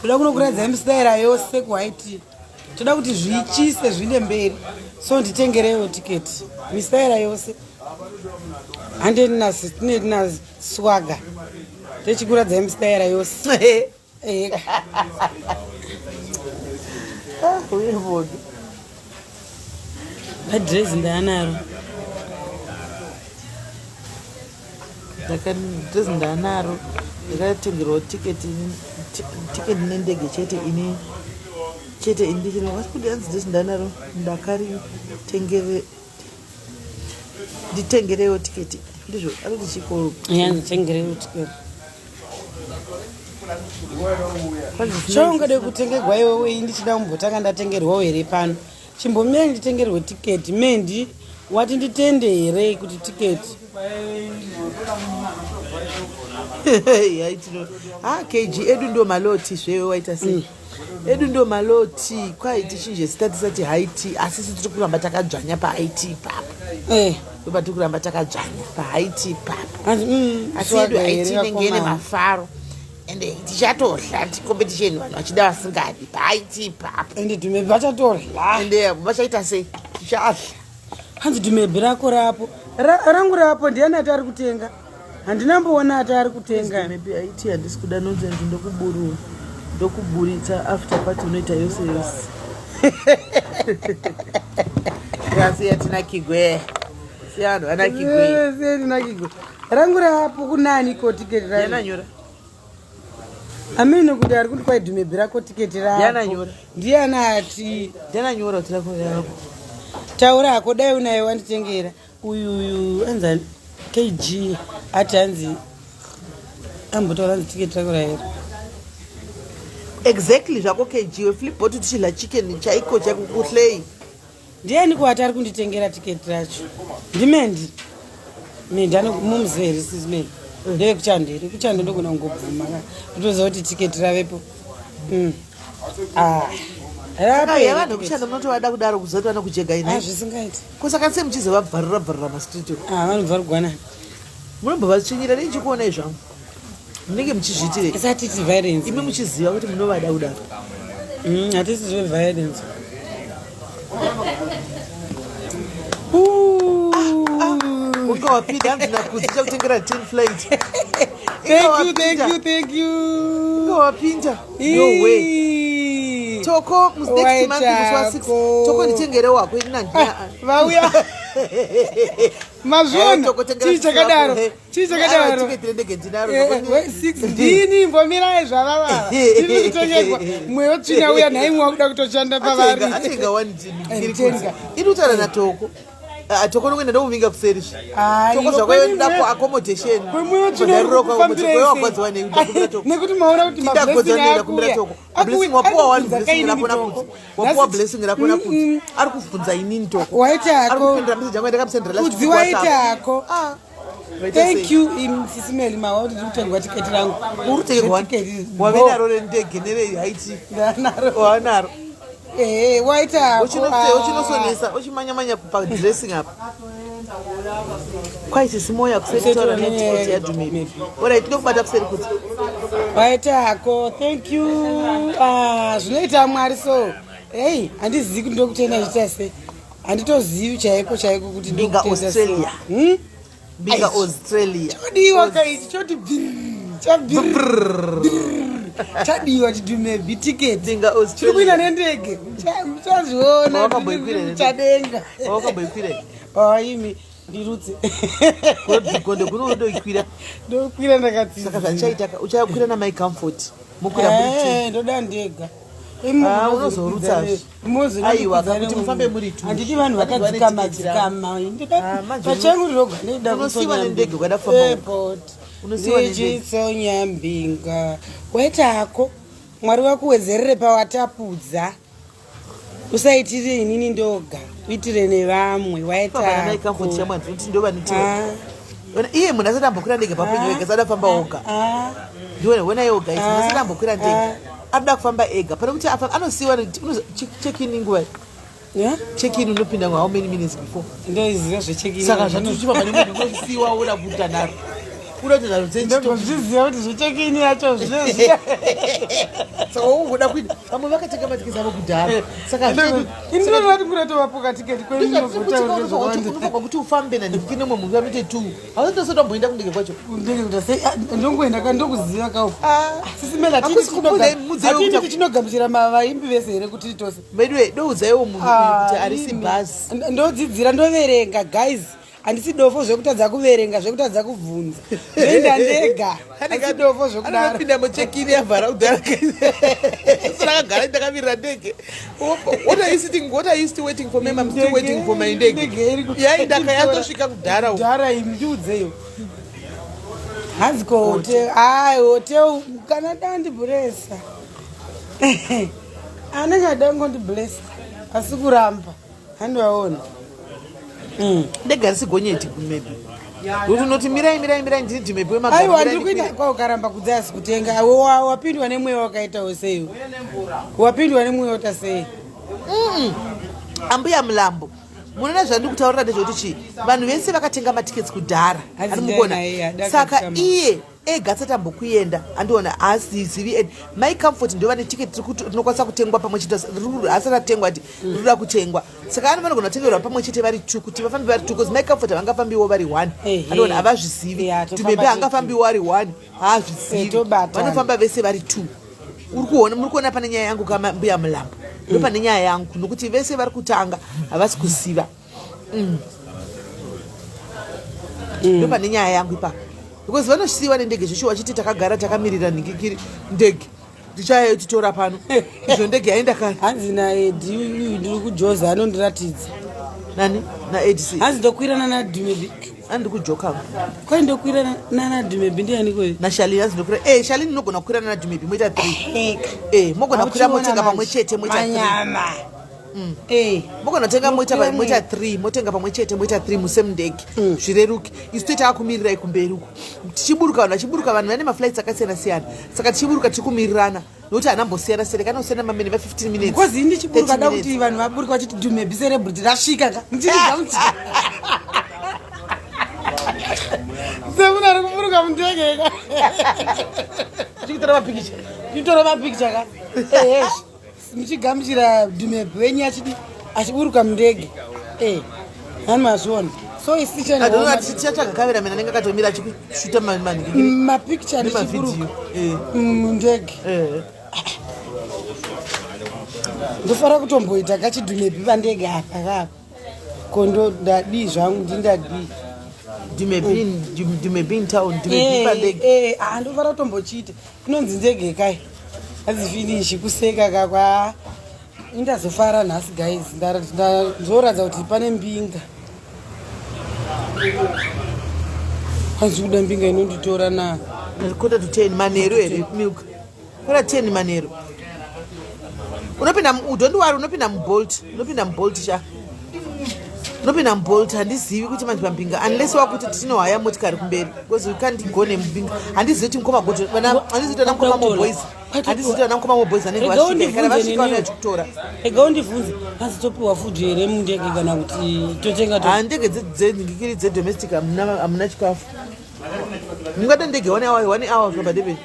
toda kunokuratidzai mustaira yose kuhit toda kuti zvichise zvine mberi so nditengereiwo tiketi mistaira yose handeni naswaga tichikuratidzai mustaira yose Eh, Ah, uye bodo. Madhirezi ndaanaro. Ndakadrezi ndanaro ndakatengerwawo tiketi tiketi nendege chete ini chete ini ndichiri wasi kuti hanzi drezi ndanaro ndakaritengere nditengerewo tiketi ndizvo arikuti chiko Ya, nditengereiwo tiketi chaungade kutengerwa iwewe ndichida kumbotanga ndatengerwawo here pano chimbomira nditengerwe tiketi Mendi wati nditende here kuti tiketi yaitino ha kg edu ndo maloti zvewe waita sei edu ndo maloti kwai tichinje zita tisati haiti asi isu tiri kuramba takadzvanya pahaiti ipapo Eh, ndopa tiri kuramba takadzvanya pahaiti ipapo hanzi, asi yedu swaga haiti here inenge ine vakomana. mafaro ende tichatodla competition vanhu vachida vasingadi pahaiti ipapo ende dhumebhi vachatorya ende vachaita sei tichadla hanzi dhumebhi rako rapo rangu rapo ndiani ati ari kutenga handina mboona ati ari kutenga Maybe haiti handisi kuda nonsense ndokuburu ndokuburitsa after party unoita yose yose siya tinakigwe siya vanhu vanakigwe Eh, ndinakigwe rangu rapo kunani ko tiketi racho yananyora amene kuti ari kuti kwai dhumebhi rako tiketi rapo Ndiananyora. ndiani ati ndiananyora kuti rako rako taura hako dai unaye wanditengera uyuyu anzi kg ati hanzi ambotaura hanzi tiketi rako raera exactly zvako kg weflipbot tichidla chicken chaiko chaiko kuhlei ndiani kuati ari kunditengera tiketi racho ndimendi mendi mumuziva here sisi mendi ndevekuchando here kuchando ndogona kungobvuma ka ndotoziva kuti tiketi ravepo Ah, rapo here vanhu tiketi? vekuchando munotovada kudaro kuziva kuti vanokujega Ah, inai zvisingaiti kosaka sei muchizovabvarura bvarura mastreet uko Ah, vanobva rugwanani munombovasvinyira nei chikuonai zvangu munenge muchizviitirei isatiti violence imi muchiziva kuti munovada kudaro Hatisi zveviolence. Inga wapinda, hanzi nakudzi chakutengera 10 flight. Thank you, thank you, thank you. Inga wapinda. No way. Ii. Toko, next month musi wa 6. Waitako. Toko nditengere wako ini nandina. Vauya. Mazviona. Toko tengera Chii chakadaro? Eh, Chii chakadaro? Tiketi rendege ndinaro. Eh, eh, six ndini mbomirai zvavavava ndiri kutongerwa mweya wetsvina uya nhaimwe wakuda kutoshanda pavari Atenga one Eh, tenga. Iri kutaura naToko. Ah, Toko nongoenda ndomuvinga kuseri zve. Ai, Toko iwe zvakwayo kwemwe- ndako accommodation. kwemweya wetsvina uri Bhadhariro kufambira kwako sei? wagwadziwa nei ndakumbira Toko. nekuti maona kuti Ndagodzwa mablessing nei ndakumbira akuuya Toko. Blessing wapuwa one Akubvunza blessing kainini rako Toko. nakudzi. Wapuwa Nhasi- blessing rako nakudzi. Ari kubvunza inini Toko. Waita Ari hako. kupindura message yangu yandakamusendera last Kudzi week WhatsApp. waita hako. Ah. Waita Thank sei? you sisimeli mawa kuti ndiri kutengwa tiketi rangu. Uri kutengerwa wani? Zvetiketi, Wave bo. naro rendege nerehaiti. Ndanaro. Wanaro. Eh, waita hako. Uchinosonesa uchimanyamanya padressing apa kwaiti simoya kuseri taura netiketi yadhumebi orit ndokubata kuseri kuti Waita hako. Thank you. Ah, zvinoita Mwari so. Hey, handizivi kuti ndokutenda zviita sei. Handitozivi chaiko chaiko kuti Mbinga ndokutenda sei. Australia. Hmm? Mbinga Aish. Australia. Chodiwa kaichi choti bvirr, chabvirr. Chadiwa chidhumebi tiketi. Mbinga Chiri kuenda Australia. nendege. Muchazviona. Wakamboikwira here? Chadenga. Wakamboikwira here? Aimi ndirutse. Gondo kuno unodoikwira. Ndokwira ndakatsidzira. Saka zvachaita uchakwira namai Comfort. Mokwira muri two. Eh, ndoda ndega. Ah, unozorutsa zve. Aiwa, kuti mufambe muri two. Handiti vanhu Vanhu vane vakadzikama tiketi ravo. dzikama. Ah, manje Pachangu ndinoga ndoda Unosiyiwa kutsonya nendege ukada kufamba uko. Airport. Unosiyiwa nendege. Ndichitsonya mbinga. Waita hako. Mwari wakuwedzerere pawatapudza. Usaitire inini ndoga. Uitire nevamwe. Waita Famba namai Comfort hako. shamwari kuti ndovanoti. Ah, Iye munhu asati ambokwira ndege papenyu wega asati afamba oga. ah. Ndione wona iwo guys, munhu asati Ah, ambokwira ndege. ah. Anoda kufamba ega. Pane kuti anosiyiwa check in nguva. Yeah? Check in unopinda how many minutes before? Ndoiziva zvechekini. Saka zvatochifamba nemunhu unosiyiwa woda kuita nharo. Uda kuita nharo dzechito. Ndozviziva kuti zvechekini yacho zvinezvi. Saka wongoda kuita vamwe vakatenga matiketi avo kudhara. Saka zvedu Indinoona kuti kunotovapoka tiketi kwemunogotaura unofanirwa kuti ufambe nanhiki nemwe munhu vanoite two. Hausati wamboenda kundege kwacho. ndongoenda ka ndokuziva kauko Ah. sisimela Hakusi kubuda mudzi wekuti- tichinogamuchira vaimbi vese here kuti tose Medwe doudzaiwo munhu uyu kuti harisi bhazi. Ndodzidzira ndoverenga guys, handisi dofo zvekutadza kuverenga, zvekutadza kubvunza. Ndoenda ndega, handisi dofo zvekudaro. Anopinda muchekini yavhara kudhara. Saka ndakamirira ndege. What are you sitting? What are you still waiting for, ma'am? I'm still waiting for my ndege. Ndege iri Yaenda yatosvika kudhara uko. Dhara iyi ndiudzeyo. Hanzi ko hotel, ai hotel kana dandibhuresa. Anenge adangondiblessa asi kuramba handivaona. Ndege harisi gonyeti maybe. Kuti unoti mirai mirai mirai ndini dhimepi wemagaro. Aiwa, mirai ndiri kuenda ndikwire. kwa ukaramba kudza asi kutenga. Wapindwa nemweya wakaitawo sei? Wapindwa nemweya wata sei? Ambuya Mulambo, munoona zvandiri kutaurira ndezvekuti chii, vanhu vese vakatenga matiketsi kudhara. Hanzi Handimukuona. ndai naye, adaka Saka kutama. iye ega asati ambokuenda, andiona haasizivi. And mai Comfort ndo vane tiketi rinokwanisa kutengwa pamwe chete, asati atengwa ati rinoda kutengwa. Saka ano vanogona kutengerwa pamwe chete vari two kuti vafambe vari two, because mai Comfort havangafambiwo vari one. Andiona havazvizivi. Ya, tofamba Tumebe tiri hangafambiwo ari one, haazvizivi. Eh, tobatana. Vanofamba vese vari two. Uri kuona, muri kuona pane nyaya yangu kama mbuya Mulambo, ndo pane nyaya yangu, nokuti vese vari kutanga havasi kuziva. Ndo pane nyaya yangu ipapo, because vanosiyiwa nendege zveshuwa vachiti takagara takamirira nhingikiri ndege ndichayotitora pano, izvo ndege yaenda kare. Hanzi naEdi uyu ndiri kujoza anondiratidza. Nani? NaAdc? Hanzi ndokwirana naDumebi. Andiri kujoka. Kwai ndokwirana naDumebi ndiani koyo? NaShalini. Hanzi ndokwira, Shalini inogona kukwirana naDumebi moita 3. Mogona kukwira motenga pamwe chete moita 3. Manyama. Mogona kutenga moita Mokwira moita 3, motenga pamwe chete moita 3 musemundege, zvireruke. Isu toita kakumirirai kumberi uko tichiburuka, vanhu vachiburuka, vanhu vane maflights akasiyana siyana, saka tichiburuka tiri kumirirana nokuti hanambosiyana siyana, kana kusiyana mamene va 15 minutes, Because ini ndichiburuka 30 da minutes. kuti vanhu vaburuka vachiti Dumebi celebrity rasvika ka muchirigamuchira semunhu ari kuburuka mundege ka. Tichitora mapikicha. Tichitora mapikicha ka, ehe, muchigamuchira Dumebi wenyu achidi achiburuka mundege. Hani mazviona. So isichatsvaga cameraman anenge akatomira achikushuta manhikiri mapicture nemavideo. ndichiburuka mundege. Ndofanira kutomboita kachidhumepi pandege apa kapa kondo ndadii zvangu, ndindadii? Dumebi in town, dumebi pandege. Ndofanira kutombochiita inonzi ndege kai azifinishi kuseka kakwa. Indazofara nhasi guys, ndoratidza kuti pane mbinga. Hanzi kuda mbinga inonditora na 9:45 manheru here, milk? 9:45 manheru unopinda don't worry, unopinda muBolt, unopinda muBolt sha, unopinda muBolt. Handizivi kuti manje pambinga, unless wakuti tinohaya motikari kumberi, because we can't go nemubinga. Handizivi kuti mukoma goto, handizivi kuti vana mukoma moboys, handizivi kuti vana mukoma moboys vanenge Rega vasvika. Kana undibvunze vasvika neniwo. vanoya chikutora. Rega undibvunze, hanzi topiwa food here mundege kana kuti totenga Ha, ndege dzengikiri dzedomestic hamuna chikafu. Mungada ndege 1 hour, 1 hour kusvika paDurban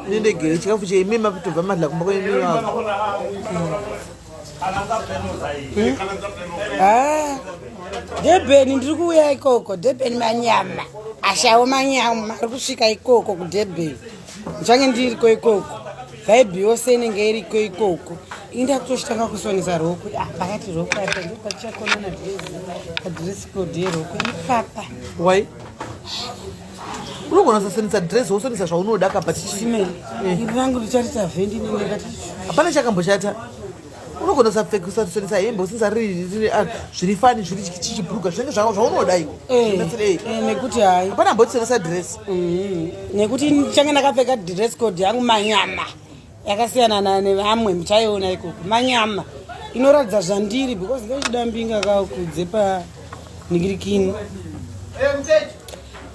ine ndege. Chikafu cheime matobva madla kumba kwenyu. Ha, Durban ndiri kuuya ikoko. Durban manyama ashawo, manyama ari kusvika ikoko kuDurban. Ndichange ndiriko ikoko, vibe yose inenge iriko ikoko. Inda kutochitanga kusonesa rokwe. Ah, pakati rokwe apa ndopachakonana dhirezi, padress code yerokwe ipapa. Wai, unogona kusasonesa dress, wosonesa zvaunoda kapa. Simeli, iri rangu richarita vhendi nendekati. Hapana chakamboshata. Unogona kusapfeka, usasonesa hembe, usonesa riri zviri fani, zviri chichibhuruga, zvinenge zvaunoda iwo. Zvinatsirei. Nekuti hai. Hapana ambotisonesa dress. Nekuti ndichange ndakapfeka dress code yangu manyama yakasiyana nevamwe. Muchaiona ikoko manyama inoratidza zvandiri, because ndochida mbinga kakudze panhingirikini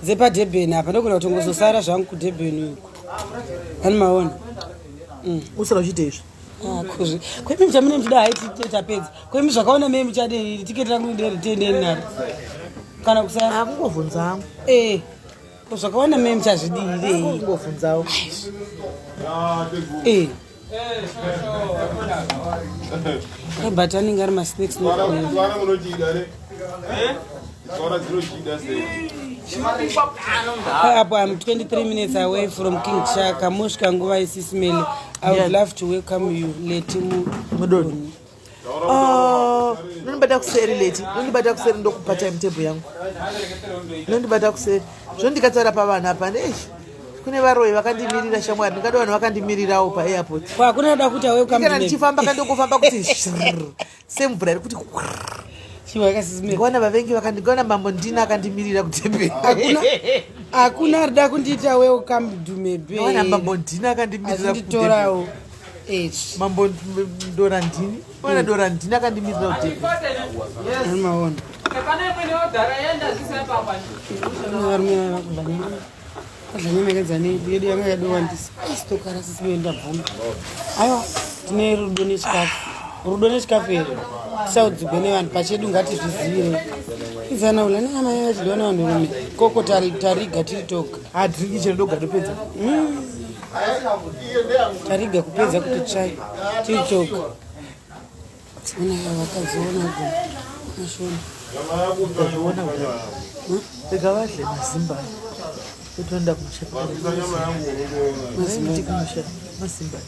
dzepaDurban apa. Ndogona kutongozosara zvangu kuDurban uku, ani maona. Usara uchiita izvi. Kuzvi kwemi muchamune muchida hai, tapedza kwemi zvakaona mei muchade tiketi rangu nderitendeni naro kana kusara. Akungovhunzawo. Ko zvakaona mei muchazvidirei? Kungovhunzawo. But anenge ari masnacks. Tswana munochida ne tswana dzinochida sei? Apo I'm 23 minutes away from King Shaka. Mosvika nguva isisimele. I would love to welcome you, Leti Mudoni. Oh, unondibata kuseri Leti, unondibata kuseri, ndokupa timetable yangu. Unondibata kuseri zvo ndikataura pavanhu apa ndeichi kune varoyi vakandimirira. Shamwari, ndingada vanhu vakandimirirawo paairport. Hakuna da kuti welcome. Kana ndichifamba kandongofamba kuti shrrr, semvura iri kuti. Chiwakasisimele. Ndikaona vavengi ndikaona mambo ndina akandimirira kutemberi. Hakuna arida kundiita welcome, Dhumebe. Ndikaona mambo ndina akandimirira kutemberi. Achinditorawo. Mambo Dora ndini, ona Dora ndini akandimirira kutemberi. Maona. Varume vakudla nyama, vadla nyama yakadza yedu yanga yadowandisa. Isitokara sisibe ndabvuma. Aiwa, tine rudo nechikafu, rudo nechikafu here tisaudzigwe nevanhu pachedu, ngatizvizivire. Izana ula nenyama yachidyiwa nevanhurume koko tariga tiri toga. Hadringi chero ndoga ndopedza. Tariga kupedza kuti tsvai tiri toga. Ona vakadziona go mashona. Ndazviona, rega vadle mazimba totoenda kumusha. Mazimba kumusha, mazimba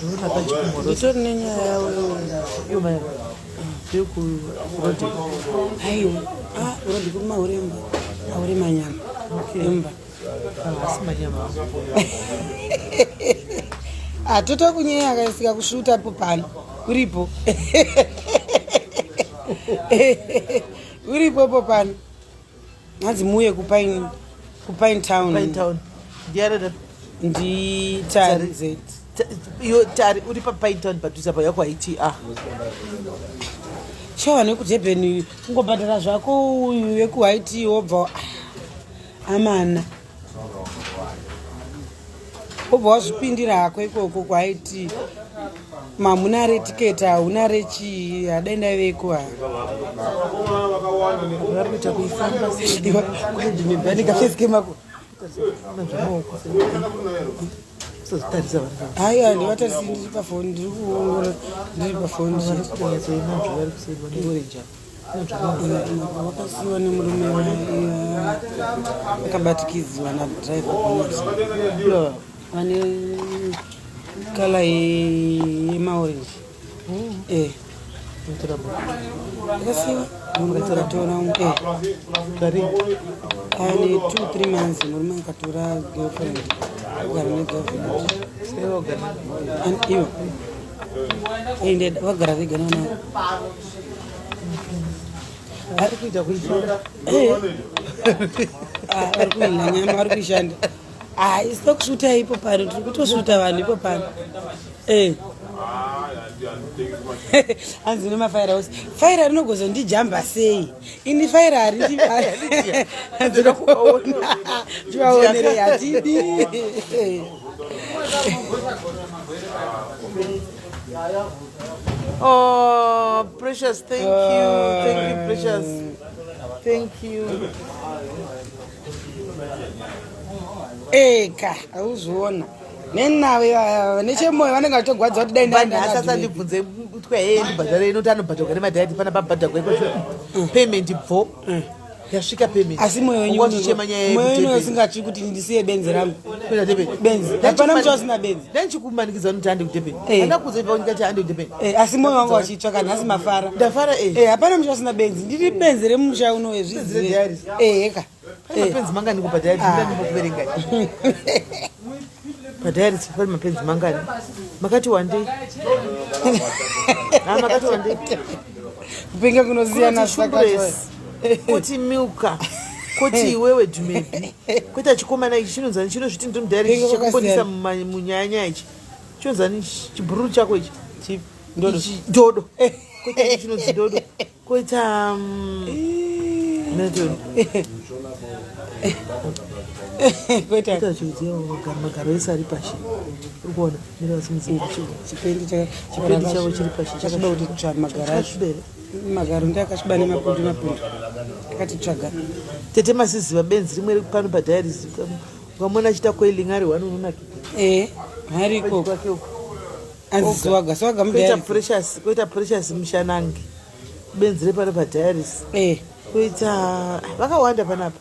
ona kachikumhorosa. Nditori nenyaya yavo. Iyo mai ndekurodhi. Aiwa, urodhi kumauremba aure manyama emba. Asi manyama. Atoto kunyeya akaisika kusvutapo pano uripo, uripopo pano. Hanzi muuye kuPine, kuPine Town. Pine Town ndiarada. Nditari Z. Iyo tari uri paPine Town padhuze apa yako haiti a. Sure, nekuDurban kungobhadhara zvako uyu wekuhaiti wobva amana wobva wazvipindira hako ikoko kuhaiti. Mamuna retiketi, hauna rechii, hadai ndaveko ha. Vari kuita kuifamba. Kwaidhimebhanika kemako. Zvemaoko usazotarisa vanhu. Haiwa, ndivatarisi, ndiri pafoni, ndiri kuongorora ndiri pafoni. Vari kutonyatsoina zvavari kuseri vane orange apa. Wakasiiwa nemurume akabatikidziwa nadriver bonnet. Vane kala yemaorange. Eh. Akasiiwa murume akatora eh. Ane 2 3 months murume akatora girlfriend. Kugara negirlfriend. Ivo. Ende vagara vega nevana. Vari kuita kuishanda. Eh. Ah, vari kuina nyama vari kuishanda. Ah, isu tokusvuta ipo pano tiri kutosvuta vanhu ipo pano. Eh. Hanzi nemafaira ose. Faira rinogozondijamba sei? Ini faira harindi handinoda kuvaona. Tivaonerei hatidi. Oh, Precious, thank you. Thank you, Precious. Thank you. Eka, hauzviona. Nenawe nechemoyo vanenge vachitogwadza kuti dai Vanhu asi asandibvunze kutwa heye ndibhadhare inoti anobhadharwa nemadhaiti pana pabhadharwa ikosho payment bvo yasvika payment asi moyo wenyu wachichema nyaya moyo wenyu yekudurban. usingatyi kuti ndisiye benzi rangu Kuenda Durban. benzi hapana mucha usina benzi Ndanchikumanikidza kuti hande kuDurban. Eh. Handakudza ipapo ndikati hande kuDurban. Eh, asi moyo wangu wachitsvaka nhasi mafara Ndafara eh. Eh, hapana musha usina benzi ndiri benzi remusha uno Benzi rediaries. eka Pane mapenzi mangani kubhadhara ndindanimbokuverengai. Padhayari pane mapenzi mangani? Makati wandei. Ha makati wandei. Kupenga kunosiyana Kunoti Shumbres, koti Milka, koti iwewe Dumebi, koita chikomana ichi chinonzani chinozviti ndiri mudhayari Kupenga chekubudisa kwakasiyana. munyaya ichi. Chinonzani chibhururu chako ichi. Ndodo. Ichi- Dodo. Koita ichi chinonzi dodo. Koita Koita koita chiudziya magaro ese ari pashi. Uri kuona? Mira vasimudze chipendi Chipendi chavo chiri pashi chakasviba kuti tsva magaro acho. chakasviba here? Magaro ndi akasviba nemapundu mapundu akati tsvaga. Tete masiziva benzi rimwe riri pano padhayari ukamona achiita koiling ari one unonakidza. Eh, hariko. Kwake uko. Anzi swaga swaga Koita mudhayari. Precious, koita Precious Mushanangi. Benzi repano padhayarisi. Eh, Koita vakawanda panapa.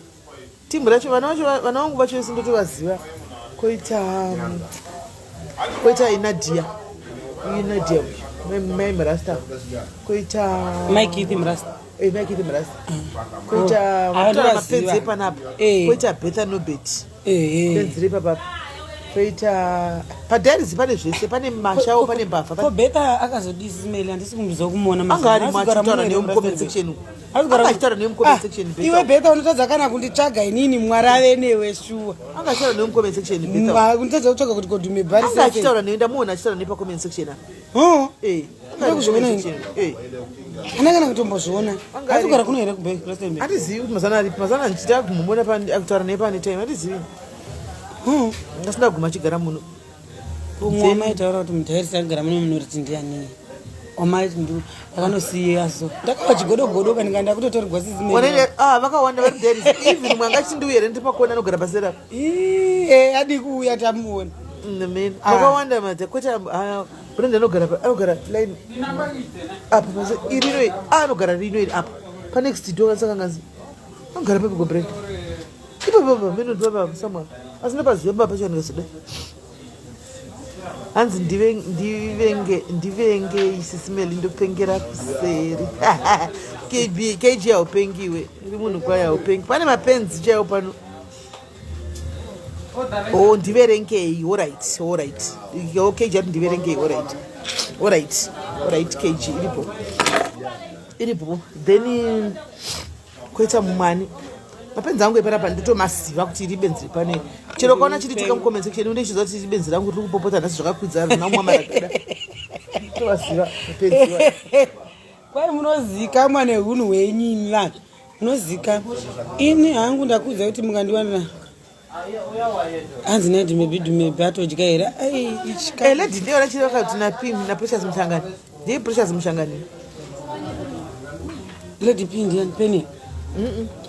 Timu racho vana vacho vana vangu vacho vese ndotovaziva. Koita koita Inadia. Inadia uyu. Mai Mrasta. Koita Mike Ethan Rasta. Eh, Mike Ethan Rasta. Koita Oh, vatora ndovaziva. mapenzi epanapa. Eh. Koita Betha Nobet. Eh, eh. Benzi repapapa. Koita padhayarisi pane zvese pane mashawo pane mbavha Ko Betha akazodisi mail handisi kumbizo kumuona anga arimo achitaura newe mucomment section uku. Azigara Anga achitaura newe mucomment section Betha. Iwe Betha unotadza kana kunditsvaga inini Mwari ave newe shuwa. Anga achitaura newe mucomment section Betha. Unotadza kutsvaga kuti kodume bhari. Anga achitaura newe ndamuona achitaura newe pacomment section apa. Oh. Eh. Ndoda kuzviona ini. Eh. Ana kana kutombozviona. Anga Asi kugara aripo. kuno here kuBrustenburg? Handizivi kuti mazana aripi mazana ndichita kumumona akutaura naye pane time handizivi. Ndasina kuguma achigara muno. Umwe wamaitaura kuti mudhairisi agara muno munoriti ndiani? Wamaiti ndu akanosiya so. Ndakava chigodogodo kana ndakutotorwa sisi Wanene ah vakawanda vari mudhairisi even mwe anga achiti ndiuye here ndiri pakona anogara pasera. Eh, adi kuuya tamuona. Amen. Ah. Vakawanda madza kwete ah Brenda anogara anogara line apa pasi iri rino ah anogara rino iri apa. Pa next door kanzi anogara papi go Brenda. Ipo baba meno baba somewhere. Asi ndapaziva baba pacho ndikazoda. Hanzi ndivenge ndivenge isisimeli ndopengera kuseri. KB KG haupengiwe. Uri munhu kwaye haupengi. Pane mapenzi chaiwo pano. Oh, ndiverengei. Alright, alright. Yo KG ati ndiverengei. Alright. Alright. Alright KG iripo. Iripo. Then koita mumwani. Mapenzi angu epanapa ndotomaziva kuti iri benzi ripane. Chero ukaona chiri tuka mucomment section unochiziva kuti iri benzi rangu riri kupopota nhasi zvakakwidza rina mwa maragada. Tovaziva mapenzi iwayo. Kwai munozikamwa nehunhu hwenyu imi vanhu. Munozika. Ini hangu ndakuudza kuti mukandiwanira. Hanzi naDumebi Dumebi atodya here? Ai, ichika. Eh, lady ndiyo rachiri vakati na Pim na Precious Mushangani. Ndiye Precious Mushangani. Lady P ndiani? Penny?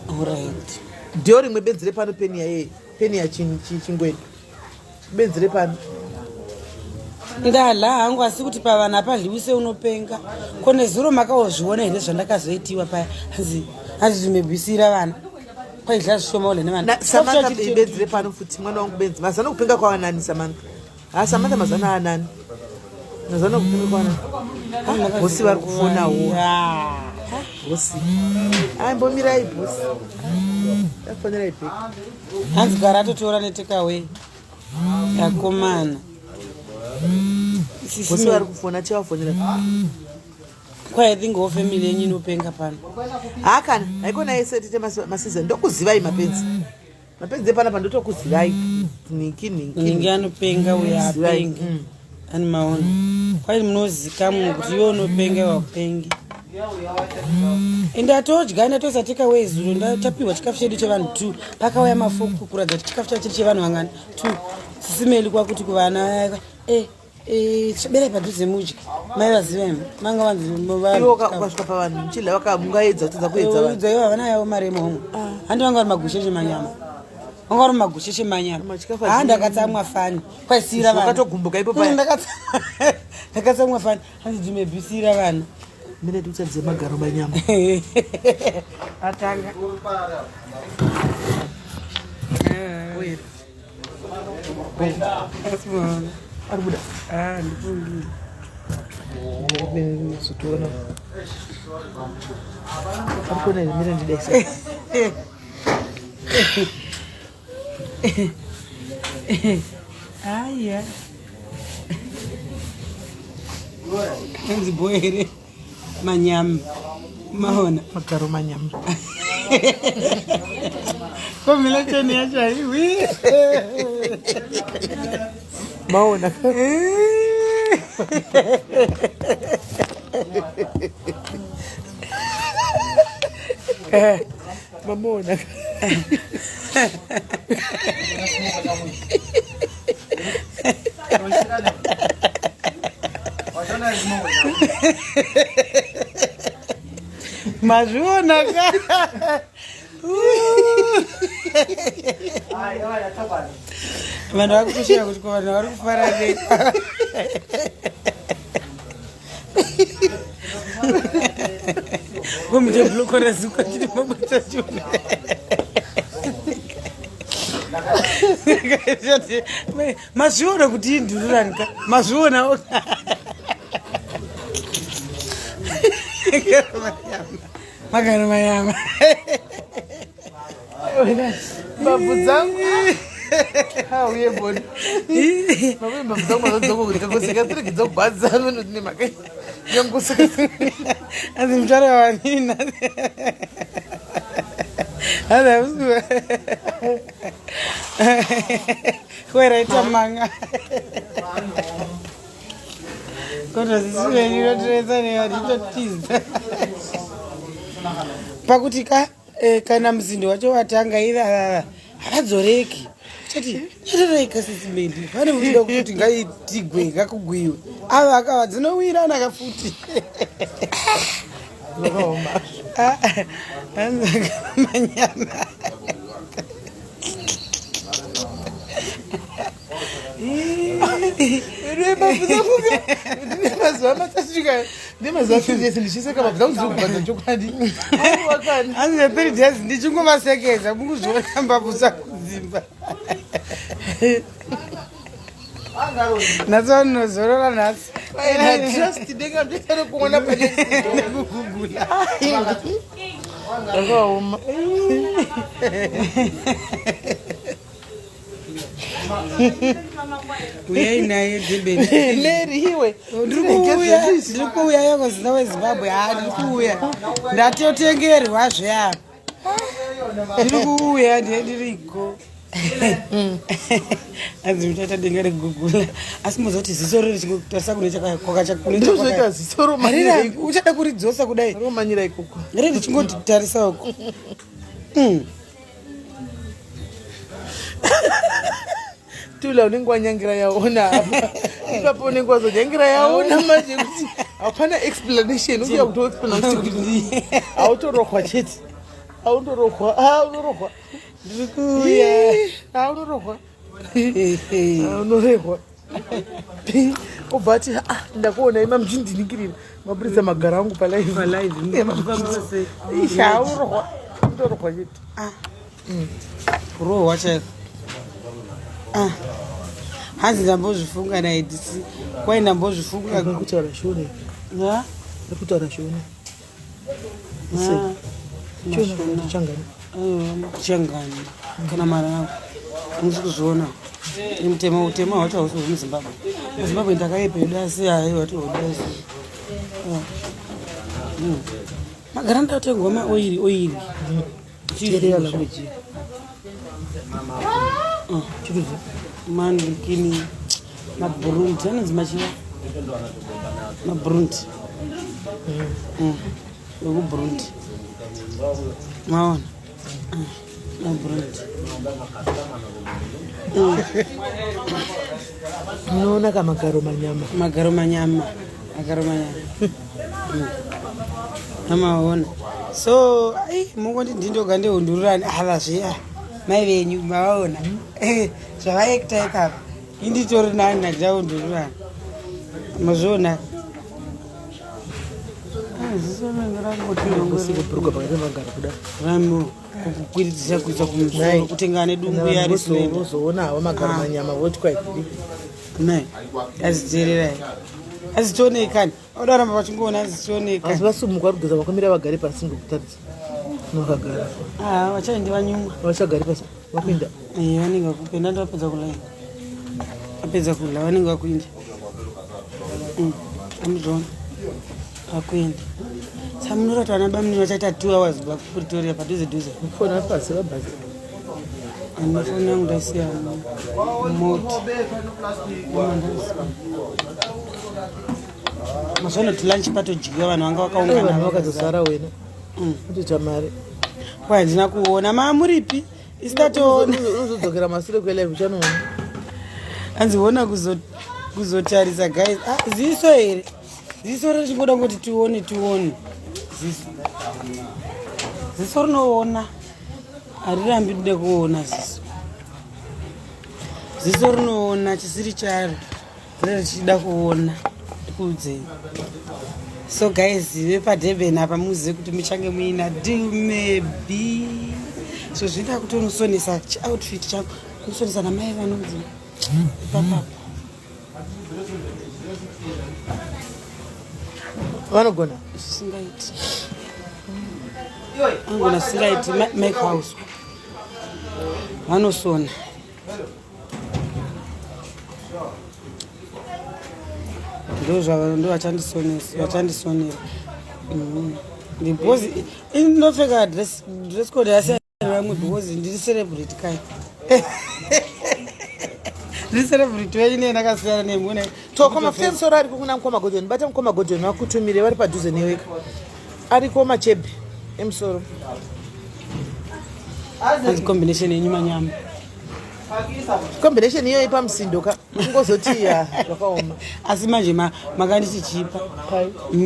Alright. Ndiyo rimwe benzi repano peni yaye. Peni ya Chingweni. Benzi repano. Ndadla hangu asi kuti pavanhu apadliwi seunopenga. Ko nezuro makaozviona here zvandakazoitiwa paya? Hanzi hanzi zvimebisira vana. Kwaidla zvishoma ole nevana. Samantha benzi repano futi mwana wangu benzi. Mazano kupenga kwawanani Samantha? Ha Samantha mazano aanani? Mazano kupenga kwawanani? Bosi vari kufonawo. Bosi. Ai mbomirai bosi. Ndafonerai back. Hanzi gara atotora netekaway. Akomana. Bosi vari kufona chivafonera. Kwa I think whole family yenyu inopenga pano. Ha kana haikona yese tite masizeni ndokuzivai mapenzi. Mapenzi epana pa ndotokuzivai. Ninki ninki. Ningi anopenga uyo apengi. Ani maona. Kwai munozikamwa kuti iwe unopenga iwe haupengi. Ende atodya ndatoisa takeaway zuro ndatapiwa chikafu chedu chevanhu two pakauya mafoku kuratidza kuti chikafu chacho chiri chevanhu vangani two sisimeli kwakuti kuvana eh eh chiberai padhuze mudye mai vaziva imi manga vanzi Iwe ukasvika pavanhu muchidya vakamungaedza kutadza kuedza vanhu. udza ivo havana yavo mari yemuhomwe handi vanga vari magusheshe manyama vanga vari magusheshe manyama Machikafu ha ndakatsamwa fani kwaisiyira vana Wakatogumbuka ipo paya. Ndakatsamwa fani hanzi ndimebisira vana Mine ndikutsadze magaro manyama. Atanga. Ari kubuda. Ah, ndifungile. Zotoona. Ari kuona here mire ndidese. Aya. Hanzi boy here manyama. Maona. Magaro manyama. Combination yacho haiwi. Maona. Mamona. Mazviona ka. Vanhu vakutoshaya kuti ko vanhu vari kufara nei. Komite blokora zuka chiri mabata chuna. Mazviona kuti indururani ka? Mazvionawo. Magaro mayama. Mbabvu dzangu. Auye boni. Mabvu mbabvu dzangu mazadzoko kuti kangoseka tirikidza kugwadza vanoti nemhaka yangoseka. Hanzi mutare wanina. Hanzi hamusi. Kweraita manga. Kodwa sisi venyu inotiresa nevatitotiza. Pakuti ka eh, kana musindo wacho watanga ivava havadzoreki chati nyararaika sisi mendi vane uchida kuti ngaitigwe ngakugwiwe ava akava dzinowirana kafuti Ah, ah, manyama Ndine mazuva matatu ka ndine mazuva 3 days ndichiseka mbabvu dzangu dziri kugwadza chokwadi. Hanzi 3 days ndichingovasekeza mukuzviona mbabvu dzakudzimba nhasi vanozorora nhasi Trust denga ndisare kuona pane nekugugula. Zvakaoma. Uyai naye dhibeni. Mary iwe. Ndiri kuuya, ndiri kuuya yokozina weZimbabwe. Ha, ndiri kuuya, ndatotengerwa zve apa, ndiri kuuya, ndiye ndiriko. Hanzi muchaita denga regugula asi moziva kuti ziso riri chingotarisa kune Ndozvoita ziso romanyira chakwakariri uchada kuridzosa kudai romanyira ikoko. Riri richingotarisa uko. Tula unenge wanyangira yaona apa. Ipapo unenge wazonyangira yaona manje kuti hapana explanation uya kuti explain kuti hautorohwa chete. Haundorohwa. Ah, unorohwa. Ndiri kuuya. Ah, unorohwa. Ah, unorehwa. Obva ati ah, ndakuona ima muchindiningirira maburitsa magaro angu palive. Palive, mufambisa sei? Ishaurwa ndorwa chete. Ah. Kurohwa chaiko. Ah. Hanzi ndambozvifunga naidisi. Kwai ndambozvifunga. Kutaura shona. Ha? Kutaura shona. Ah. Shona changani. Changani. Kana mara musi kuzviona. Mutemo utema wacho hausi wemuZimbabwe. MuZimbabwe ndakaipa yedu asi haiwa tohodasi. Magara ndatengwa maoiri oiri. Teerera language. Chikuzi. Mandikini maburundi anonzi machiva maburundi vekuburundi maona maburundi. Unoona kamagaro manyama. Magaro manyama, magaro manyama. Amaona so ai mungoti ndindoga ndehundururani ava zviya mai venyu mavaona zvavaekta ipapa inditori nani nandidahundururani mazviona. Bhurugwa pakati pemagaro kuda. Ramo kukwiridzisa kuisa kumusoro kutenga ane dumbu yarisine. Vozoona havo magaro manyama voti kwaikudi. Nai aziteererai azitionekani oda ramba vachingoona azitionekani. Asi vasumuka vari kugeza vakamira vagare pasi ngokutaridza. Vakagara. Ah, vachaindi vanyumwa. Vachagari pasi vakuinda. Eh, vanenge vakupinda ndovapedza kulaina. Vapedza kudla vanenge vakuinda. Amuzona. Vakuinda. Saka munorati vana bamuni vachaita 2 hours kubva kuPretoria padhuze dhuze. Fona pasi vabhazi. Andifoni yangu ndasiya mota. Mazuva ano lunch patodyiwa vanhu vanga vakaungana. Vanhu vakazosara wena. Kutoita mari. Kwai handina kuona maamuripi isitatoona. Unozodzokera masure kwelive uchanoona. Hanzi ona kuzotarisa guys. Ah, ziso here? Ziso richingoda kuti tione tione. Ziso. Ziso rinoona. Harirambi ride kuona ziso. Ziso rinoona chisiri charo. Rine richida kuona. Ndikuudzei. So guys, vepaDurban apa muzive kuti muchange muina Dume B. So zvinoita kutonosonesa chioutfit changu. Kunosonesa namai vanonzi ipapapa. Vanogona. Zvisingaiti. Vanogona zvisingaiti make house. Vanosona. Ndo vachandisonera. Because ndinopfeka dress code yasiyana vamwe because ndiri celebrity kai. Ndiri celebrity wenyu nee ndakasiyana nemune. Toko mafuta emusoro ariko kuna mukoma Godwin. Bata mukoma Godwin vakutumire vari padhuze neweka. Ariko machebhe emusoro. Hanzi combination yenyu manyama. Combination iyoyi pamusindo ka. Ungozoti ya zvakaoma. Asi manje makanditi chipa.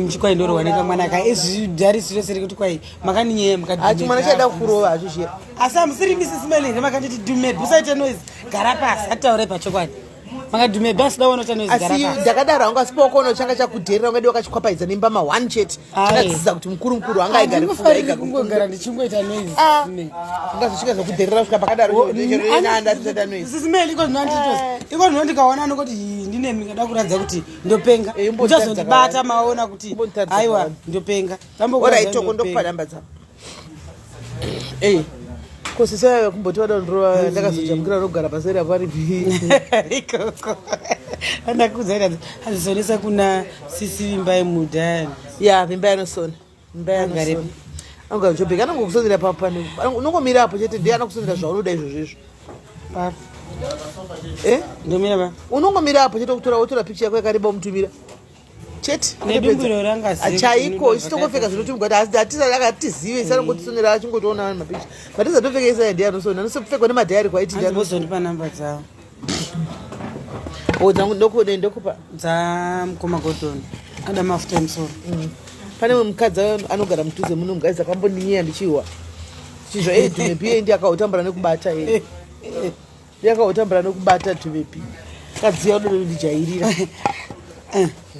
Chikwai ndorohwa nekamwana ka izvi rese rekuti kwai makandinyeya mukati. Hachi mwana chaida kurova hacho chiya. Asi hamusiri Mrs. Meli here makanditi Dume usaite noise gara pasi ataure pachokwadi. Makadhume basi daona uta noise gara Asi pasi. ndakadaro hangu asi pawakuona changa chakudherera ungadi wakachikwapaiza nemba ma one chete. Chakadzidza kuti mukuru mukuru anga aigare kufunga Handingofariri aiga kungogara ndichingoita noise. Ah. Meli. Ungazosvika zvokudherera kusvika pakadaro ndoita noise. Sisi Meli iko zvino anditozi. Iko zvino ndikaona anongoti "Ii, ndine ndingada kuratidza kuti ndopenga. Eh, umbondiratidza Muchazondibata kawanda. maona kuti Umbondiratidza aiwa kawanda. ndopenga. Alright, Toko ndokupa namba dzako. Eh. Ko sisi vaya vekumboti vada kundorova ndakazojamukira nogara paseri apo vari Ikoko. Andakuudza kuti azisonesa kuna sisi Vimbai Mudhani. Ya, Vimbai anosona. Vimbai Anogara anosona. Anogara Joburg anongokusonera papo pane. Unongomira apo chete ndiye anokusonera zvaunoda izvozvo izvo. Papi. Eh? Ndomira pa. Unongomira apo chete kutora wotora picture yako yakareba womutumira. Chete. Nedumbu iro ranga zive kuti Chaiko unoda isu tongopfeka zvakaita. zvinotumigwa kuti hatizive isu anongotisonera achingotiona vanhu mapicha. But izatopfeka isaya ndiye anosona. Anosopfekwa nemadhayari kwaiti ndiye Hanzi vozondipa namba dzavo. Oh, dzangu ndokuda ndokupa. Dzamukoma Gordon. Ada mafuta emusoro. Pane mumwe mukadzi anogara mudhuze muno mukadzi akambondinyeya ndichihwa. Chizvo eh Dume B ndiye akautambura nekubata eh. Ndiye akautambura nekubata Dume B. Kadziya unoda kundijairira.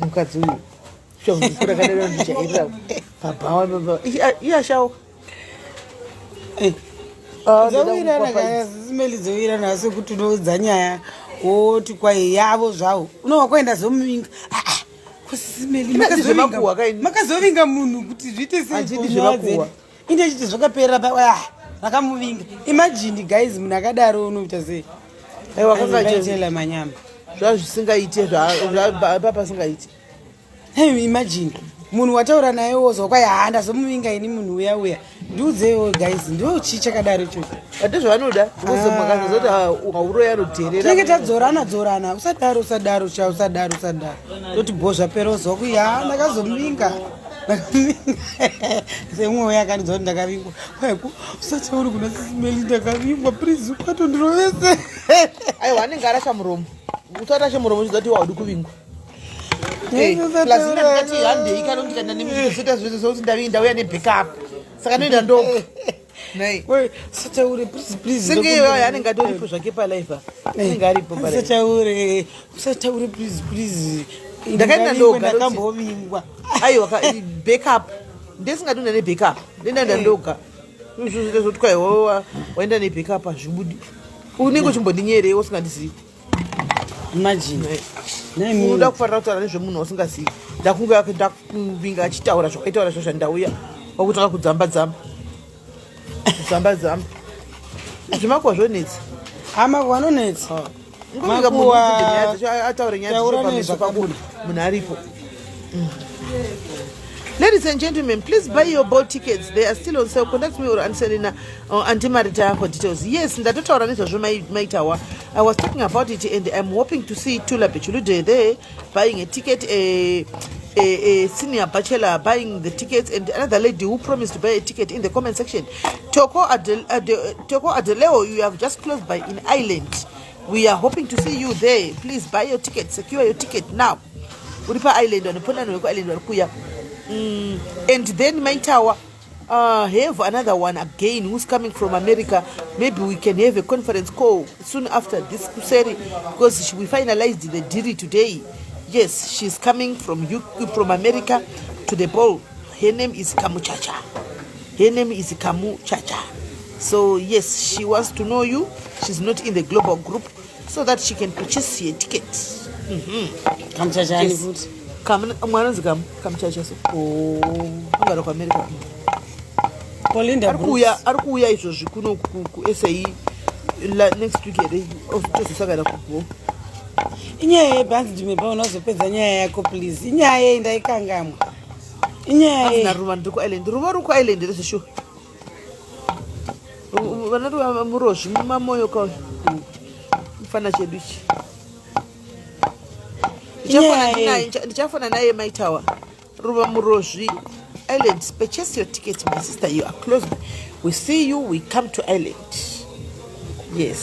Mukadzi uyu shakakadaro ndichairira pabhawa iyashawo. Ah, Dzowirana kaya simeli, dzowirana, asi kuti unoudza nyaya woti kwai yavo zvavo unova kwaenda zomuvinga. Ah, ah, kusisimeli Inati zvemakuhwa kaini. Makazovinga munhu kuti zviite sei? Handidi Nyaya zvemakuhwa. dzedu. Inde chiti zvakaperera pa ah, rakamuvinga. Imagine guys, munhu akadaro unoita sei? Aiwa, kanga Aitela manyama. Zvazvisingaite, papasingaiti. Hey, imagine munhu wataura naye wozwa kwai haa, ndazomuvinga ini munhu uya uya. Ndiudzeiwo guys, ndo chii chakadaro ichocho? Ate zvavanoda because makazoti hauroyi anodherera. Tinenge tadzorana dzorana, usadaro, usadaro cha, usadaro, usadaro. Toti bho, zvapera, uzwa kui ha, ndakazomuvinga, ndakamuvinga. Semumwe uya akandidza kuti ndakavingwa, kwaiku usatauri kuna sisimeli ndakavingwa, please, ukatondirovese. Aiwa, anenge arasha muromo. Usarashe muromo uchidza kuti haudi kuvingwa. Plus ina ndikati handei kana ndikaenda nemizoita zvese sokuti ndauya nebackup, saka ndoenda ndoga. Nei? Usataure, please, please. Senge iyoyo anenge atoripo zvake palife, anenge aripo palife. Usataure, usataure, please, please. Ndakaenda ndoga, Ndakambovingwa. Aiwa, backup ndesingadi nebackup, ndoenda ndoga. Zoti kwaiwa waenda nebackup, hazvibudi. Unenge uchimbondinyerei usingandizivi? Imagine. Unoda kufarira kutaura nezvemunhu wasingazivi. Ndakunge ndakuvinga achitaura zvakaitaura zvo zvandauya wakutanga kudzamba dzamba, kudzamba dzamba zvemakuwa zvonetsa. Amakuwa anonetsa. Ngovinga munhu Makuwa- ubvunze nyaya dzacho, ataure nyaya Taura dzacho pameso pako nezvakabuda. munhu aripo. Ladies and gentlemen, please buy your boat tickets. They are still on sale. Contact me or Auntie Selina or Auntie Marita for details. Yes, ndatotaura nezvazvo maitawa. I was talking about it and I'm hoping to see Tula Bechulude there buying a ticket, a senior bachelor buying the tickets, and another lady who promised to buy a ticket in the comment section. Toko, Adel, Ade, Toko Adeleo, you have just closed by in Ireland. We are hoping to see you there. Please buy your ticket, secure your ticket now. Uri paIsland, vanopona vekuIsland vari kuuya. And then maitawa have another one again who's coming from America. Maybe we can have a conference call soon after this kuseri because we finalized the deal today. Yes, she's coming from UK, from America to the ball. Her name is Kamuchacha. Her name is Kamuchacha. So yes, she wants to know you. She's not in the global group, so that she can purchase her ticket. Kamuchachani Yes. futi? Mwana anonzi Kamuchacha, so angara kuAmerica. Colinda. Ari kuuya, ari kuuya izvozvi kuno kuSA next week here, tozosangana kugo. Inyaya yebhanzi ndimeba, unazopedza nyaya yako please. Inyaya yei? Ndaikangamwa inyaya yei? Azina Ruva, ndiri kuIsland. Ruva uri kuIsland here zveshuwa? Vana Ruva murozvi mumamoyo kauya mufana chedu ichi. Inyaya Ndichafona naye maitawa. Ruva murozvi, Island, purchase your ticket, my sister. You are close. We see you, we come to Island. Yes.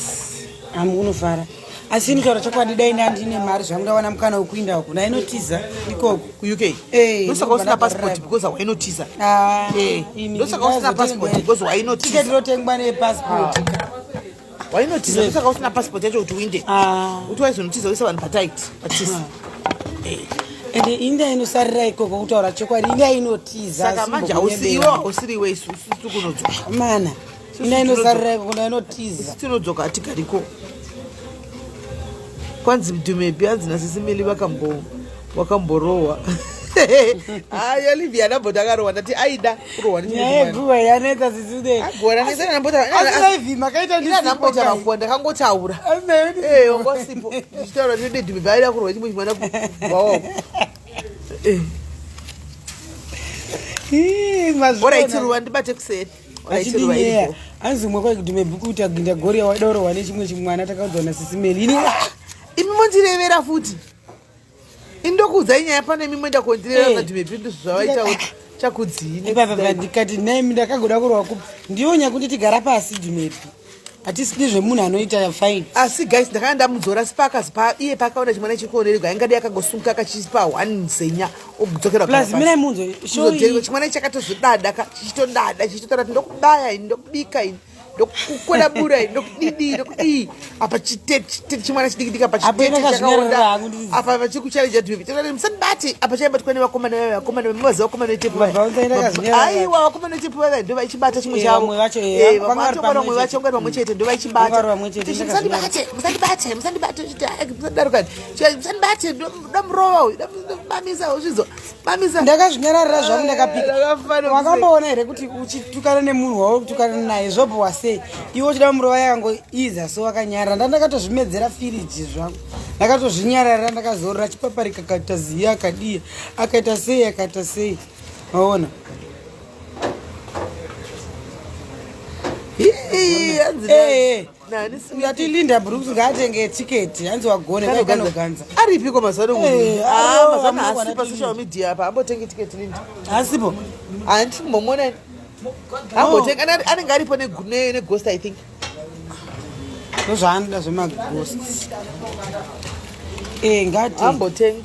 Hamu unofara, asi inotaura chokwadi, dai ndandine mari zvangu ndawana mukana wekuinda uko, ndainotiza ikoko. KuUK? Eh, Ndosaka usina ndobva passport ndagarira. because wainotiza. Ah, Eh, ndosaka usina passport because wainotiza. Tiketi rotengwa nepassport. Wainotiza, ndosaka usina passport yacho kuti uinde. Ah. Kuti waizonotiza uisa vanhu patight patisa. Ende inda inosarira ikoko, kutaura chokwadi, inda inotiza. Saka manje hausi iwe, hausiri iwe, isu tiri kunodzoka. Mana, inda inosarira ikoko, ndainotiza. Isu tinodzoka, hatigariko. Kwanzi Mdumebi, hanzi nasisimeli wakamborohwa. Hayi, Olivia namboti akarohwa, ndati aida kurohwa. Nyaya yeguva yanetsa siside. Asi makaita. Ndambota makuwa, ndakangotaura wangosipo ndichitaura ndedhumebi aida kurohwa chimwe chimwana kubvawo. Alright Ruva, ndibate kuseri. Alright Ruva, Achidinyeya iripo. Hanzi umwe kwaidhume kuita ginda goria waidorohwa nechimwe chimwana, takaudzwa nasisimeli ini. Imi mondirevera futi, indokuudzai nyaya pano, imi moenda kondirevera. Eh. Nadhumebi ndozvavaita chakudzii. Ipapapa ndikati naimi ndakagoda kurwa kupi? Ndiyo nyakunditi gara pasi Dhumepi, hatisi nezvemunhu anoita fine. Asi guys, ndakanga ndamudzora sipakazi pa iye pakaona chimwana chikuonererwa, aingadai akangosunga akachipa one zenya odzokera. Plus mirai munzwe show iyi. Chimwana ichi chakatozodada ka, chichitodada chichitotaura kuti ndokubaya ini, ndokubika ini. Ndokukwedabura ndokudidi ndokudii apa chitete chimwana chidikidiki apa Apo chitete ndakazvinyarara chakaonda hangu ndiri- apa vachikuchalenja dhivi musandibate apa chaibatwa nevakomana vaya vakomana muvaziva vakomana vetepu vaya. Mabhaunsa ndakazvinyarara. Aiwa vakomana vetepu vaya ndo vaichibata chimwe Eh, chavo vamwe vacho, eh, Eh, vanga vamwe vari vacho vamwe pamwe vacho chete. vanga vari pamwe chete ndo Vanga vari vaichibata pamwe chete, Tichi, ndakazvinyarara. musandibate musandibate musandibate chiti, "Ai, musadaro kani Chiti, musandibate ndamurova uyu ndamamisa uzvizo mamisa Ndakazvinyararira zvangu Eh, ndakapika. ndakafara Wakamboona here kuti uchitukana nemunhu wauri kutukana naye zvobhowa sei? Iwe uchida murova yakangoiza so wakanyarara. Ndandakatozvimedzera firiji zvangu. Ndakatozvinyararira ndakazorora chipaparika akaita ziya akadiya akaita sei akaita sei. Maona? Hii, hanzi Eh, eh. nani Smith. Uyati Linda Brooks ngaatenge tiketi hanzi wagone kwai kanoganza. Aripiko mazuva ano? Eh, Ah, ayo, mazuva ano amuna haasi pasocial media apa ambotenge tiketi Linda. Asipo. Handiti kumbomuona ambotenga anenge aripo neghost, I think. Ndozvaanoda zvemaghost. Eh, ngati. Ambotenge.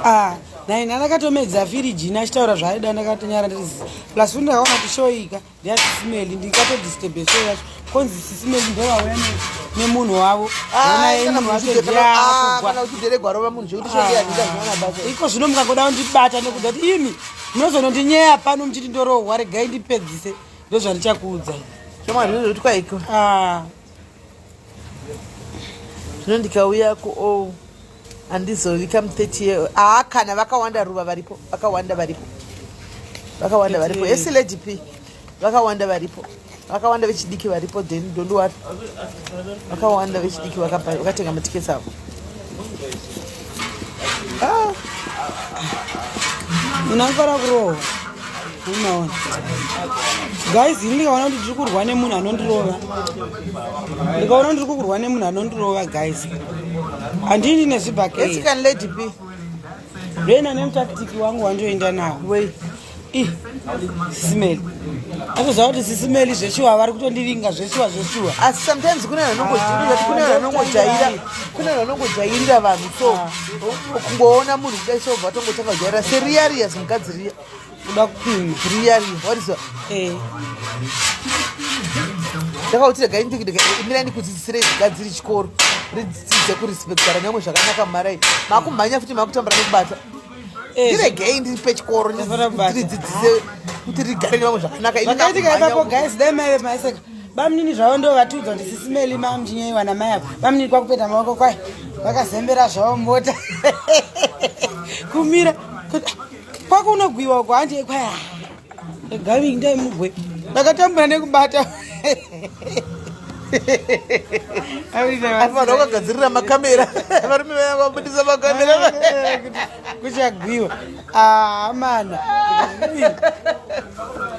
Ah, nai ndakatomedza firiji ina achitaura zvaaida ndakatonyara ndiri plus futi ndakaona kuti show ika ndeyasisimeli ndikatodisturbe show yacho konzi sisimeli ndovauya nemunhu wavo. Onai munhu wacho ndiye akugwa. Kana uchidheregwa rova munhu zvekuti show yandikazviona basa. Iko zvino mukangoda kundibata nekuda kuti imi munozonondinyeya pano muchiti ndorohwa, regai ndipedzise ndozvandichakuudzai. Shamwari, zvino kwaiko Ah, zvino ndikauya ku o handizovi kam30 year aa kana vakawanda ruva varipo, vakawanda varipo, vakawanda varipo. Esi Lady P, vakawanda varipo, vakawanda vechidiki varipo. Then don't worry, vakawanda vechidiki vakatenga matiketi avo. Ah, Munhu anofanira kurohwa, unoona guys. Ini ndikaona kuti ndiri kurwa nemunhu anondirova, ndikaona kuti ndiri kurwa nemunhu anondirova, guys, handini esi nezvibhakei. Kan Lady P. Ndoenda nemutaktiki wangu wandoenda nawo. Wei. Ih, sisimeli atoziva kuti sisimeli zveshuwa vari kutondivinga zveshuwa zveshuwa. Asi sometimes kune vanhu vanongojaira, kune vanhu vanongojairira vanhu, so kungoona munhu kudai so bva vatongotanga kujairira seriyariya zimukadzi riya. Kuda kupima. Riyariya wariziva? Eh. Ndakauti regai mirai ndikudzidzisirei zigadziri chikoro ridzidze kurespektara nevamwe zvakanaka mumarai makumhanya futi makutambura nekubata. Eh, Ndiregei ndiripe chikoro Ndinofanira kubata. ridzidzise kuti rigare nevamwe zvakanaka. Ini Zvakaitika ndakumhanya ipapo, guys, dai maive maiseka bamunini zvavo ndo vatiudza kuti sisimeli mamuchinyeiwa namai avo bamunini kwakupeta maoko kwai vakazembera zvavo mota kumira kuti, kwakunogwiwa uko handi kwai egavi ndai mugwe ndakatambura nekubata. Asi vanhu vakagadzirira makamera, varume vaya vabudisa makamera. Kuchagwiwa amana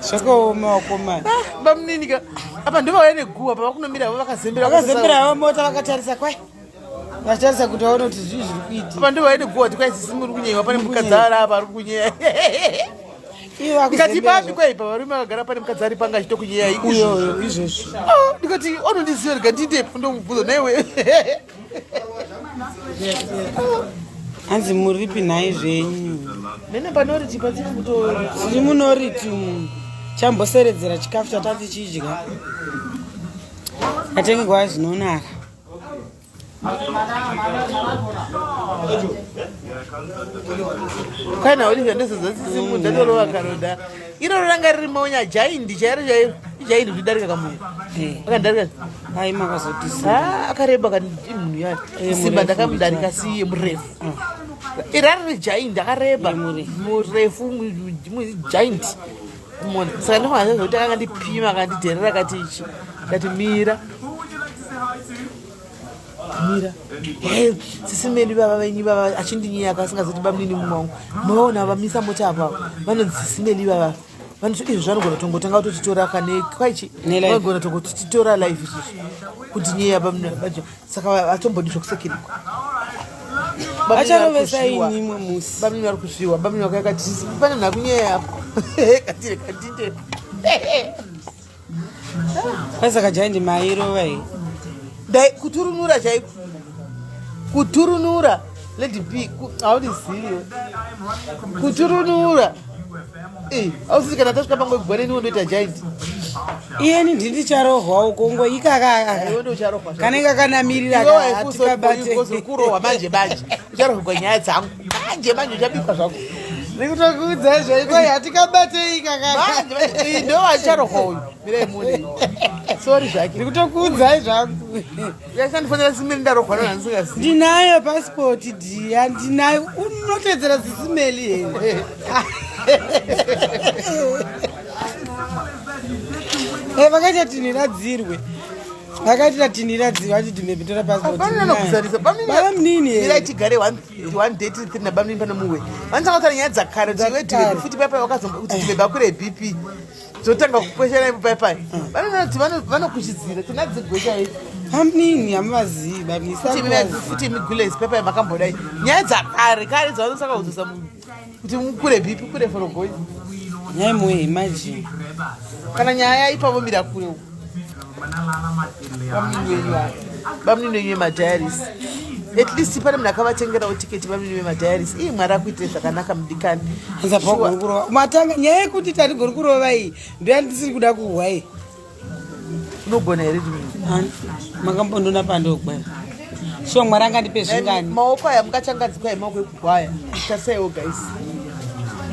zvakaoma wakomana. Bamunini ka apa ndovauya neguwa pavakunomira vo vakazembera. Vakazembera havo mota vakatarisa kwai vachitarisa kuti vaone kuti zvii zviri kuitika. Apa ndovauya neguwa kuti kwai sisi muri kunyeyiwa, pane mukadzi ari apa ari kunyeya. Ivo Ndikati vakuzembera. papi kwaipa varume vakagara pane mukadzi ari panga achitokunyeya. Uyoyo izvozvo. Ah, ndikati onondiziva rega ndindepo ndomubvunza naiwe. Hanzi muripi nhai zvenyu? Nene panoriti patiri kuto Tiri munoriti umu chamboseredzera chikafu chatati chidya atenge zvinonaka. Kwaina Olivia ndezozosisimu ndatorova karoda iroro ranga riri monya jaindi chairo chairo ijaindi kuti kamunhu. Eh. Akandarika. Ai makazotisa. Ah, akareba kani munhu yani. Eh, Simba murefu. ndakamudarika siye murefu irari rijaindi akareba. Eh, murefu. Murefu giant mona, saka ndinofanira kuti akangandipima akandidherera akati ichi kati mira mira he sisimeli baba venyu baba achindinyaka asingazoti bamunini mumwe wangu maona vamisa mota apa vanonzi sisimeli baba vanoti izvi zvanogona tongotanga kutotitora kane kwaichi. Nelive. Vanogona tongotitora live izvizvi kuti nyeya bamunini bacho saka atombodi zvokusekererwa. Acharovesa ini imwe musi. Bamunini vari kuzviwa bamunini vakakati pane munhu akunyeya apo katire kandindepo. Paisaka jaindi mairova i. Dai kuturunura chaiko kuturunura Lady P haundiziviwe kuturunura. Eh, ausisi kana tasvika pangwe gwaneni wondoita giant. Iyeni ndindicharohwa ukongo ikaka Iwe ndiucharohwa zvako. kanenge kanamirira Iwe waifuso katikabate kurohwa manje manje ucharohwa nyaya dzangu manje manje uchabikwa zvako ndikutokuudzai zvaiko hatikabate ikaka manje manje iyi ndo acharohwa uyu mirai mune sori zvake ndikutokuudzai zvangu. Yachandifonera simiri ndarohwa nonhandisingazivi. Ndinayo pasipoti dhiya, ndinayo. Unotedzera sisimeli here? Eh, vakaita tinhiradzirwe, vakaitira tinhiradzirwe vachiti mebitora pasipoti baba munini mirai here? Tigare one day tiri three nabamnini pano muwe vanotanga kutaura nyaya dzakare Dzakare. tiwe futi paipai wakazomba kuti dhibebe akure BP dzotanga kukweshana ipo paipai vanonoti vanokuchidzira tinadzigwesha idzi. Bamunini hamuvazivi bamunini. Futi futi migulesi paipai makambodai nyaya dzakare kare dzavanosaka kudzosa munhu kuti mukure BP kure forogoi. Nyaya muwe, imagine. Kana nyaya ipapo mira kure uko. Bamunini wenyu ava, bamunini wenyu vemadiaries, at least pane munhu akavatengerawo tiketi. Bamunini vemadiaries, ii Mwari akuitire zvakanaka mudikani. Anzabva kurova matanga. Nyaya yekuti tandigoni kurova iyi ndoyandisiri kuda kuhwa iyi. Unogona here Dimini? Makambondona pandogwa shuwa? Mwari angandipe zvingani? Maoko aya mukachangadzikwa aya maoko ekugwaya. Tarisaiwo guys,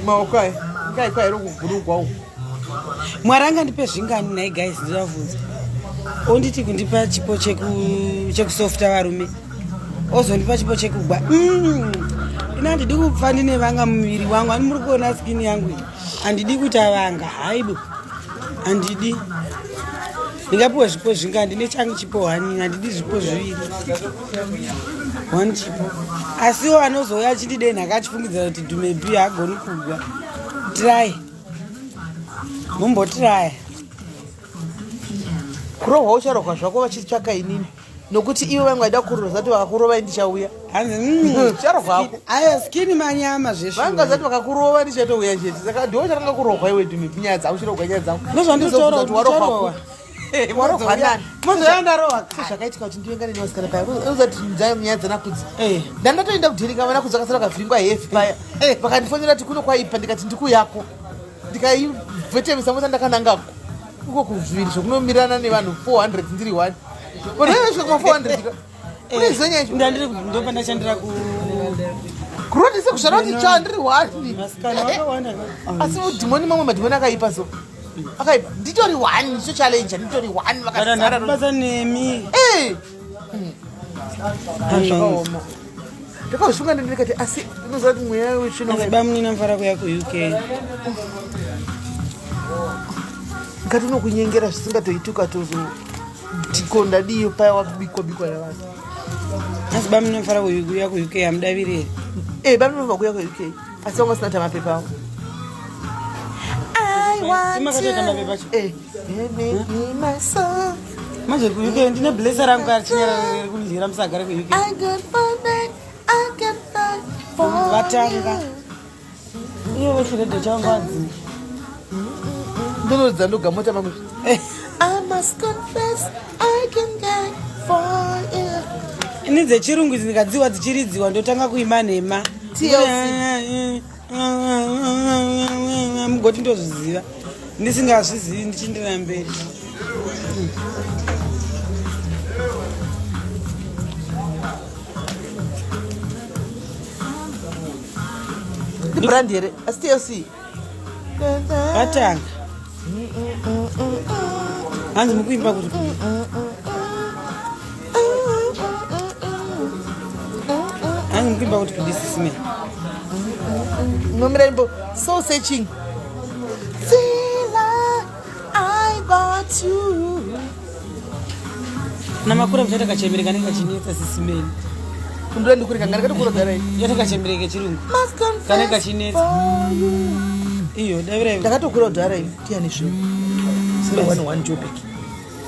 maoko aya ngaikwa here kugurugwa uku? Mwari angandipe zvingani nhai guys? Ndinavhunza, onditi kundipa chipo chekusofta varume, ozondipa chipo chekugwa. Ina handidi kupfa ndine vanga mumuviri wangu. Ani muri kuona skin yangu iyi, handidi kuita vanga. Haibo, handidi. Ndingapiwa zvipo zvingani? Ndine changu chipo one, handidi zvipo zviviri, one chipo. Asiwo anozouya achindidenha akachifungidzira kuti Dhumebi haagoni kugwa, try, mumbotiraya. Kurohwa ucharohwa zvako vachitsvaka inini, nokuti ivo vangu vaida kurova zati vakakurovai ndichauya. Hanzi Ucharohwa hako. Aya skin manyama zveshuwa. Vanga zati vakakurova ndichatouya chete, saka ndiwo uchatanga kurohwa iwe Dhumebi. Nyaya dzako uchirohwa nyaya dzako. Ndozvandinotaura Kuti kuti warohwa ndicharohwa. Warohwa nani? Mozouya ndarohwa. Zvakaitika kuti ndivengane nevasikana paya, uzati nyaya dzanakudzi. Eh. Ndandatoenda kudhirika, vanakudzi vakasara vakavhiringwa hefi paya. Vakandifonera kuti kuno kwaipa, ndikati ndikuyako, ndikaivhetemesa mota ndakanangako uko kuzviviri zvokunomirana nevanhu 400 ndiri one. Vanhu vaisvika kuma 400 ka, unoiziva nyaya yacho? Ndandiri ndopandashandira ku Kurondise kuzvara kuti tsva ndiri one. Vasikana vakawanda. Asi mudhimoni, mamwe madhimoni akaipa, so akaipa. Nditori one, ndicho challenge, nditori one, vakazara. Basa nemi. Eh! Zvakaoma, ndakazvifunga ndikati asi unoziva kuti mweya wetsvina. Hanzi bamunini amufara kuya kuUK. Ngati unokunyengera zvisingatoiti, ukatozo ndadiyo paya wabikwa bikwa navanhu. Hanzi bamunini amufara kuya kuUK, hamudaviri here? Eh, bamunova kuya kuUK asi vanga vasina mapepa avo. I want Imakatoita you. mapepa acho? Eh, baby, be my soul. Manje kuUK ndine blesa rangu achinyarara kundyira musagare kuUK. I can find it, I can fight for Vatanga. you. Ivo vechiredho changu vadzima. Ndinoridza ndoga mota mangu. I must confess I can die for you. Ini dzechirungu idzi ndikadziwa dzichiridziwa ndotanga kuima nhema. TLC. Mugoti ndozviziva ndisingazvizivi, ndichindira mberi. Ndibrand here asi TLC. Vatanga. Hanzi mukuimba kuti hanzi mukuimba kuti kudisisime. Nomira imbo soul searching. Till I got you. Namakura muchaita kachembere kanenge kachinetsa sisimeni. Kundura ndikureka ngari kati Yaita kachembere kechirungu Must confess Kane kachinetsa. for you. Iyo davirai. Ndakatokura kudhara ini tiani zvino 011 Joburg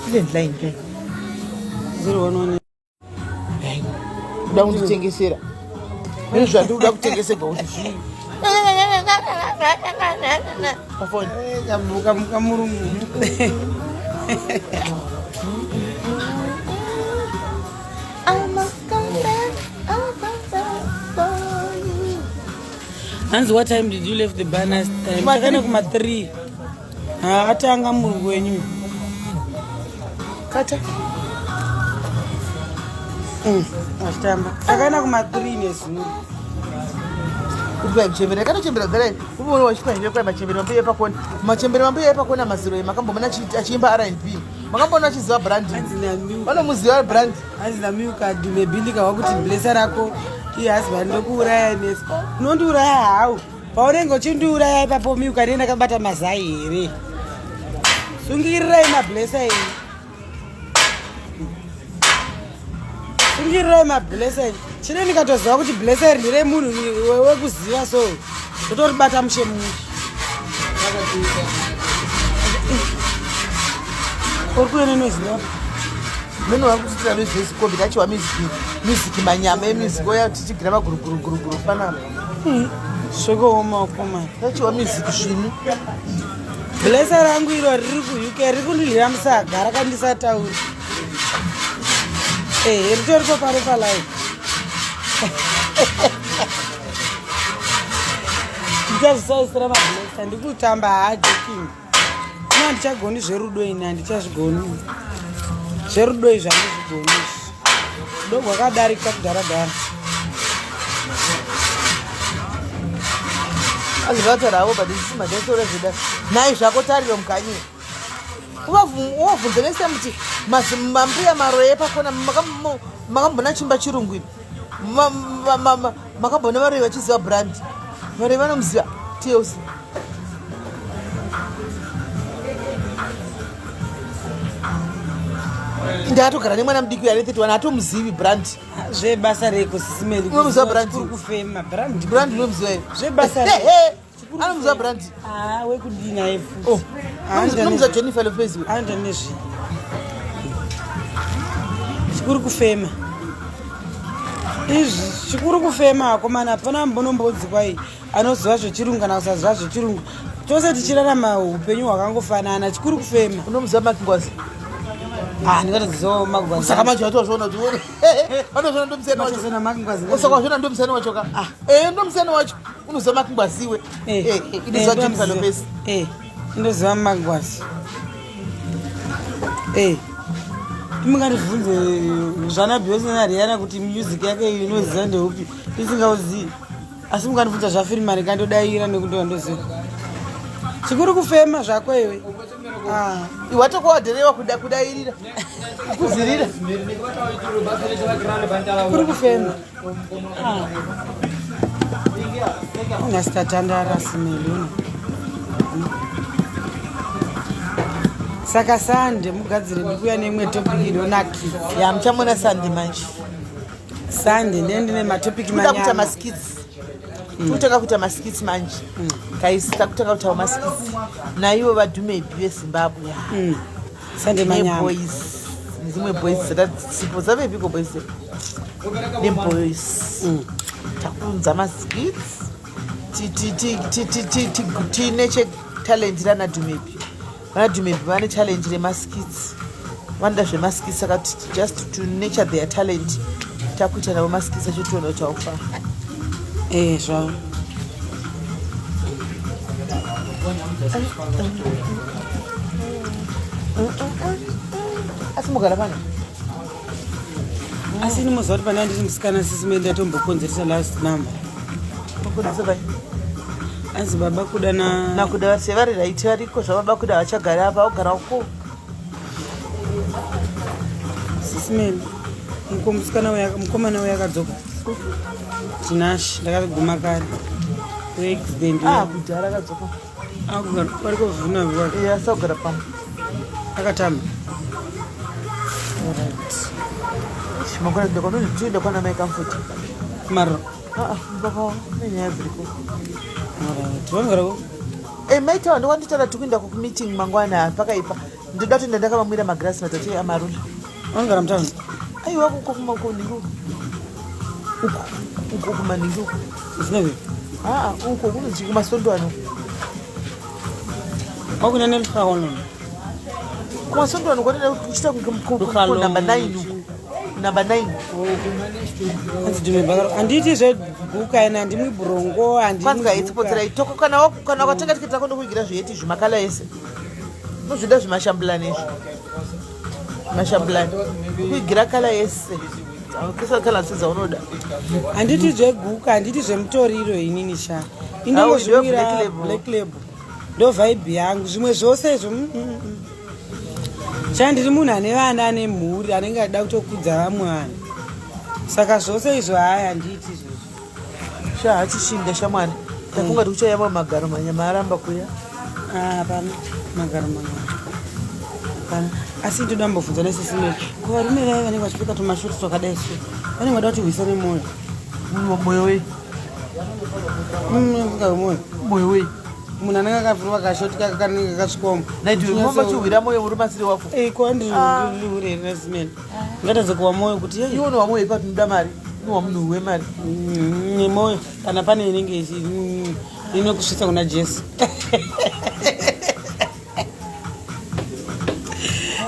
ilandline kai. 011. Kuda kunditengesera ine zvandiri kuda kutengeserwa kuti zvii pafoni. Kamurungu. I must confess, I confess for you. Hanzi what time did you left the bar last time? Kuma Takaenda kuma 3. Ha, atanga murungu wenyu. Kata. Achitamba. Takaenda kuma 3 nezuro. Kuti mchembere akatochembera gara unoona wachikwa kwa machembere mambuya epakona. Machembere mambuya epakona maziro makamboona achiimba R&B. Makamboona achiziva brand. Hanzi namiu. Vanomuziva brand. Hanzi namiu kadhumebhindika wakuti blesa rako ihusband ndokuuraya nesi. Unondiuraya hawu. Paunenge uchindiuraya ipapo miuka ndenge ndakabata mazai here? Sungirirai mablesa enyu. Sungirirai mablesa enyu. Chine ndikatoziva kuti blesa iri nderemunhu wekuziva so ndotoribata mushe mushe. Uri kuona inoziva? Mene vari kutitira nezvesikombi tachiwa music music manyama emusic oya tichigira maguruguruguruguru panapa. Zvakaoma wakomana. Tachiwa music svinu. Blesa rangu iro riri kuUK riri kundidlira musaga rakandisatauri. Eh, ritoripo pano palive. Ndichazvisaisira mablesa ndikutamba haa joking. Ino handichagoni zverudo ini handichazvigoni. Zverudo izvi handizvigoni izvi. Rudo rwakadarika kudhara dhara. Azivataura havo but isi madhasora zveda. Nhai zvako tariro mukanyi. Uvabvunze next time kuti mambuya maroye epakona makambona chimba chirungu imi. Makambona varoyi vachiziva brand. Varoyi vanomuziva TLC. Ndatogara nemwana mudiki uyu ane 31 hatomuzivi brand. Zvebasa reiko sisimeli Unomuziva brand? kuri kufema brand. Brand unomuziva here? Zvebasa rei? Anomuziva brand. Ah, wekudii naye futi? Oh. Unomuziva Jennifer Lopez we? Anoita nezvii? Chikuru kufema. Izvi chikuru kufema akomana hapana mbonombodzi kwai anoziva zvechirungu kana kusaziva zvechirungu. Tose tichirarama upenyu hwakangofanana chikuru kufema. Unomuziva Mark Ngwazi? Ah, ndingatozivawo Mark Ngwazi. Saka manje watozviona kuti vanozviona ndomusiyana wacho. Machesana Mark Ngwazi. Saka wazviona ndomusiyana wacho ka? Ah. Eh, ndomusiyana wacho. Unoziva Mark Ngwazi iwe. Eh, Eh, inoziva Jennifer Lopez. Eh, ndoziva Mark Ngwazi. Eh. Mungandibvunze zvana Beyonce na Rihanna kuti music yake inoziva ndeupi ndisingauzivi. Asi mukandibvunza zvaFirima ndingandodaira nekuti ndoziva. Chikuru kufema zvako iwe. Ah. Iwe watokuwadherewa kuda kudairira. Kuzirira. Chikuru kufema. Ah. Ungasitandara simeliona. Saka sande mugadzire ndikuya neimwe topic inonakidza. Ya muchamona sande manje. Sande ndiye ndine matopic Kuda kuita manyama. maskits. Tikutanga kuita maskits manje. Guys, takutanga kuita maskits. Naivo vadhumebi veZimbabwe. Sande manyama. Neboys. Dzimwe boys dzatasipo dzavepiko boys. Neboys. Takuunza maskits. Tine chetalent rana Dhumebi. Vana Dhumebi vane talent remaskits. Vanoda zvemaskits saka just to nurture their talent takuita navo maskits acho tione kuti aufamba. Eh, zvavo. Asi mugara pano? Asi ini muziva kuti pane ndiri musikana sisi mende ndatombokonzeresa last number. Mukonzeresa pai? Anzi baba kuda na Nakuda vari sevari right variko zvababa kuda vachagara apa vagara uko. Sisi mende. Musikana uya mukomana uya akadzoka. Tinashe ndakaguma kare. Accident. Ah, kudhara akadzoka. Akugara vari kuvhuna vaka. Iya asagara pamwe. Akatama. Alright. Mangwana ndinoenda kwana mai Comfort. Maro. Ah, baba nenyaya dziriko. Alright. Vanogara ko? Eh, mai tawa ndokanditaura tikuenda kumeeting mangwana pakaipa. Ndoda kuti ndakavamwira magirasi matatu amarula. Vanogara mutaundi. Aiwa kuko kumakoningi uko. Uko uko kumaningi uko. Zvinove. Ah, uko kunonzi kumasondwano. Kwakuna neluhlawolo. Kumasondwano kwanenda kuchita Luhlalo. number 9 uko. Number 9. Anzi dhume bakaro. Handiti zveguka ina handimwi brongo Kwanzi handimwi. kaitsipotserai toko kana kana wakatenga tiketi rako ndokuigira zviyeti zvimakala ese. Unozvida zvimashambulani izvi. Mashambulani. Kuigira kala yese. Kuisa kala dzese dzaunoda. Handiti zveguka, handiti zvemutoriro inini sha. Indongozvimwira black label. Ndo vibe yangu. Zvimwe zvose izvo. Sha ndiri munhu ane vana ane mhuri anenge achida kutokudza vamwe vanhu. Saka zvose izvo haya handiti izvozvo. Sha hachishinga shamwari. Tafunga kuti kuchayamwa magaro manyama aramba kuya. Ah, hapana magaro manyama. Hapana. Asi ndoda mbobvunza nesisi Mary. Ko varume vaya vanenge vachipfeka tumashoti twakadai so vanenge vada kuti hwisa nemwoyo. Mwoyo wei? Mwoyo mwoyo. Mwoyo wei? Munhu anenge akavhurwa kashoti kake kanenge kasvikomo. Naiti unofamba uchihwira mwoyo murume asiri wako. Eh, ko andiri hure here nesisi Mary? Ngatadze kuwa mwoyo kuti yei. Iwe unowa mwoyo ipapo unoda mari. Unowa munhu wemari. Nemwoyo kana pane inenge inokusvitsa kuna Jesu.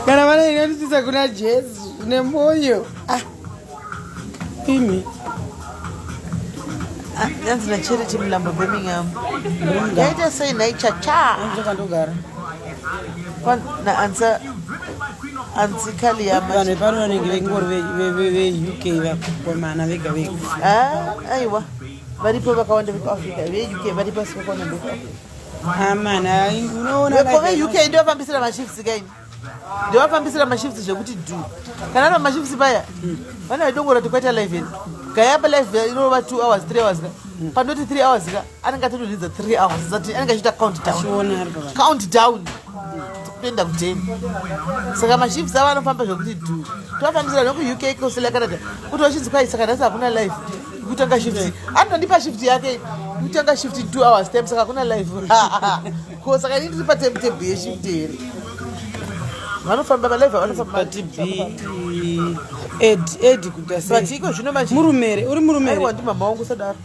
Kana pane inondisvitsa kuna Jesu nemwoyo. Ah. Imi. Yanzi naCharity Mlambo Birmingham. Yaita sei nhai chacha? Ndogara. Naansa Ansikaliyama. Vanhu vepano vanenge vengori veUK vakomana vega vega. Ah, aiwa. Varipo vakawanda vekuAfrica, veUK varipo asi vakawanda ndekuAfrica. Amana, unoona Veko veUK ndovafambisira mashifts kaini. Ndovafambisira mashifts zvekuti dhu. Kana ari mashifts paya, vana vedongora kuti kwaita live here. Gaya pa live inorova 2 hours, 3 hours ka. Pandoti 3 hours ka, anenge atodonhedza 3 hours. Zati anenge achiita count down. Achiona ari pavana. Count down. Kuenda kuteni. Saka mashifts avo anofamba zvekuti dhu. Tovafambisira nekuUK kuAustralia Canada. Kuti vachinzi kwai saka nhasi hakuna live. Kutanga shift. Anondipa shift yake. Kutanga shift in 2 hours time saka hakuna live. Ko saka ini ndiri pa timetable yeshift here? Vanofamba pa live vanofamba. But B Ed Ed kuita sei? But iko zvino manje murume here? Uri murume here? Aiwa ndi mama wangu sadaro.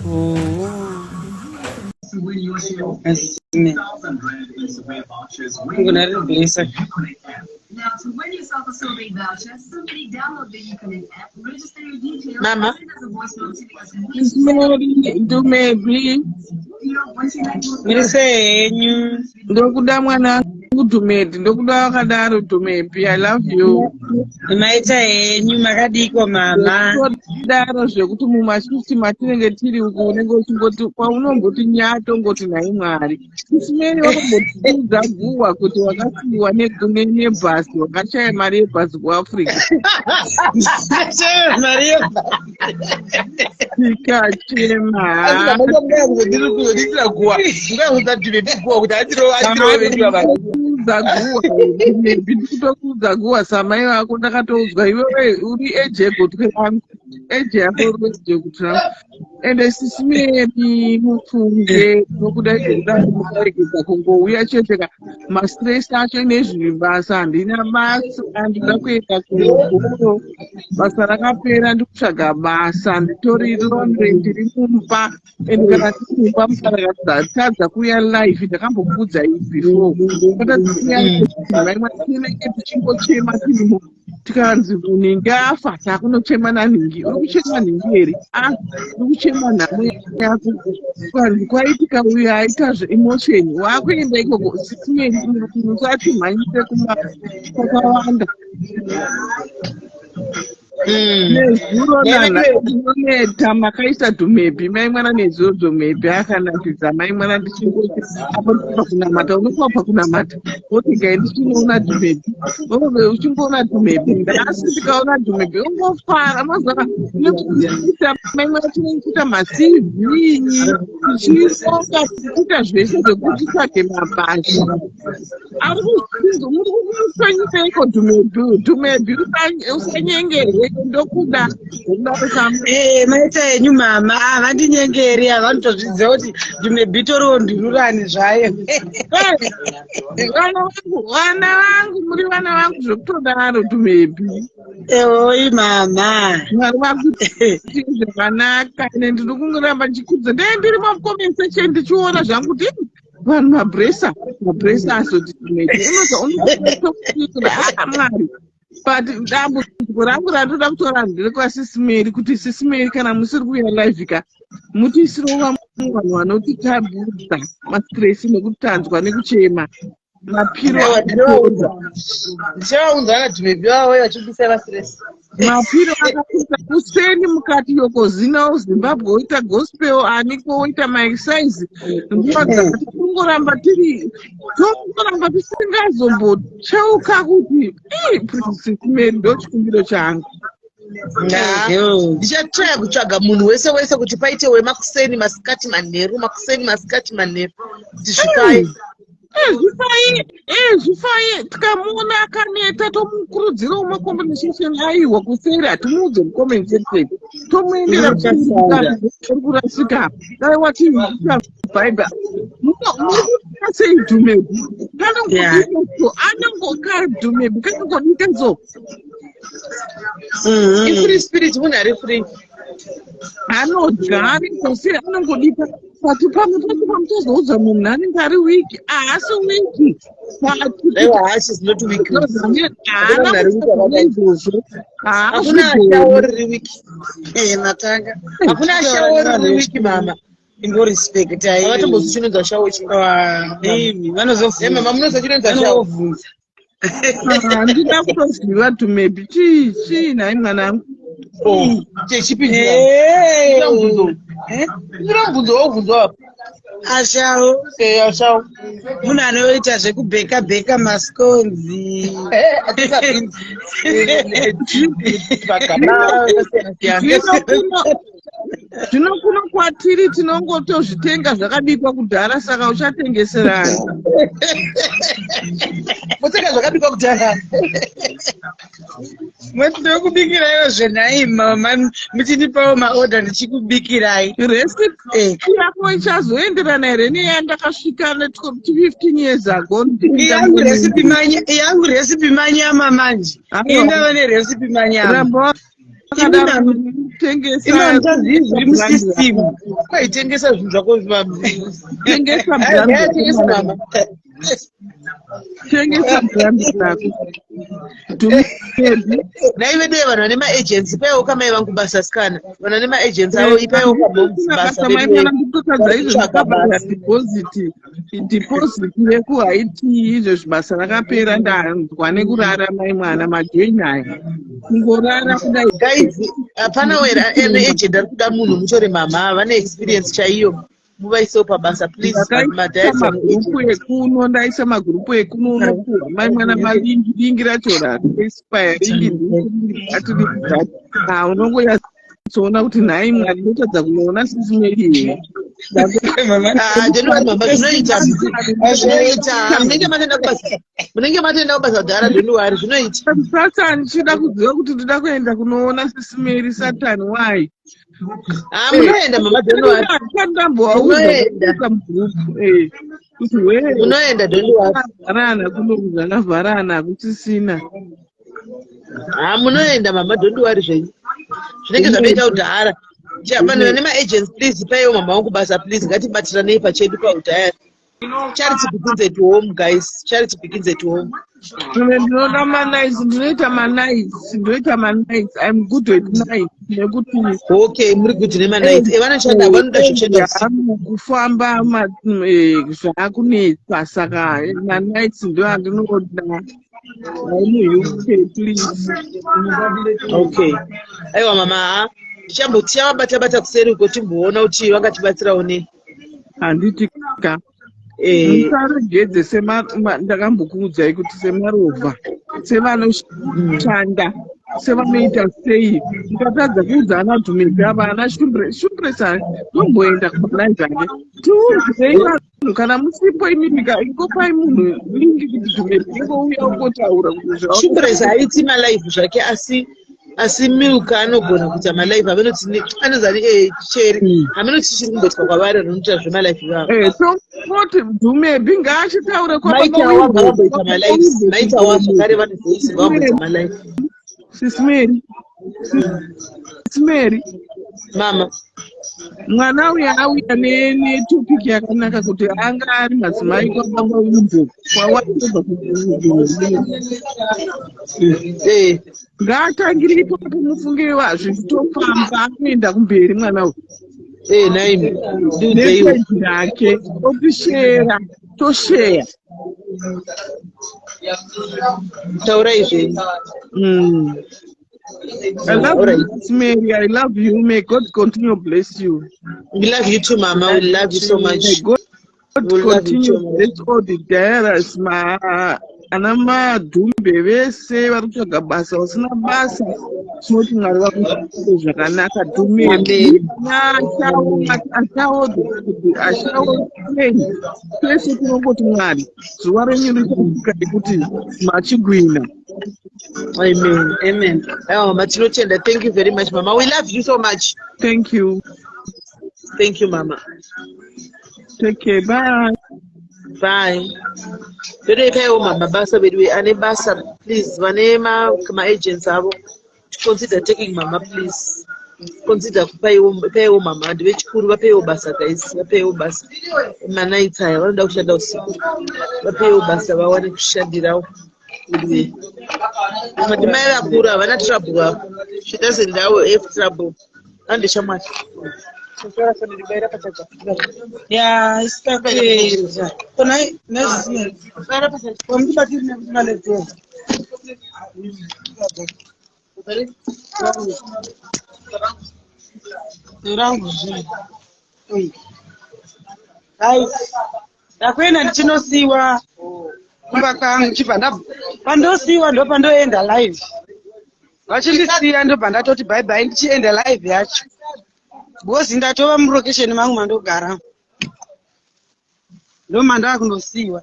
Oh. Mama. Dumebi. Muri sei henyu? Ndokuda mwana wangu Dumebi, ndokuda wakadaro Dumebi. I love you. Maita henyu makadiko mama. Daro zvekuti mumashifti matinenge tiri uku unenge uchingoti paunomboti nyatongoti nhai Mwari. Isimeri wakambotiudza guwa kuti wakasiiwa nebhasi wakashaya mari yebhasi kuAfrica. Shaya mari yebhasi. Tikachema. Ndikutokuudza guwa samai vako ndakatoudzwa iwewe uri eje yegotwe rangu eje yako uri eje yegotwe rangu ende sisi Mary mufunge nokuda zvekudaro mukaregedza kungouya chete ka mastress acho nezviri basa handina basa ndinoda kuenda kuhoro basa rakapera ndikutsvaga basa nditori lonely ndiri mumba and kana ndiri mumba musarakatadza kuuya live ndakambokuudzai before katadza kuuya live vaimwa tinenge tichingochema tirimo tikanzi nhingi afa takunochema nanhingi uri kuchema nhingi here a uri kuchema nhamo yako kanzi kwaitika uyo aita zveemotion wakuenda ikoko sisimeni musatimhanyise kuma kwakawanda Nezuro nanoneta makaisa dhumebi mai mwana nezuro dhumebi akanakidza mai mwana ndichingoti apo pakunamata unokuwa pakunamata woti gai ndichinoona dhumebi uchingoona dhumebi nhasi ndikaona dhumebi ungofara mazaka nekuita mai mwana tinenge macv tichironga tichiita zvese zvekuti titsvage mabasa ari kuzinzi muri kumusanyisa iko dhumebi dhumebi usanyengerwe ndokuda eh, maita henyu mama ah, vandinyengeri havanotozviziva kuti dhumebi toriwo ndururani zvayo eh, vana vangu vana vangu muri vana vangu zvekutodaro dhumebi ewoi mama mwari vakuti zvakanaka ende ndiri kungoramba ndichikudza ndee ndiri mucomment section ndichiona zvangu kuti vanhu mabresa mabresa azoti unoza unotoira ah mwari but dambudziko rangu randoda kutora nderekwasisimeri kuti sisimeri kana musiri kuuya live ka mutiisirewo vamwe vanhu vanotitambudza mastress nekutanzwa nekuchema. Mapiro Aiwa, akapedza. ndinovaudza. Ndichavaudza ana Dhumebi vavo vachibisa vasiresi. Mapiro akapedza kuseni mukati yokozina Zimbabwe woita gospel aniko woita maexercise nguva dzakati tongoramba tiri tongoramba tisingazombocheuka kuti ii Princess Mary ndochikumbiro changu. Ndichatraya kutsvaga munhu wese wese kuti paite wemakuseni masikati manheru makuseni masikati manheru kuti zvipai. Zvifaye zvifaye tikamuona akaneta tomukurudzirawo macombination aiwa kuseri hatimuudze mucomment section tomuendera uri kurasika dai wati bhaibha muri kuita sei Dhumebi kanongodika so anongoka Dhumebi kanongodika so. Ifree spirit, munhu ari free. Anodya ari kose anongodika but pamwe pacho pamutozoudza munhu anenge ari weak haasi weak. Aiwa, haasi is not weak. Haana kuaa izvozvo. Hakuna haazvigoni. ashawo riri weak. Matanga. Hakuna ashawo riri weak, mama. Ingorespectai. Havatombozichinonza shawo chi. Imi Eh, mama munozochinonza shawo. vanozobvunza. Handida kutoziva Dhumebi chii chii nhai mwanangu. Oh, chechipi? Eh. Ndira mubvunzo waubvunzwa apa. Ashawo. Eh, ashawo. Munhu anoita zvekubheka bheka maskonzi. Atisa beans. Magaba akasiyana siyana. Zvino kuno kwatiri tinongotozvitenga zvakabikwa kudhara saka uchatengeserani. Motenga zvakabikwa kudhara. Moti ndokubikiraiwo zvenhai mama muchindipawo maodha ndichikubikirai. Recipe Eh. yako ichazoenderana here neyandakasvika ne15 years ago? Yangu recipe yangu recipe manyama manje. Aiwa. Indava nerecipe manyama. Ramba wakadaro tengesa. Imi zviri musystem. Kwaitengesa zvinhu zvako. Tengesa brand. Tengesa, mama. Tengesa brand rako Dhumebi. Nhai vedu vanhu vane maagency ipaiwo kamai vangu basa sikana. Vanhu vane maagency avo ipaiwo kamoms basa. Basa mai mwana ndikutotadza izvo Kutsvaga ndikabhadhara basa. deposit yekuHaiti izvezvi basa rakapera ndanzwa nekurara mai mwana majoini aya kungorara kudai. Guys, hapana wera ane agent ari kuda munhu mutore mama vane experience chaiyo muvaisewo pabasa please. Ndakaisa Madiaries vane magurupu agent. ekuno ndaisa magurupu ekuno unopuhwa mai mwana malingi lingi racho raexpire lingi that lingi that ha unongonyatsoona kuti nhai mwari ndotadza kunoona Sisi Mary here. Ah, don't worry mama, zvinoita zvinoita munenge matoenda kubasa munenge matoenda kubasa kudhara, don't worry, zvinoita. Satani chida kuziva kuti ndoda kuenda kunoona Sisi Mary Satani why. Ah, munoenda mama, don't worry. Ndambovaudza Munoenda. mugurupu kuti wee Munoenda, don't worry. zvakavharana kuno zvakavharana hakuchisina. Ah, munoenda mama, don't worry zvenyu zvinenge zvatoita kudhara. Vanhu vane maagents please ipaiwo mama vangu basa please ngatibatiranei pachedu paudhayari. Charity begins at home, guys, charity begins at home. Ine ndinoda manights ndinoita manights ndinoita manights. I'm good at night nekuti Okay, muri good nemanights e vanoshanda vanoda zvoshanda usiku. Hamu kufamba zvaakunetsa saka manights ndo andinoda muUK please. Okay, aiwa mama ha ndichambotiya vabata bata kuseri uko timboona kuti vangatibatsirawo nei. Handiti ka? Eh. Musaregedze ndakambokuudzai kuti semarovha sevanoshanda sevanoita sei mukatadza kuudza ana Dhumeki ava ana Shumbresa tomboenda kumalive ake tiudzei vanhu kana musipo imimika ingopai munhu link kuti Dhumeki ingouya ungotaura kuti Shumbresa haiti malive zvake asi Milk anogona kuita malive avanoti anozani cheri hamunoti chiri kumboitwa kwavari vanoita zvemalive ivavo. Tongoti Dhumebi ngaachitaure. Maitawa ngavamboita malives maitawa zvakare vane voice ngavamboita malive. Sisi Mary, Sisi Mary. Mama. Mwana uya auya netopic yakanaka kuti anga ari madzimai kwababa Umbo kwawaibva. Ngaatangire ipapo mufunge zvichitofamba anoenda kumberi mwana uyu. Naimi ndiudzeiwo. Nepeji rake otishera tosheya. Taurai zvenyu. I love All right. you, Miss Mary. I love you. May God continue bless you. We love you too, mama. We love you so May much. God We love you continue too, mama. bless all the diaries, ma ana madhumbe vese vari kutsvaga basa vasina basa. Tinoti Mwari vakuitire zvakanaka. Dhume Amen. ashawo ashawo sei tese tinongoti Mwari zuva renyu richasvika rekuti machigwina. Amen. Amen. Oh, Matinotenda, thank you very much, mama. We love you so much. Thank you. Thank you, mama. Take care. Bye. Bye. Todoitaiwo mama basa vedu ane basa please vane maagents avo consider taking mama please consider kupaiwo mama vanhu vechikuru vapeiwo basa guys vapeiwo basa manaitsi aya vanoda kushanda usiku vapeiwo basa vawane kushandirawo veduwe madzimai vakuru havana trouble avo she doesn't have trouble ande shamwari. Ya, isikakuedza kona nezvisimeri wamundibatiri nekuti maleftover rangu zve. Guys, ndakuenda ndichinosiwa kumba kwangu chibva nda pandosiwa ndo pandoenda live vachindisiya ndobva ndatoti bye bye ndichienda live yacho because ndatova murokesheni mangu mandogara ndo mandaa kundosiyiwa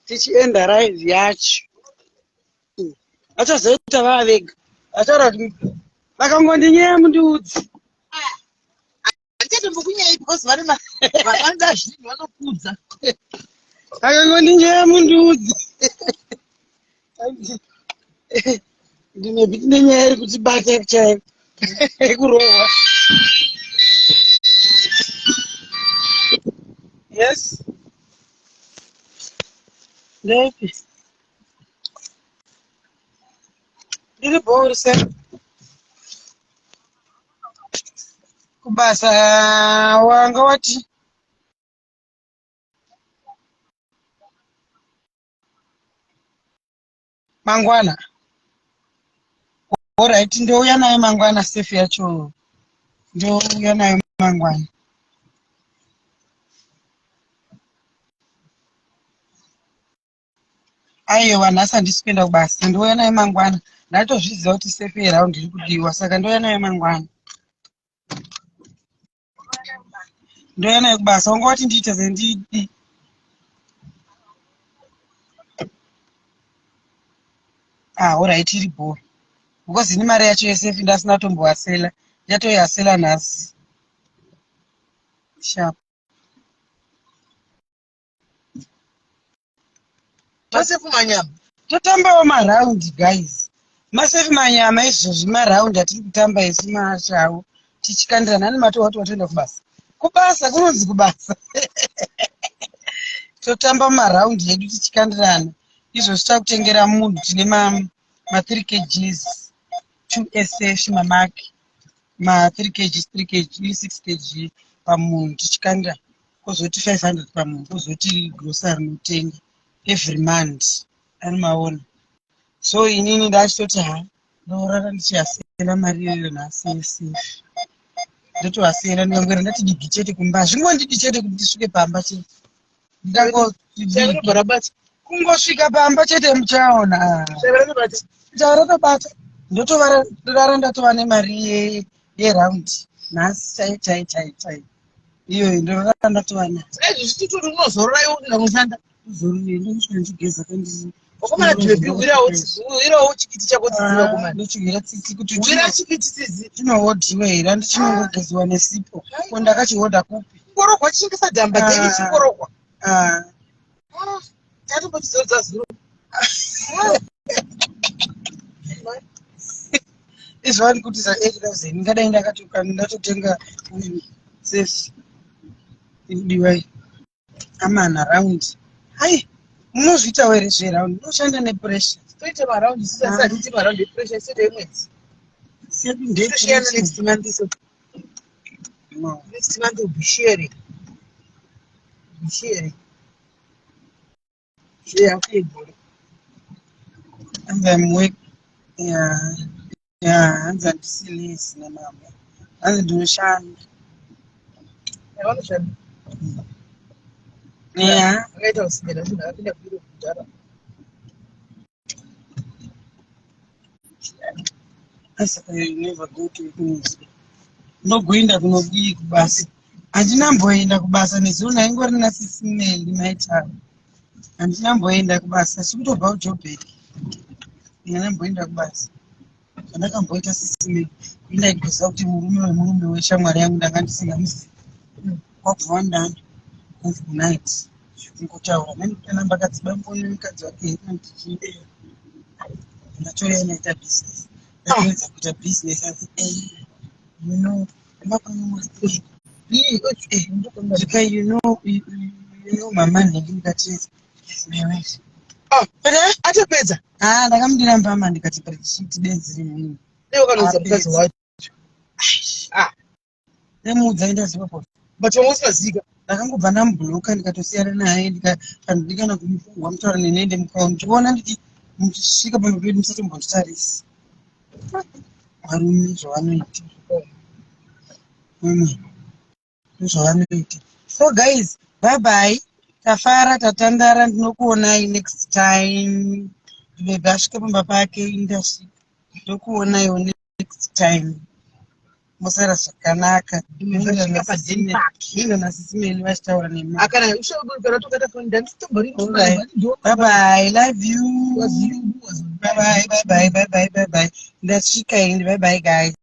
tichienda live yacho vachazoita vava vega vataura kuti vakangondinyeya mundiudzi. Handichatombokunyai because vane vanoda zvinhu vanokudza. Vakangondinyeya mundiudzi ndine nenyaya iri kutibata chaiyo yekurohwa. Yes, ndeipi ndiri bhori se kubasa wanga wati mangwana. Alright, ndouya nayo mangwana sefi yacho ndouya nayo mangwana. Aiwa, nhasi handisi kuenda kubasa, ndouya nayo mangwana. Ndatozviziva kuti sefi yeraundi iri kudiwa saka ndouya nayo mangwana ndouya nayo kubasa. Wanga wati ndiite sendidi ah alright, iri bho because ini mari yacho yesefi ndasina tombohasela ndichatoihasela nhasi sharp. Masefu manyama. Totambawo maraundi guys, masefi manyama izvozvi maraundi atiri kutamba isu mashawo tichikandirana ani mato wati watoenda kubasa kubasa kunonzi kubasa totamba maraundi edu tichikandirana izvozvi takutengera munhu tine ma3 kgs 2 sf mamaki ma3 kgs 3 kg 6 kg pamunhu tichikandira kwozoti 500 pamunhu kwozoti grocery rinotenga every month anomaona. So inini ndachitoti ha ndorara ndichihasela mari iyoyo nhasi yesefi ndotohasela ndikangwera ndati digi chete kumba zvingondidi chete kuti ndisvike pamba chete Ndinobva rabata. Kungosvika pamba chete muchaona. Ratobata. Charatobata ndotovarara ndatova nemari yeraundi nhasi chai chai chai chai iyoyo ndorara ndatova nayo. Saka izvi zvituturi unozorora iwe kuenda kunoshanda. Zorore ndosvika ndichigeza kandi. Wakomana bhebhi hwirawo chikiti chako tsitsi vakomana. Ndochihwira tsitsi kuti Hwira chikiti tsitsi. Chinohodhiwa here handichinongogeziwa nesipo ko ndakachihodha kupi? Chikorogwa chichengesa dhamba Ah. daily chikorogwa. Ah, Tatombochizorodza zuro. Izvo vari kuti za 8000 ndingadai ndakatoka ndatotenga uyu sefi iridiwa iyi amana round hai munozviitawo here zveround unoshanda nepressure. Toite maraundi isu asi hatiiti maraundi epressure isu toite yemwedzi. Sedu Toshiyana next month so. No. Next month will be sharing. Be sharing. Yehafu yegore. Hanzi I'm work. Yeah, hanzi handisi lazy namama. Hanzi ndinoshanda. Vanoshanda. Yeah. Akaita usimbe munhu akapinda kuEurope kudhara. Asi I never go to news. Ndogoenda kunodii kubasa? Handinamboenda kubasa nezuro, ndaingori nasisimeli maitaro. Handinamboenda kubasa, sikutobva kuJobheki. Handinamboenda kubasa. Zvandakamboita sisimeli, ndaingoziva kuti murume wemurume weshamwari yangu ndanga ndisingamuzivi. Kwabva wandana kunzi night kungotaura nandikutanamba kadzibambo nemukadzi wake here ndichii ndatoreva ndaita business, ndatoedza kuita business asi zvika you know mama nhingi ndikati, "Yes, my wife." Ah, But atopedza. Ah, ndakamudira mbama ndikati, "Chiti benzi remunhu." Newakanoudza mukadzi wacho? Ah. Ndamuudza indaziva po. But vamwe usingazika. Ndakangobva ndamubhuloka, ndikatosiyana naye, ndikandikana kumufungwa mutaura nenende mukamuchiona nditi muchisvika pamba pedu musatombonditarisi. Varume zvavanoita, ndozvavanoita. So guys, bye bye, tafara, tatandara, ndinokuonai next time. Bebe asvike pamba pake, indasvika, ndokuonaiwo next time. Musara zvakanaka. Vasvika padeni pake. Ino nasisimeni vachitaura nemi. Akana ushaukana tokata foni ndanditombori. Alright. Bye bye, love you. Bye bye, bye bye, bye bye, bye bye. Ndasvika ini. Bye bye guys.